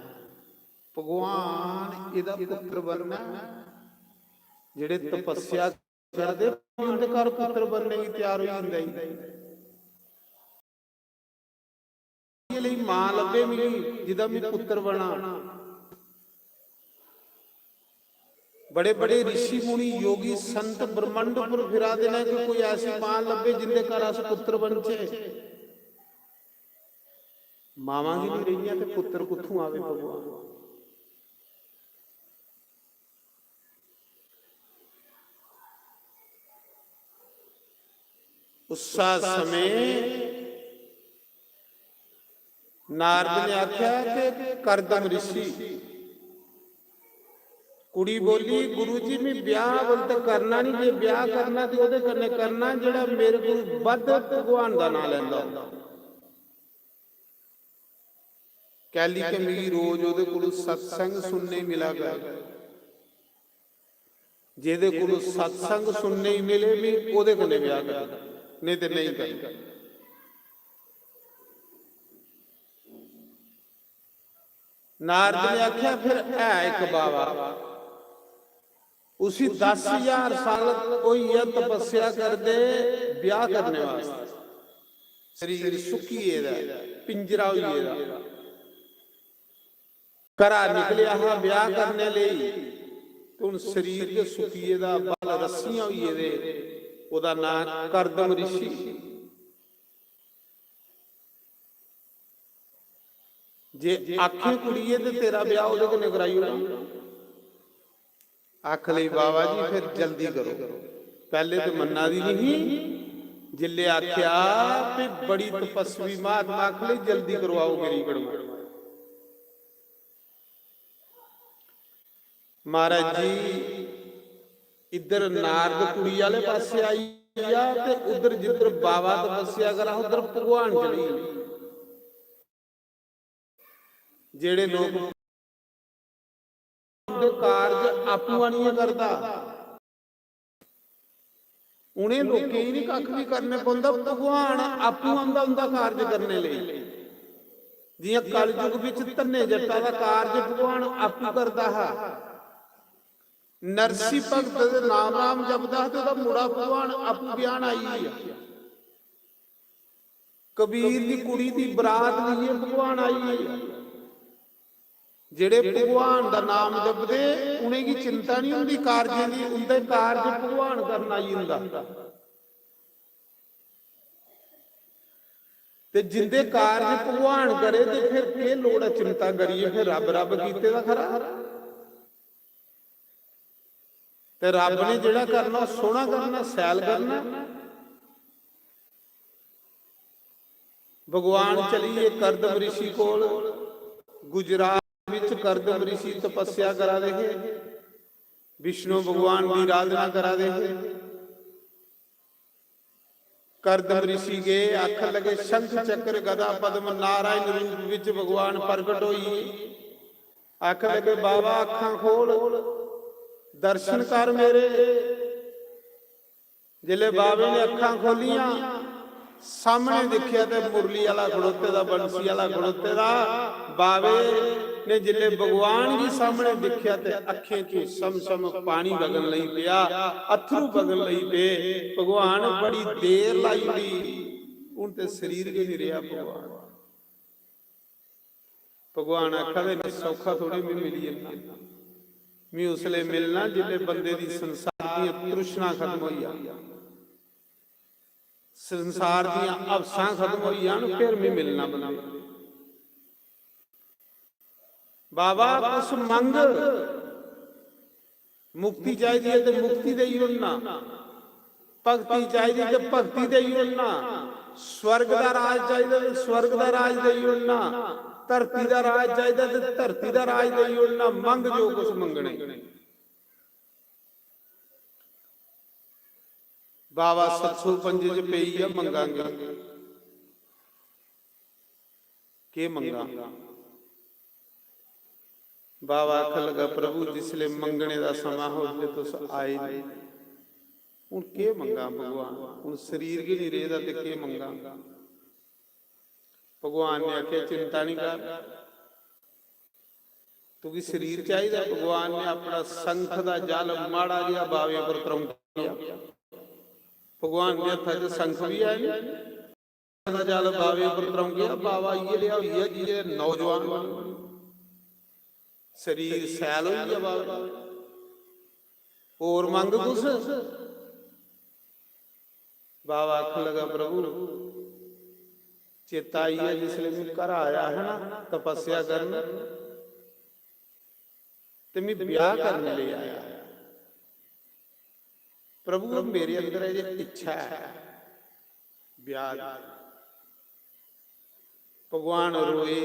भगवान एह्दा पुत्र बनना ऐ। जेह्ड़े तपस्या करदे, उं'दे घर पुत्र बनने गी त्यार होई जंदे। इस लेई मां लब्भे मिगी, जिदा मी पुत्र बना। बड़े बड़े ऋषि मुनि, योगी संत ब्रह्मंड पर फिरा दे न कि कोई ऐसी मां लब्भे जिंदे घर अस पुत्र बनचे। मावां गै निं रहियां ते पुत्र कुत्थूं आवे भगवान? उस्सै समें नारद ने आखेआ कि करदम ऋषि, कुड़ी बोली, "गुरु जी, में ब्याह बल ते करना निं, जे ब्याह करना ते ओह्दे कन्नै करना जेह्ड़ा मेरे कोल बद्ध भगवान दा नांऽ लैंदा होंदा।" कैली के मिगी रोज ओह्दे कोल सत्संग सुनने गी मिला करे। जेह्दे कोल सत्संग सुनने गी मिले, मी ओह्दे कन्नै ब्याह करी, नेईं ते नेईं करी। नारद ने आखेआ, "फिर है इक बावा, उसी दस ज्हार साल होई गेआ तपस्या करदे ब्याह करने वास्तै। शरीर सुक्की गेदा ऐ, पिंजरा होई गेदा। घरा निकलेआ हा ब्याह करने लेई, ते हुन शरीर दे सुक्की गेदा, बल रस्सियां होई गेदे।" ओह्दा नांऽ करदम रिशी। जे आखे कुड़िये ते तेरा ब्याह ओह्दे कन्नै कराई ओड़ां। आख लई, "बाबा जी, फिर जल्दी करो।" पैह्ले ते मन्ना दी निं ही, जिल्ले आखेआ ते बड़ी तपस्वी महात्मा आख लई, "जल्दी करवाओ मेरी कड़माई।" महाराज जी, इद्धर नारद कुड़ी आह्ले पासै आई गेआ ते उद्धर जिद्धर बाबा तपस्या करा, उद्धर भगवान चली गे। जेह्ड़े लोक उं'दे कारज आपूं आनियै करदा, उ'नें लोकें गी निं कक्ख बी करने पौंदा, भगवान आपूं आंदा उं'दा कारज करने लेई। जि'यां कलयुग बिच धन्ने जट्टा दा कारज भगवान आपूं करदा हा। नरसी भगत दे नाम राम जपदा हा ते ओह्दा मुड़ा भगवान आपूं ब्याहन आई गेआ। कबीर दी कुड़ी दी बरात लेइयै भगवान आई गेआ। जेह्ड़े भगवान दा नाम जपदे, उ'नेंगी चिंता निं होंदी कारजें दी, उं'दे कारज भगवान करन आई जंदा। ते जिंदे कारज भगवान करे ते फिर केह् लोड़ ऐ चिंता करियै? फिर रब रब कीते दा खरा। ते रब ने जेह्ड़ा करना, ओह् सोह्ना करना, शैल करना। भगवान चली गे करदम रिशी कोल। गुजरात विच करदम रिशी तपस्या करा दे हे, विष्णु भगवान दी आराधना करा दे हे। करदम रिशी गे, आखन लगे, "शंख चक्र गदा पद्म नारायण रूप विच भगवान प्रगट होई।" आखन लगे, "बाबा, अक्खां खोल, दर्शन कर मेरे।" जिसले बाबे ने अक्खां खोलियां, सामने दिक्खेआ ते मुरली आह्ला खड़ोते दा, बंसी आह्ला खड़ोते दा। बाबे ने जिसले भगवान गी सामने दिक्खेआ ते अक्खें चों सम सम पानी बगन लगी पेआ, अत्थरू बगन लगी पे। भगवान बड़ी देर लाई ओड़ी, हून ते शरीर गै निं रेहा भगवान। भगवान आखा दे, "में सौखा थोड़ी, में मिली जन्ना।" में उसले मिलना जिसले बंदे दी संसार दियां तृष्णा खत्म होई जा, संसार दियां हवसां खत्म होई जान, फिर में मिलना बंदे। बाबा, कुछ मंग, मुक्ति चाहिदी है ते मुक्ति देई ओड़ना, भक्ति चाहिदी ते भक्ति देई ओड़ना, स्वर्ग दा राज चाहिदा ते स्वर्ग दा राज देई ओड़ना, धरती दा राज चाहिदा ते धरती दा राज देई ओड़ना। मंग जो कुछ मंगने। बाबा सत्सू पंजे च पेई ऐ, मंगांगे। केह् मंगां? बाबा आखन लगा, "प्रभु, जिसले मंगने दा समां हा, उसले तुस आए नहीं। हून केह् मंगां भगवान? हून शरीर गै नहीं रेह्दा ते केह् मंगां?" भगवान ने आखेआ, "चिंता नहीं कर, तुगी शरीर चाहिदा।" भगवान ने अपना संख दा जल माड़ा जेहा बावे पर त्रौंकेआ। भगवान दे हत्था च संख भी है नहीं। दा जल बावे उप्पर त्रौंकेआ, बावा इ'यै लेआ होई गेआ जि'यै नौजवान। शरीर सैल होई गेआ बावे। होर मंग कुछ? बावा आखन लगा, "प्रभु, चेता आई गेआ जिसलै में घरा आया हा ना तपस्या करन, ते में ब्याह करने लेई आया। प्रभु, मेरे अंदर एह् इच्छा ऐ ब्याह दी।" भगवान रोए,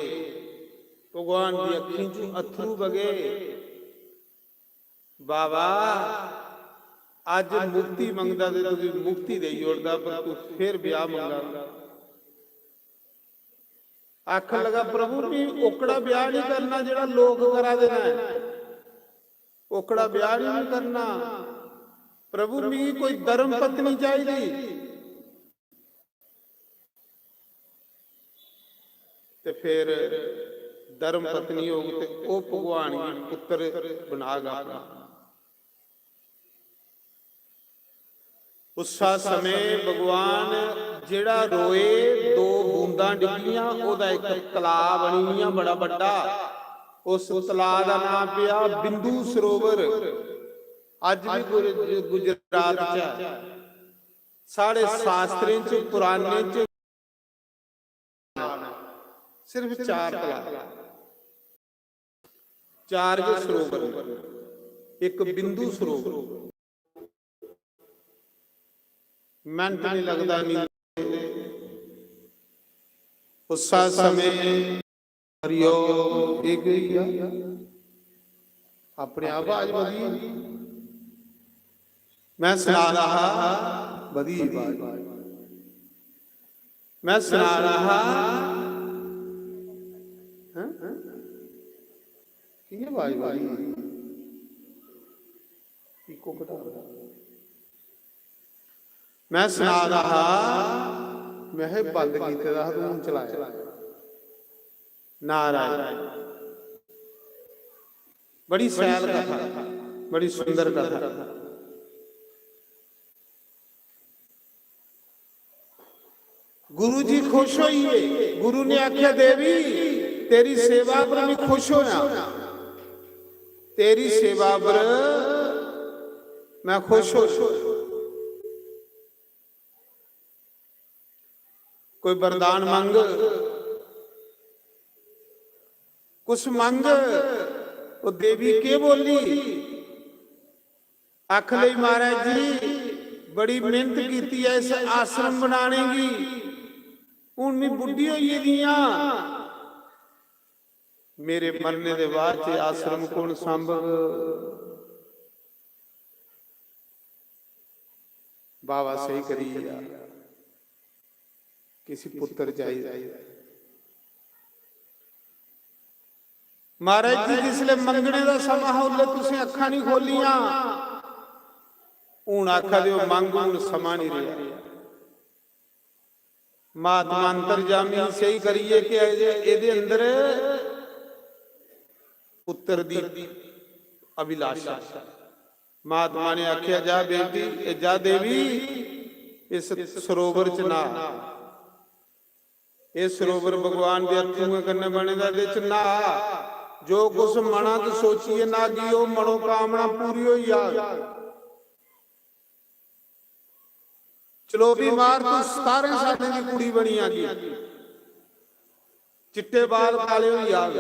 भगवान दी अक्खीं चों अत्थरू बगे। "बाबा, अज्ज मुक्ति मंगदा ते तुगी मुक्ति देई ओड़दा, पर तू फिर ब्याह मंगा।" आखन लगा, "प्रभु, मी ओकड़ा ब्याह नहीं करना जेड़ा लोक करा दे न, ओकड़ा ब्याह नहीं करना। प्रभु, मी कोई धर्म पत्नी चाहिदी।" ते फिर धर्म पत्नी होग ते ओह् भगवान गी पुत्र बनाग अपना। उस्सा समें भगवान जेह्ड़ा रोए, दो बूंदां डिग्गियां, ओह्दा इक तलाऽ बनी गेआ बड़ा बड्डा। उस तलाऽ दा नांऽ पेआ बिंदु सरोवर। अज्ज बी गुर-, गुजरात च ऐ। साढ़े शास्त्रें च, पुराणें च सिर्फ चार तलाऽ, चार गै सरोवर न। इक बिंदु सरोवर, मिंट नहीं लगदा नींदे। उस्सा समें हरिओम, एक गई आ। अपने आप आवाज बधी। मैं सना रहा, बधी आवाज। मैं सना रहा, हैं? कि'यां आवाज बधी? इको घटा। मैं सना रहा, मैं हे बंद कीते दा हा, तूं हून चलाया। नारायण। बड़ी सैल कथा, बड़ी सुंदर कथा। गुरु जी खुश होइए, गुरु ने आख्या, "देवी, तेरी सेवा पर मैं खुश होया, तेरी सेवा पर मैं खुश हो।" कोई वरदान मंग, कुछ मंग। वो देवी के बोली? आख लई, "महाराज जी, बड़ी मेहनत कीती ऐ इस आश्रम बनाने गी, हून मैं बुड्ढी होई गेदी आं, मेरे मरने दे बाद च आश्रम कौन सांभग?" बाबा सही करी गेआ, किसी पुत्र चाहिदा। महाराज जी, जिसले मंगने दा समां हा, उसले तुसें अक्खां नहीं खोलियां। हून आखा दे ओ, "मंग, हून समां नहीं रहा।" महात्मा अंतर्जामी सही करिए कि एदे अंदर पुत्र दी अभिलाषा। महात्मा ने आख्या, "जा बेटी, ए जा देवी, इस सरोवर च नहा। ए सरोवर भगवान दे अत्थुएं कन्नै बने दा, एदे च नहा। जो कुछ मना च सोचिए नहागी, ओ मनोकामना पूरी होई जाग।" चलोबी मार, तू सतारें सालें दी कुड़ी बनी आगी, चिट्टे बाल काले होई जाग।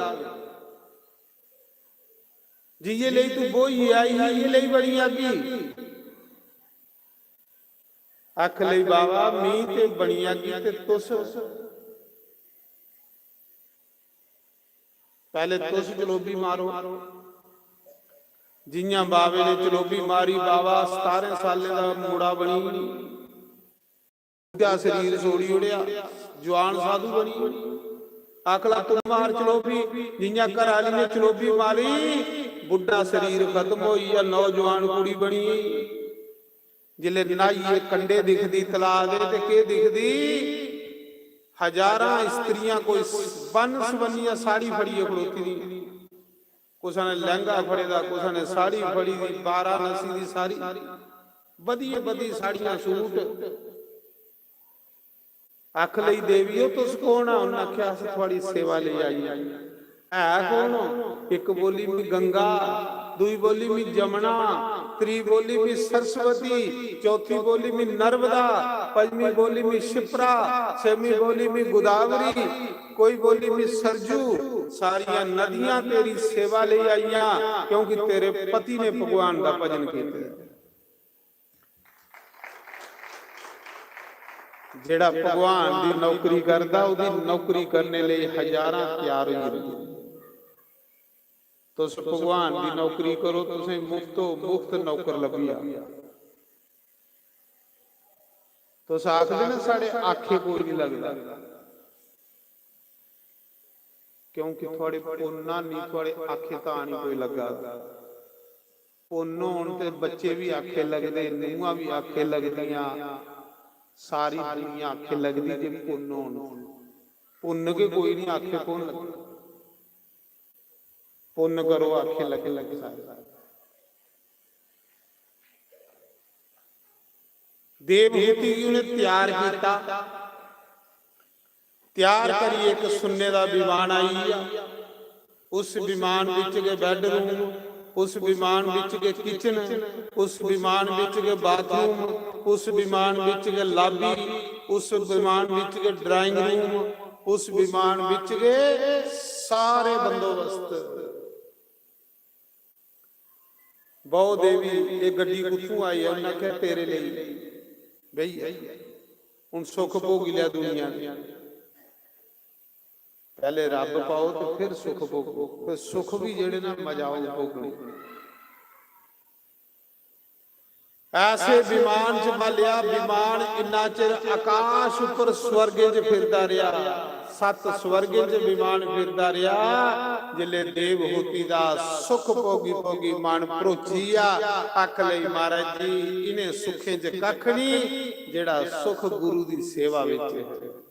जिये लेई तू बोही आई ही, इये लेई बनी आगी। आख लई, "बाबा, मी ते बनी आगी, ते तुस?" पहले तुस चलोबी मारो। जियां बाबे ने चलोबी मारी, बाबा सतारें सालें दा मुड़ा बनी, बुड्ढा शरीर छोड़ी ओड़ेआ, जवान साधु बनी। आखला, "तू मार चलोबी।" जियां घर आली ने चलोबी मारी, बुड्ढा शरीर खत्म होई गेआ, नौजवान कुड़ी बनी। जिसलै न्हाइयै कंढे दिखदी तलाऽ दे, ते केह् दिखदी? हजारां स्त्रियां कोई बन्न सबन्नियां साड़ी फड़ियै खड़ोती दी। कुसै ने लैंह्गा फड़े दा, कुसै ने साड़ी फड़ी दी, बाराणसी दी साड़ी, बधियै बधी साड़ियां, सूट। आख लई, "देवी, ओ तुस कौन आ?" उन्नै आखेआ, "अस थुआड़ी सेवा लेई आई आं।" "है कौन ओ?" इक बोली, "मी गंगा।" दूई बोली, "मी जमुना।" त्री बोली, "मी सरस्वती।" चौथी बोली, "मी नर्मदा।" पंजमी बोली, "मी शिप्रा।" छेमी बोली, "मी गोदावरी।" कोई बोली, "मी सरजू।" सारियां नदियां तेरी सेवा लेई आइयां, क्योंकि तेरे पति ने भगवान दा भजन कीता। जेड़ा भगवान दी नौकरी करदा, ओदी नौकरी करने लेई हजारां त्यार होई जंदे। तुस भगवान दी नौकरी करो, तुसें मुफ्तो मुफ्त नौकर लब्भी जा। तुस आखदे ना, "साढ़े आखे कोई नहीं लगदा।" क्योंकि थुआड़े पुन्न निं, थुआड़े आखे तां निं कोई लग्गा दा। पुन्न होन ते बच्चे बी आखे लगदे, नूहां बी आखे लगदियां, सारी दुनिया आखे लगदी जे पुन्न होन। पुन्न गै कोई निं, आखे कु'न लगदा? पुन्न करो, आखी लग्गे लग्गे सारे। देवहूति गी उ'नें त्यार कीता। त्यार करियै इक सुन्ने दा विमान आई गेआ। उस विमान बिच गै बेडरूम, उस विमान बिच गै किचन, उस विमान बिच गै बाथरूम, उस विमान बिच गै लाबी, उस विमान बिच गै ड्राइंग रूम, उस विमान बिच गै सारे बंदोबस्त। "बौ देवी, एह् गड्डी कुत्थूं आई ऐ?" उ'नें आखेआ, "तेरे लेई बेही ऐ, हून सुख भोगी लेआ दुनिया दे। पैह्ले रब्ब पाओ ते फिर सुख भोगो, फिर सुख बी जेह्ड़े ना मजा औग भोगने।" ऐसे विमान च बालेआ, विमान इन्ना चिर आकाश उप्पर स्वर्गें च फिरदा रेहा, सत्त स्वर्गें च विमान फिरदा रेहा। जिसले देवहूति दा सुख भोगी भोगी मन भरोची गेआ, आख लई, "महाराज जी, इ'नें सुखें च कक्ख नहीं जेह्ड़ा सुख गुरु दी सेवा विच है।"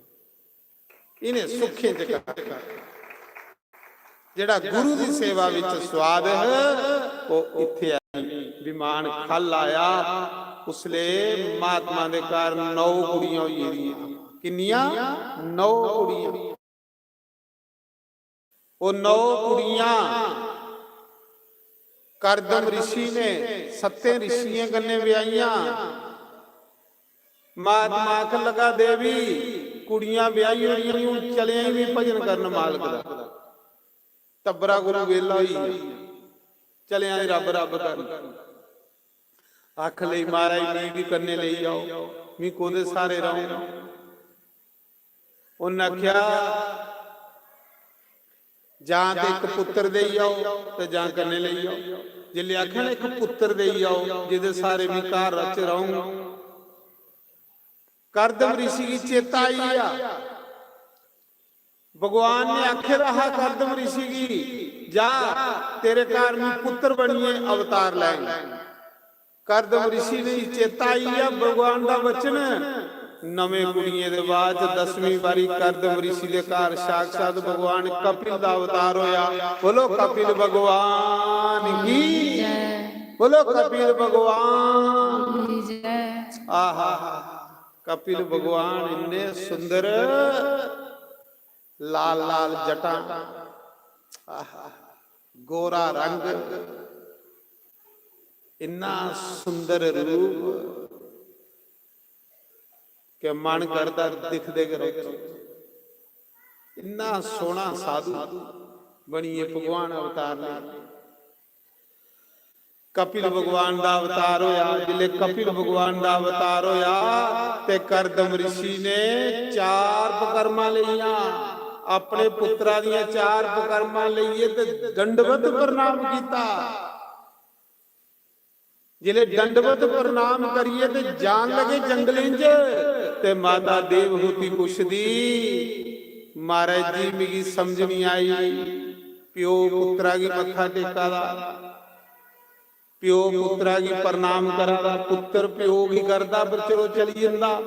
इ'नें सुखें च कक्ख, जेह्ड़ा गुरु दी सेवा विच स्वाद है, ओह् इत्थे आई। विमान ख'ल्ल आया, उसले महात्मा दे घर नौ कुड़ियां होई गेदियां। किन्नियां? नौ कुड़ियां। ओह् नौ कुड़ियां करदम ऋषि ने सत्तें ऋषियें कन्नै ब्याहियां। महात्मा आखन लगा, "देवी, कुड़ियां ब्याही ओड़ियां, हून चलेआं बी भजन करन मालक दा। टब्बरा कोलू बेह्ला होई गेआ, चलेआं रब रब करन।" आख लई, "महाराज, मी बी कन्नै लेई जाओ, मी कोह्दे स्हारे रौह्ङ?" उन्न आखेआ, "जां ते इक पुत्तर देई आओ ते जां कन्नै लेई आओ।" जिसलै आखेआ ना, "इक पुत्तर देई आओ, जेह्दे स्हारे मी घर च रौह्ङ।" करदम ऋषि गी चेता आई गेआ, भगवान ने आखे दा हा करदम ऋषि गी, "जा, तेरे घर मी पुत्तर बनियै अवतार लैंग।" करदम ऋषि ने चेता आई गेआ भगवान दा वचन। नवें कुड़ियें दे बाद च दसवीं बारी करदम ऋषि दे घर साक्षात भगवान कपिल दा अवतार होया। बोलो कपिल भगवान की, जय। बोलो कपिल भगवान की जय। आहा, कपिल भगवान इन्ने सुंदर, लाल लाल जटां, आहा, गोरा रंग, इन्ना सुंदर रूप कि मन करदा दिखदे गै रौह्चै। इन्ना सोहना साधु बनियै भगवान अवतार ले। कपिल भगवान दा अवतार होया। जिसलै कपिल भगवान दा अवतार होया ते करदम ऋषि ने चार पकरमा लेइयां, अपने पुत्रा दियां चार पकरमा लेइयै ते दंडवत प्रणाम कीता। जिसलै दंडवत प्रणाम करियै ते जान लगे जंगलें च, ते माता देवहूति पुछदी, "महाराज जी, मिगी समझ नहीं आई, प्यो पुत्रा गी मत्था टेका दा, प्यो पुत्रा गी प्रणाम करा दा, पुत्तर प्यो गी करदा पर चलो चली जंदा,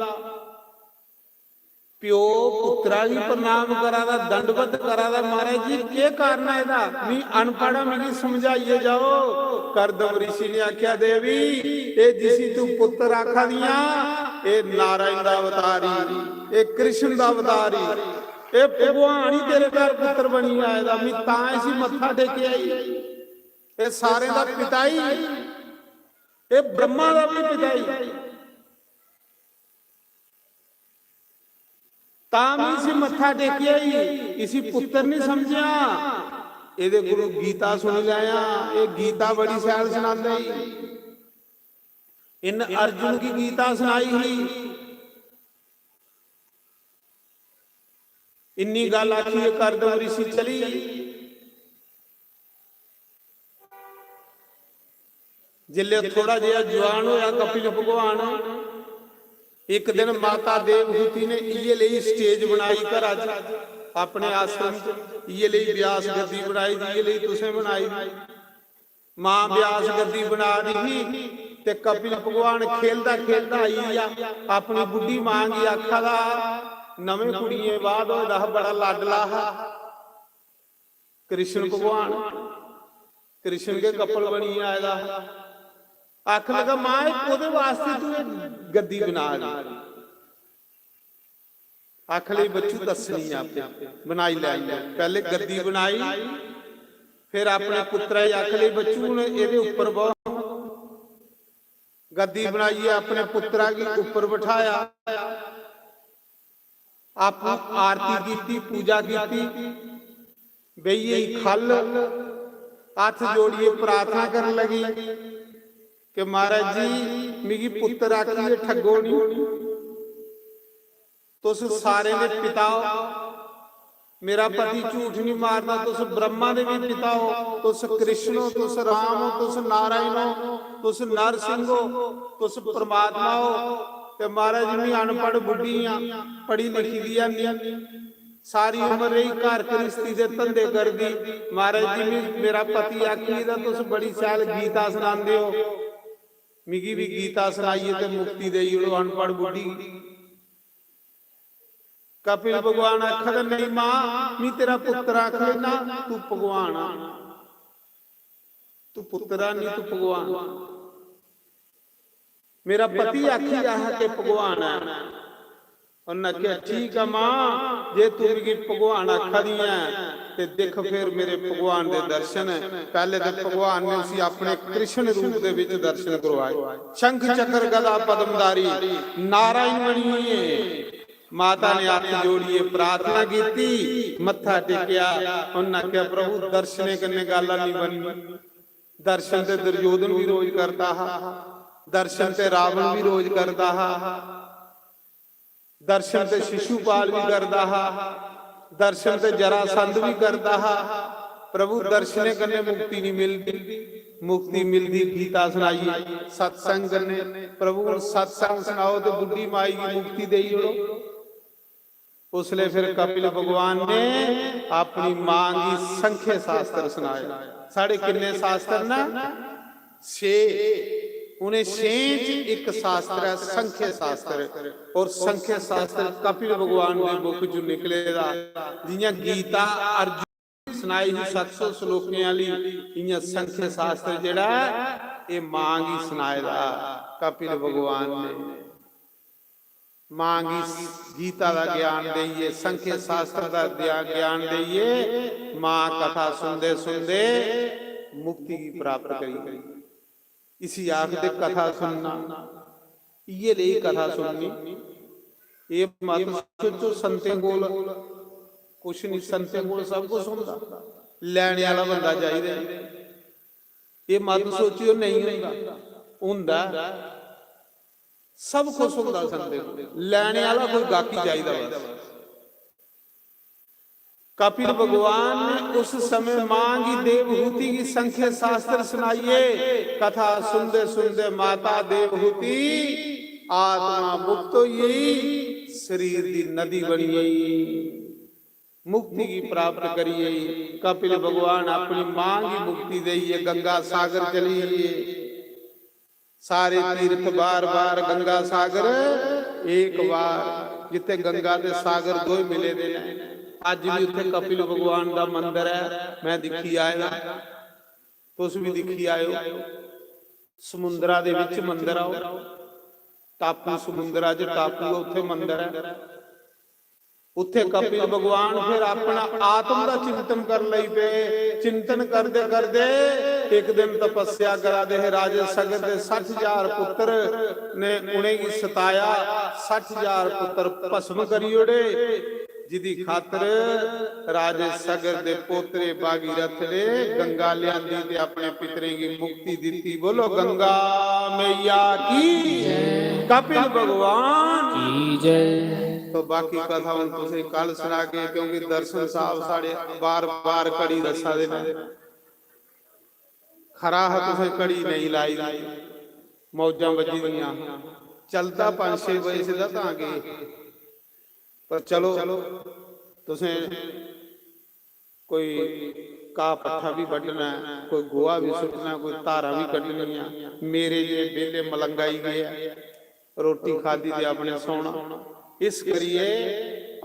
प्यो पुत्रा गी प्रणाम करा दा, दंडवत करा दा, महाराज जी केह् कारण है एह्दा? मी अनपढ़ आं, मिगी समझाइयै जाओ।" करदम ऋषि ने आख्या, "देवी, एह् जिसी तू पुत्तर आखा दियां, एह् नारायण दा अवतार ही, एह् कृष्ण दा अवतार ही, एह् भगवान ही तेरे घर पुत्तर बनी आए दा, मी तां इसी मत्था टेकेआ ई।" एह् सारें दा पिता ही, एह् ब्रह्मा दा बी पिता ही। तां बी इसी मत्था टेकेआ ही, इसी पुत्तर नहीं समझेआ। एह्दे कोलों गीता सुनी लैया, एह् गीता बड़ी शैल सनांदा ही। इन्न अर्जुन गी गीता सनाई ही। इन्नी गल्ल आखियै करदम ऋषि चली गे। जिसलै थोड़ा जेहा जुआन होया कपिल भगवान, इक दिन माता देवहूति ने इयै लेई stage बनाई घरा च, अपने आश्रम च इयै लेई व्यास गद्दी बनाई दी, इयै लेई तुसें बनाई दी। मां व्यास गद्दी बना दी ही ते कपिल भगवान खेलदा खेलदा आई गेआ, अपनी बुड्ढी मां गी आखा दा, नमें कुड़ियें बाद होए दा हा, बड़ा लाडला हा कृष्ण भगवान। कृष्ण गै कपल बनियै आए दा हा। आखन लगा, "मां, एह् कोह्दे वास्ते तू एह् गद्दी बना दी?" आखन लगी, "बच्चू, दस्सनी ऐ आपे, बनाई लैन दे।" पैह्ले गद्दी बनाई, फिर अपने पुत्तरा गी आखन लगी, "बच्चू, हून एह्दे उप्पर बौह्।" गद्दी बनाइयै अपने पुत्तरा गी उप्पर बठाया, आपूं आरती कीती, पूजा कीती, बेहियै खल्ल हत्थ जोड़ियै प्रार्थना करन लगी कि "महाराज जी, मिगी पुत्तर आखियै ठग्गो निं, तुस सारें दे पिता ओ, मेरा पति झूठ निं मारदा, तुस ब्रह्मा दे बी पिता ओ, तुस कृष्ण ओ, तुस राम ओ, तुस नारायण ओ, तुस नरसिंह ओ, तुस परमात्मा ओ। ते महाराज जी, मी अनपढ़ बुड्ढी आं, पढ़ी लिखी दी है नहीं, सारी उम्र रेही घर घ्रिस्ती दे धंधे करदी। महाराज जी, मी मेरा पति आखी दा, तुस बड़ी शैल गीता सनांदे ओ, मिगी बी गीता सनाइयै ते मुक्ति देई ओड़ो अनपढ़ बुड्ढी गी।" कपिल भगवान आखा दा, "नहीं मां, मी तेरा पुत्तर आखी ना, तू भगवान आ, तू पुत्तर आ नहीं, तू भगवान आ।" मेरा पति आखी रहा है कि भगवान है। उन्हें आखेआ, "ठीक है मां, जे तू मिगी भगवान आखा दी है, ते दिख फिर मेरे भगवान दे दर्शन।" पहले तो भगवान ने उसी अपने कृष्ण रूप दे विच दर्शन करवाए। शंख चक्र गदा पद्मधारी नारायण बनिए माता ने हत्थ जोड़िए प्रार्थना कीती, मत्था टेकेआ। उन्हें आखेआ, "प्रभु, दर्शने कन्नै गल्ल नहीं बननी।" दर्शन ते दुर्योधन भी रोज करता हा, दर्शन ते रावण भी रोज करता हा, दर्शन ते शिशुपाल भी करता हा, दर्शन ते जरासंध भी करता हा। प्रभु, दर्शने कन्नै मुक्ति नहीं मिलती, मुक्ति मिलदी गीता सनाइए, सत्संग कन्नै। प्रभु, हुण सत्संग सनाओ ते बुड्ढी माई गी मुक्ति देई ओड़ो। उसले फिर कपिल भगवान ने अपनी मां गी संख्य शास्त्र सनाया। साढ़े किन्ने शास्त्र न? छे। उन्हें छे च एक शास्त्र है संख्य शास्त्र, और संख्य शास्त्र कपिल भगवान दे मुख चों निकले दा। जियां गीता अर्जुन सनाई ही सत्त सौ श्लोकें आह्ली, इयां संख्य शास्त्र जेह्ड़ा ऐ, एह् मां गी सनाए दा कपिल भगवान ने। मां गी गीता दा ज्ञान देइयै, संख्य शास्त्र दा ज्ञा-, ज्ञान देइयै, मां कथा सुनदे सुनदे मुक्ति गी प्राप्त करी गई। इसी आखदे कथा सुनना। इयै लेई कथा सुननी। एह् मत सोचो संतें कोल कुछ नहीं, संतें कोल सब कुछ होंदा, लैने आह्ला बंदा चाहिदा। एह् मत सोचियो नहीं होंदा, होंदा। सब कुछ होंदा संतें कोल, लैने आह्ला कोई गाहकी चाहिदा बस। कपिल भगवान ने उस समय मां गी देवहूति गी संख्य शास्त्र सुनाइए, कथा सुनदे सुनदे माता देवहूति आत्मा मुक्त होई गई, शरीर दी नदी बनी गई, मुक्ति गी प्राप्त करी गई। कपिल भगवान अपनी मां गी मुक्ति देइए गंगा सागर चली गए। सारे तीर्थ बार बार गंगा सागर एक बार, जिथे गंगा ते सागर दोए मिले दे ने। अज भी उत्थे कपिल भगवान दा मंदर है, मैं दिक्खी आया, तुस भी दिक्खी आयो। समुंदरा दे विच मंदर आओ, टापू समुंदरा च टापू है, उत्थे मंदर है। उत्थे कपिल भगवान फिर अपना आत्म दा चिंतन कर लई पे। चिंतन करदे करदे एक दिन तपस्या करा दे हे राजे सगर दे सट्ठ हजार पुत्र ने उनेंगी सताया, सट्ठ हजार पुत्र भस्म करी ओड़े, जिदी खातर राजे सगर दे पोतरे भागीरथ ने गंगा लियांदी ते अपने पितरें गी मुक्ति दित्ती। बोलो गंगा मैया की, कपिल भगवान की जय। तो बाकी कथा हुन तुसें कल सुनागे, क्योंकि दर्शन साहब साढ़े बार बार कड़ी दस्सा दे ने। खरा हा तुसें कड़ी नहीं लाई दी, मौजां बज्जी दियां। चलदा पंज छे बजे सिद्धा तां गे, पर चलो तुसें कोई घाह पट्ठा भी बड्ढना ऐ, कोई गोहा भी सुट्टना, कोई धारा भी कड्ढनियां। मेरे जे बेले मलंगाई गए, रोटी खादी ते अपने सौना। इस करिए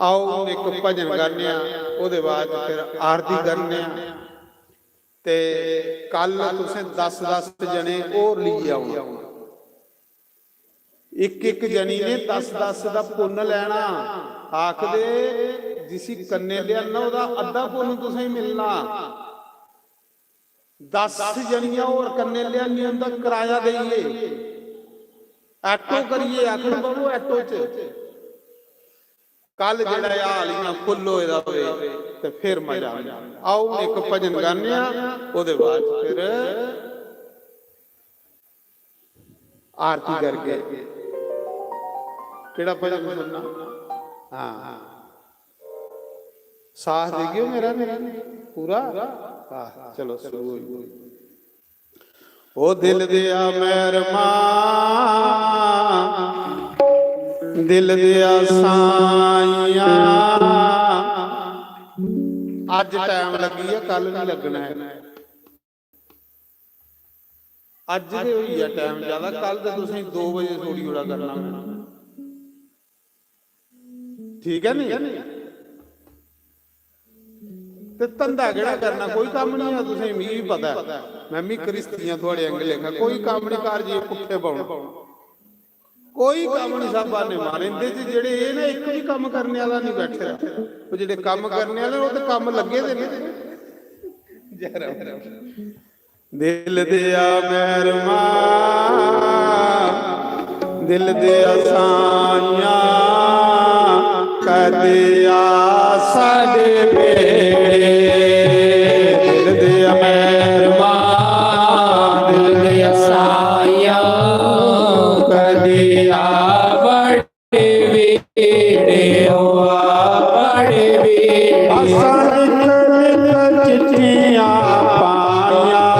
आओ हुन इक भजन गाने आं, ओह्दे बाद फिर आरती करने आं। ते कल तुसें दस दस जने होर लेइयै औना। इक इक जनी ने दस दस दा पुन्न लैना। आखदे, जिसी कन्नै लेआना, ओह्दा अद्धा पुन्न तुसेंगी मिलना। दस जनियां होर कन्नै लेआनियां, उं'दा कराया देइयै, ऑटो करियै, आखन, "बाबू, ऑटो च।" कल जेह्ड़ा एह् हाल इ'यां फुल होए दा होए ते फिर मजा आंदा। आओ, हून इक भजन गान्ने आं, ओह्दे बाद फिर आरती करगे। केह्ड़ा भजन सुनना? हाँ, साथ देगियो मेरा, मेरा पूरा। हाँ, चलो, शुरू होई। ओ दिल दिया मेहरमा, दिल दिया साइया, अज टाइम लग्गी है, कल नहीं लगना है। अज ते होई गेआ टाइम ज्यादा, कल ते तुसें दो बजे छोड़ी ओड़ा करना। ठीक है नी? ते धंधा केह्ड़ा करना, कोई कम्म नहीं है। तुसें, मिगी भी पता है, मैं भी घरिस्तियां थुआड़े आंगे लेखा, कोई कम्म नहीं, घर जाइयै पुट्ठे पौना, कोई कम्म नहीं। सब बाने मारे इंदे च, जेड़े एह् ना, इक भी कम्म करने आह्ला नहीं बैठे दा। ओह् जेड़े कम्म करने आह्ले, ओह् ते कम्म लग्गे दे ने। जय राम। दिल दिया मेहरमा, दिल दिया साइया, कदिया साडे बेड़े। दिल दिया मेहरमा, दिल दिया साइया, कदिया बड़े बेड़े, ओ बड़े बेड़े। असां लिख लिख चिट्ठियां पाइयां।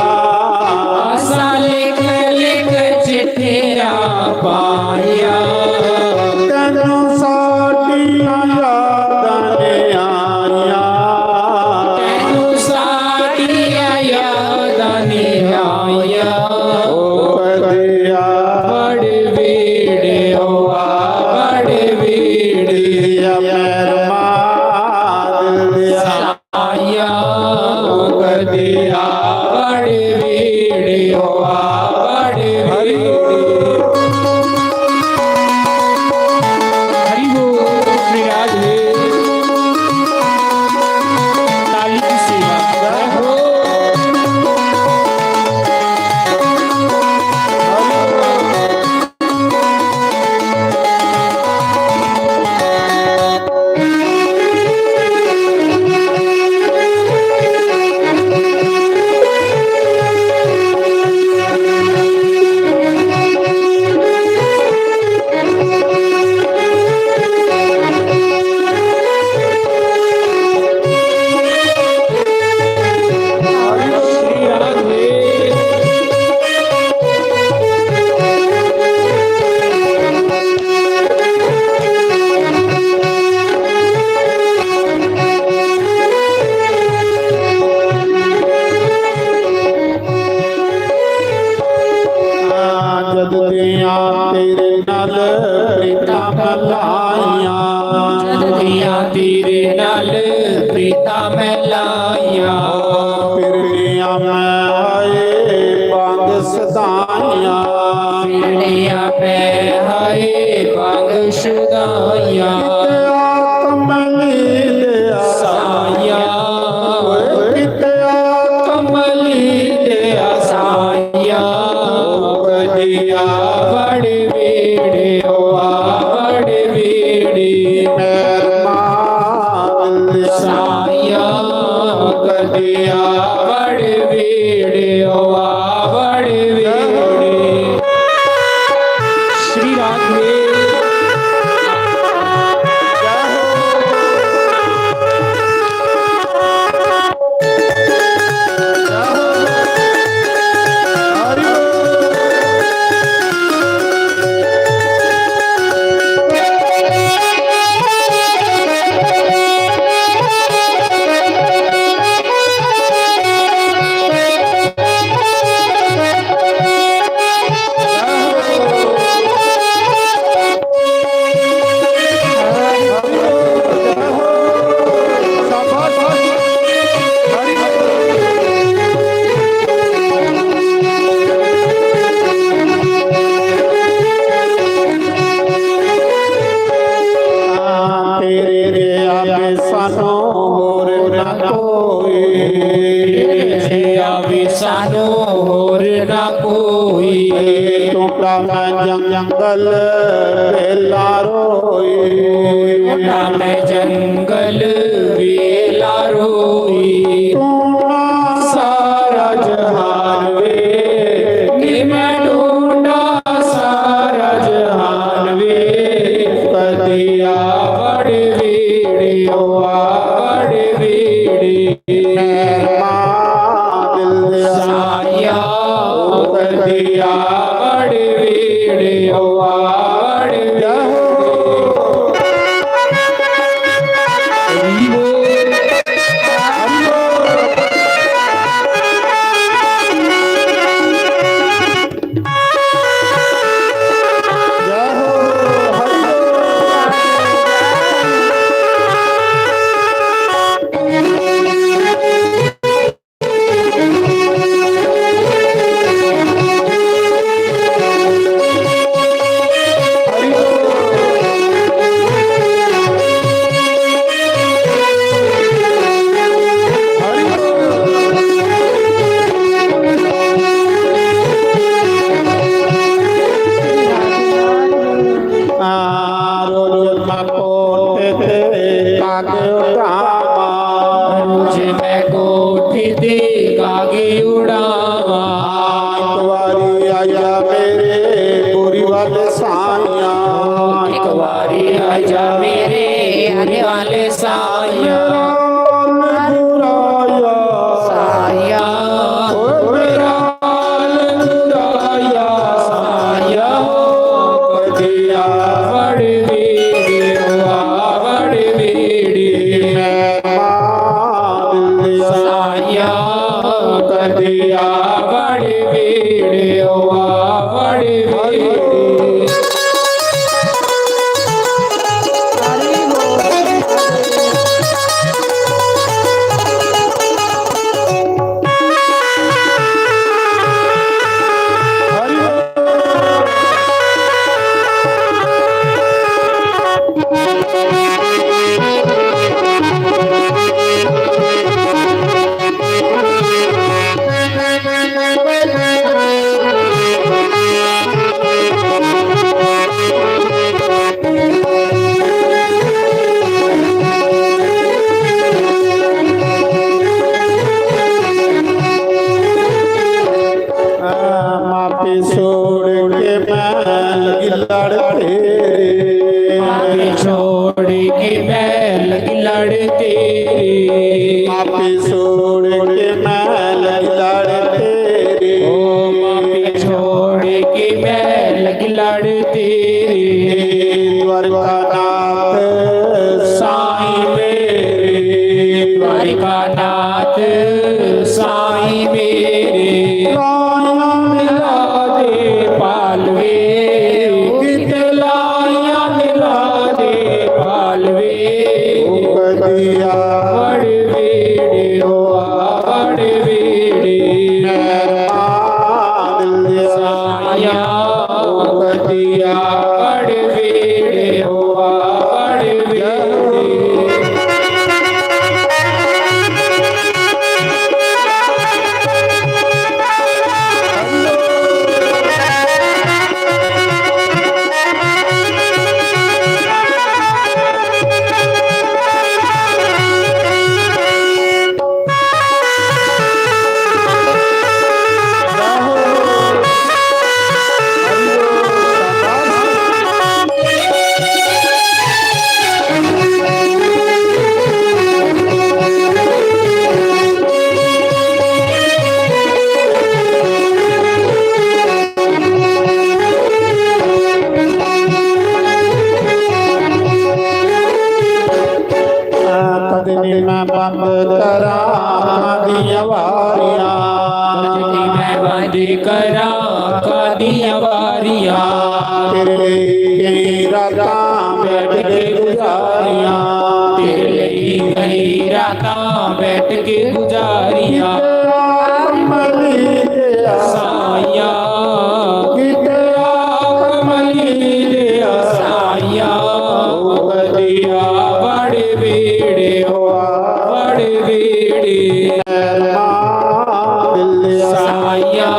असां लिख लिख चिट्ठियां पाइयां। तैनू साडियां यादां नहीं आइयां। तैनू साडियां यादां नहीं आइयां। ओ कदिया बड़े बेड़े, ओ बड़े बेड़े। या मेहरमा दिल दिया साइया, ओ कदिया बड़े बेड़े, ओ बड़े बेड़े। हरि बोल, श्री राज है। ताली की सेवा। जय हो। जद दियां तेरे नाल प्रीतां मैं लाइयां। जद दियां तेरे नाल प्रीतां मैं लाइयां। फिरनियां मैं हाय बांग सदाइयां। फिरनियां मैं हाय बांग सदाइयां। कित्या कमली दे साइयां। कित्या कमली दे साइयां। कदिया बड़े बेड़े, ओ बड़े बेड़े। मेहरमा दिल साइयां। कदिया बड़े बेड़े, ओ बड़े बेड़े। श्री राधे। होर ना कोई। टूटा मैं जंगल बेला रोई। टूटा मैं जंगल बेला रोई। टूटा सारा जहान वे, कि मैं टूटा सारा जहान वे। कदिया बड़ वीडियो, बड़ वीडियो। साया कदिया बड़ वीडियो, बड़ वीडियो। रोज मैं कोठे ते कागे उड़ावा। रोज मैं कोठे ते कागे उड़ावा। एक बारी आया मेरे गोरी वाले साइया। एक बारी आया मेरे गोरी वाले साइया। मेरा हाल बुराया। साइया। ओ मेरा हाल बुराया। साइया। कदिया बड़ वीडियो, बड़ वीडियो। साया कदिया बड़ वीडियो, बड़ वीडियो। माफी छोड़ के मैं लगी लड़ तेरे। माफी छोड़ के मैं लगी लड़ तेरे। माफी छोड़ के मैं लगी लड़ तेरे। ओ माफी छोड़ के मैं लगी लड़ तेरे। द्वारकानाथ साईं मेरे। द्वारकानाथ साईं मेरे। लाइयां मिला दे पालवे, किते लाइयां मिला दे पालवे। कदिया बड़ वीडियो, बड़ वीडियो। मेहरबान दिल साया। कदिया बड़ वीडियो, बड़ वीडियो। कदनी मैं बंद करा दियां वारियां। कदनी मैं बंद करा दियां वारियां। तेरे लेई कई रातां बैठ के गुजारियां। तेरे लेई कई रातां बैठ के गुजारियां। मनी दे साइया, किते आ कमली दे साइया। ओ कदिया बड़ वीडियो, बड़ वीडियो। साइया,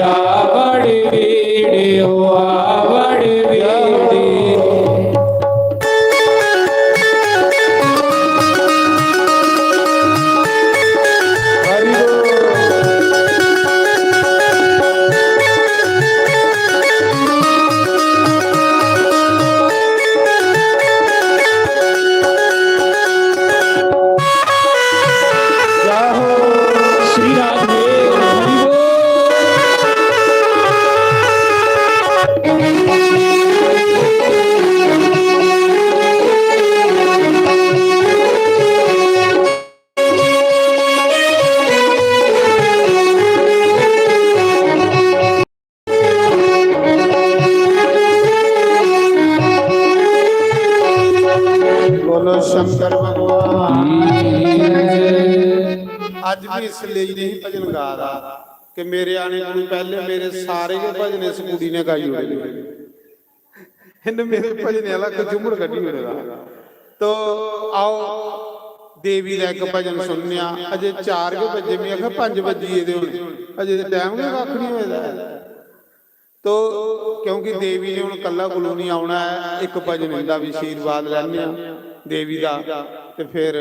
आवड़ वीड़े हो, आवड़ वीड़े। हरि बोल। जय हो श्री राधे। हरि बोल। बोलो शंकर भगवान। अज भी इसलिए नहीं भजन गा रहा कि मेरे आने को पहले मेरे सारे के भजन इस कुड़ी ने गाई उड़े। इन्हें मेरे भजने वाला को झुमड़ कड्ढी उड़े दा। तो आओ, देवी दा इक भजन सुनने आं। अजे चार गै बज्जे, मैं आखेआ पंज बज्जी गेदे होने, अजे ते टैम गै कक्ख निं होए दा ऐ। तो क्योंकि देवी ने हुन कल्ला कुलू निं औना ऐ, इक भजन इंदा बी आशीर्वाद लैने आं देवी दा। ते फिर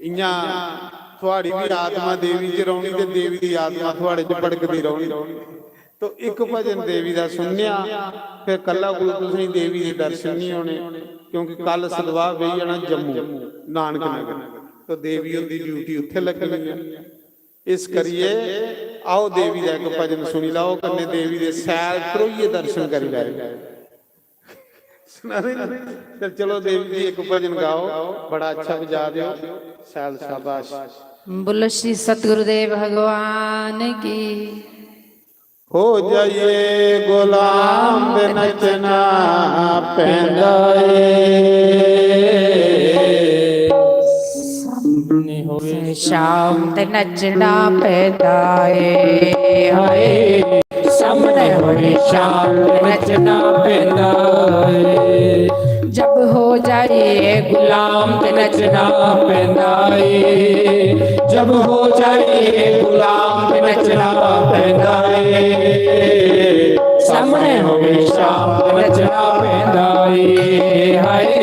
इ'यां थुआड़ी बी आत्मा देवी च रौह्नी ते देवी दी आत्मा थुआड़े च भड़कदी रौह्नी। तो इक भजन देवी दा सुनने आं, फिर कल्ला कुलू तुसेंगी देवी दे दर्शन निं होने, क्योंकि कल सदवाह बेही जाना जम्मू नानक नगर, तो देवी हुंदी ड्यूटी उत्थे लग्गनी ऐ। इस करियै आओ देवी दा इक भजन सुनी लैओ, कन्नै देवी दे सैल धरोइयै दर्शन करी लैओ। सुना दे ना? चल, चलो देवी जी, इक भजन गाओ, बड़ा अच्छा बजा दे हो, सैल, शाबाश। बोलो श्री सतगुरुदेव भगवान की। हो जाइए गुलाम ते नचना पैंदा ਏ। ਸਾਹਮਣੇ ਹੋਵੇ ਸ਼ਾਮ ਤੇ ਨੱਚਣਾ ਪੈਂਦਾ ਏ। ਹਾਏ, ਸਾਹਮਣੇ ਹੋਵੇ ਸ਼ਾਮ ਤੇ ਨੱਚਣਾ ਪੈਂਦਾ ਏ। जब हो जाइए गुलाम ते नचना पैंदा ਏ। जब हो जाइए गुलाम ते नचना पैंदा ਏ। ਸਾਹਮਣੇ ਹੋਵੇ ਸ਼ਾਮ ਤੇ ਨੱਚਣਾ ਪੈਂਦਾ ਏ। ਹਾਏ,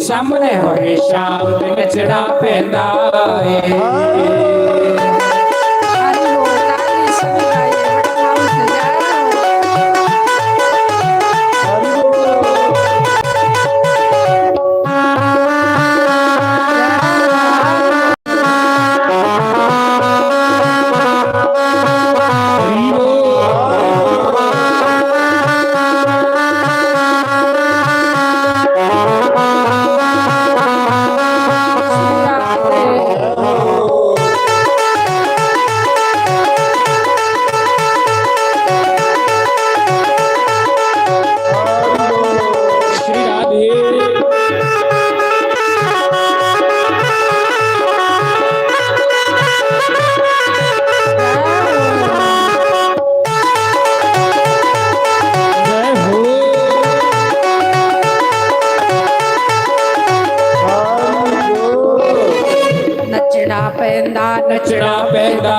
ਸਾਹਮਣੇ ਹੋਵੇ ਸ਼ਾਮ ਤੇ ਨੱਚਣਾ ਪੈਂਦਾ ਏ। श्री राधे। जय हो। नचना पैंदा, नचना पैंदा।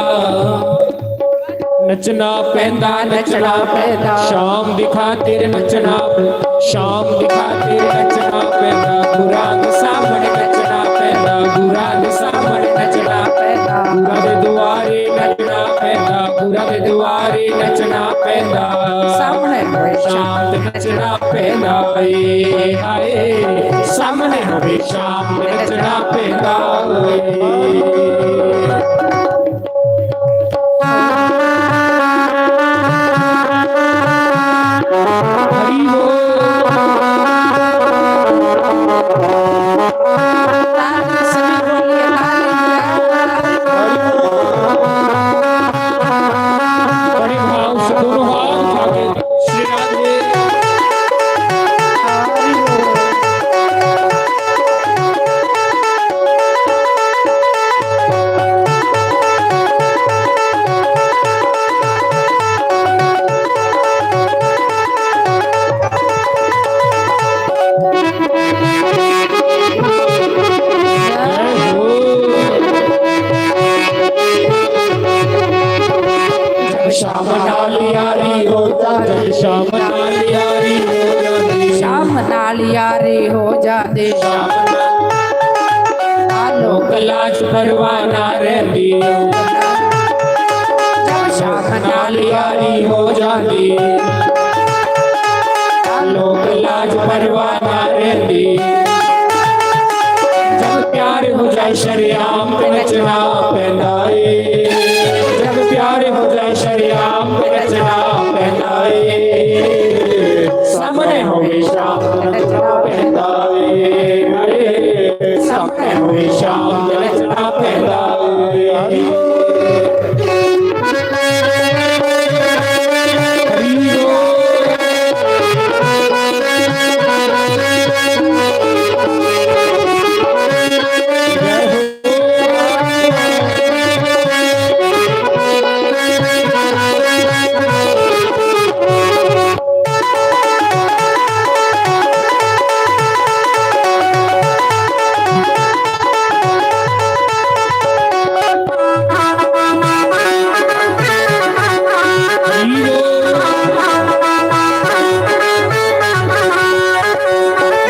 नचना पैंदा, नचना पैंदा। शाम दी खातिर नचना, शाम दी खातिर नचना पैंदा। गुरां दे सामने नचना पैंदा, गुरां दे सामने नचना पैंदा। गुरां दे दुआरे नचना पैंदा, गुरां दे दुआरे नचना पैंदा। सामने होवे शाम ते नचना पैंदा ਏ। हाय, सामने होवे शाम ते नचना पैंदा ਏ। हरि बोल। बड़े भाव से दोनों हाथ उठा के श्री राधे। शाम नाल यारी हो जांदी। शाम नाल यारी हो जांदी। शाम नाल यारी हो जांदी। शाम नाल लोक लाज परवाह ना रहिंदी। जब शाम नाल यारी हो जांदी, लोक लाज परवाह ना रहिंदी। जब प्यार हो जाए शरेआम ते नचना पैंदा ए। जब प्यार हो जाए शरेआम ते नचना पैंदा ए। सामने होवे शाम ते नचना पैंदा ए। सामने होवे शाम ते नचना पैंदा ए।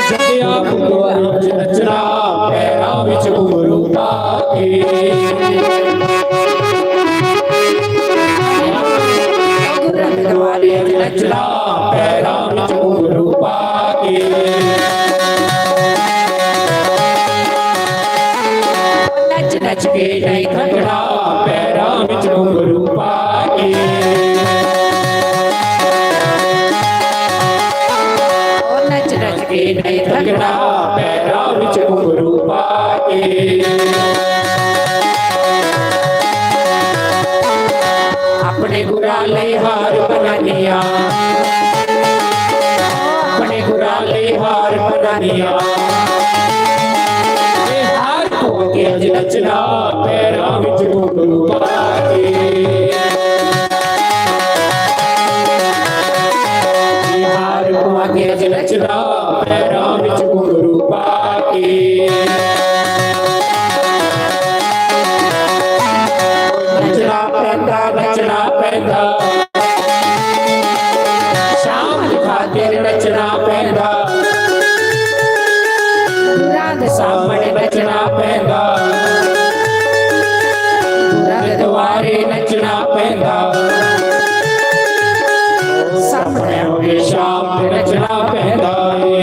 जदे आप गुरुद्वारे विच नचना, पैरां विच घुंघरू पा के। गुरुद्वारे विच नचना, पैरां विच घुंघरू पा के। नच नच के नहीं थकना, पैरां विच घुंघरू पा के। ओ नच नच के नहीं थकना, पैरां विच घुंघरू पा के। अपने गुरां लई हार बनानियां, अपने गुरां लई हार बनानियां। ए हार पवा के अज नचना, पैरां विच घुंघरू पा के। ए हार पवा के अज नचना, पैरां विच घुंघरू पा के। नचना पैंदा, नचना पैंदा। शाम दी खातिर नचना पैंदा। गुरां दे सामने नचना पैंदा। गुरां दे दुआरे नचना पैंदा। सामने होवे शाम ते नचना पैंदा ए।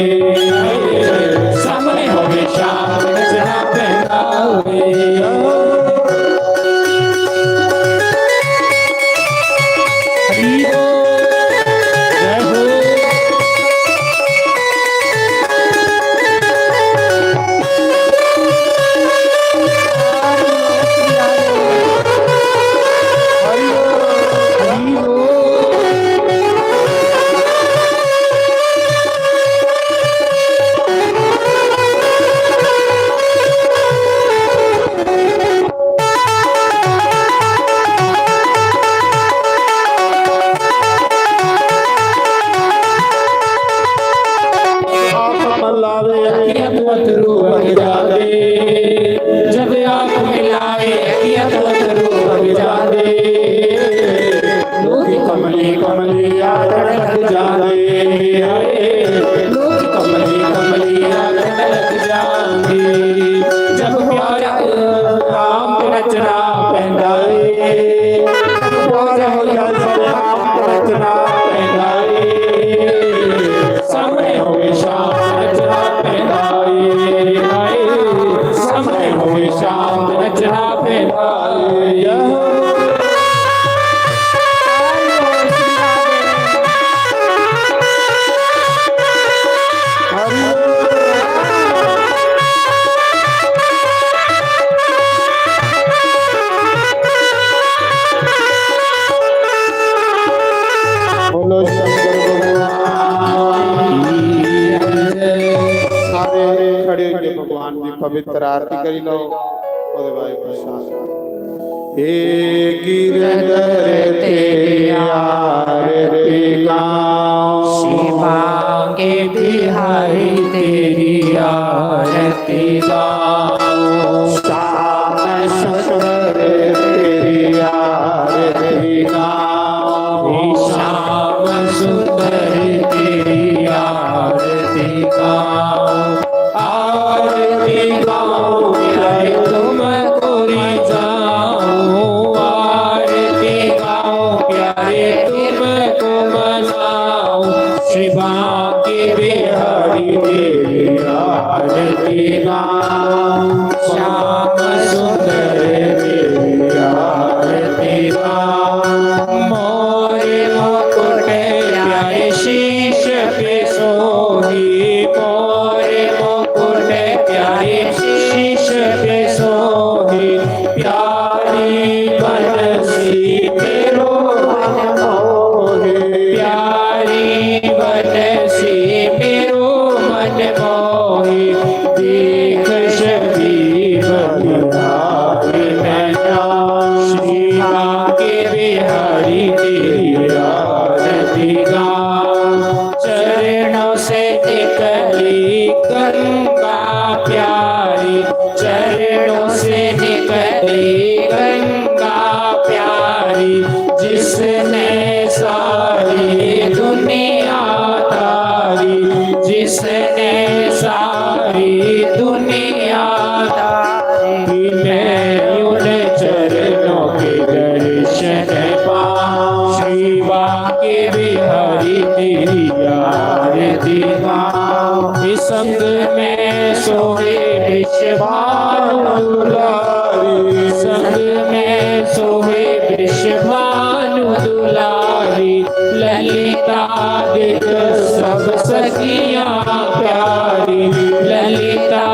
सामने होवे शाम ते नचना पैंदा ए। हरी बोल। जय हो। आप मलावे अखियां तो अथरू बग जांदे, जब आप मिलावे अखियां तो अथरू बग जांदे। लोग कमली कमली आदर लग जांदे, हाय। लोग कमली कमली आदर लग जांदे, जब प्यार काम नचना पैंदा ए। प्यार हो जाए काम नचना पैंदा ए। सामने होवे शाम नचना पैंदा ए। हाय, सामने होवे शाम नचना पैंदा ए। बोलो शंकर भगवान की जय। सारे खड़े होके भगवान की पवित्र आरती करी लो। ओदे बाद प्रसाद। हे गिरधर तेरी आरती गाओ। शिवांगे बिहारी तेरी आरती गाओ। श्याम सुंदर तेरी आरती गाओ। तेरी आरती गाऊं, आरती गाऊं, प्यारे तुमको रिझाऊं, आरती गाऊं, प्यारे तुमको मनाऊं। श्री बांके बिहारी तेरी आरती गाऊं, श्याम सुंदर तेरी आरती गाऊं। मोरे मुकुट प्यारे शीश पे सोही, मोरे मुकुट प्यारे शीश पे सोही, प्यारी बनसी मेरो मन मोहे, प्यारी बनसी मेरो मन मोहे। देख छवि बलिहारी मैया, श्री बांके बिहारी तेरी आरती गाऊं। चरणों से निकली गंगा प्यारी, चरणों से निकली गंगा प्यारी, जिसने सारी दुनिया तारी, जिसने सारी दुनिया तारी। मैं उन चरणों के दर्शन पाऊं, श्री बांके बिहारी तेरी आरती गाऊं। इस संग में सोहे वृषभानु दुलारी, संग में सोहे वृषभानु दुलारी, ललिता दिक सब सखियां प्यारी, ललिता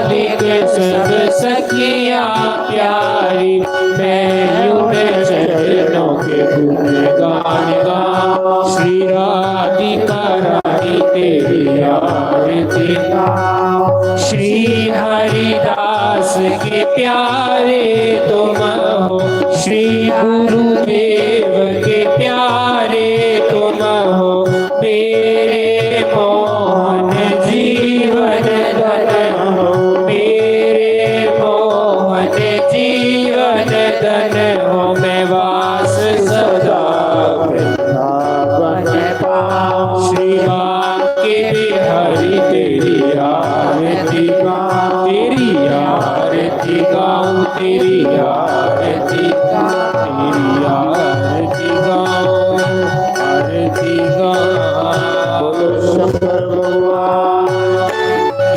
दिक सब सखियां प्यारी। मैं उन चरणों के गुणगान गाऊं, श्री राधिका रानी तेरी आरती गाऊं। श्री हरिदास के प्यारे तुम हो, श्री गुरुदेव के प्यारे तुम हो, मेरे मोहन जीवन धन हो, मेरे मोहन जीवन धन हो। मैं वास सदा वृंदावन पाऊं, श्री बांके बिहारी तेरी आरती गाऊं, तेरी आरती गाऊं, तेरी आरती गाऊं, तेरी आरती गाऊं, आरती गाऊं। बोलो शंकर भगवान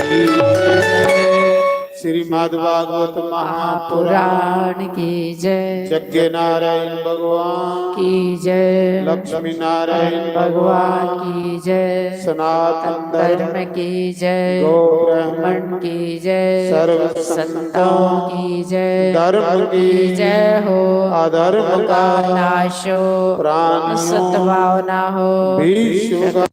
की जय। श्रीमद् भागवत महापुराण पुराण की जय। जग्गे नारायण भगवान की जय। लक्ष्मी नारायण भगवान भगवान की जय। सनातन धर्म धर्म की जय। गौ ब्राह्मण ब्राह्मण की जय। सर्व संतों संतों की जय। धर्म की की जय हो। अधर्म का नाश हो। प्राणियों सद्भावना हो। विश्व का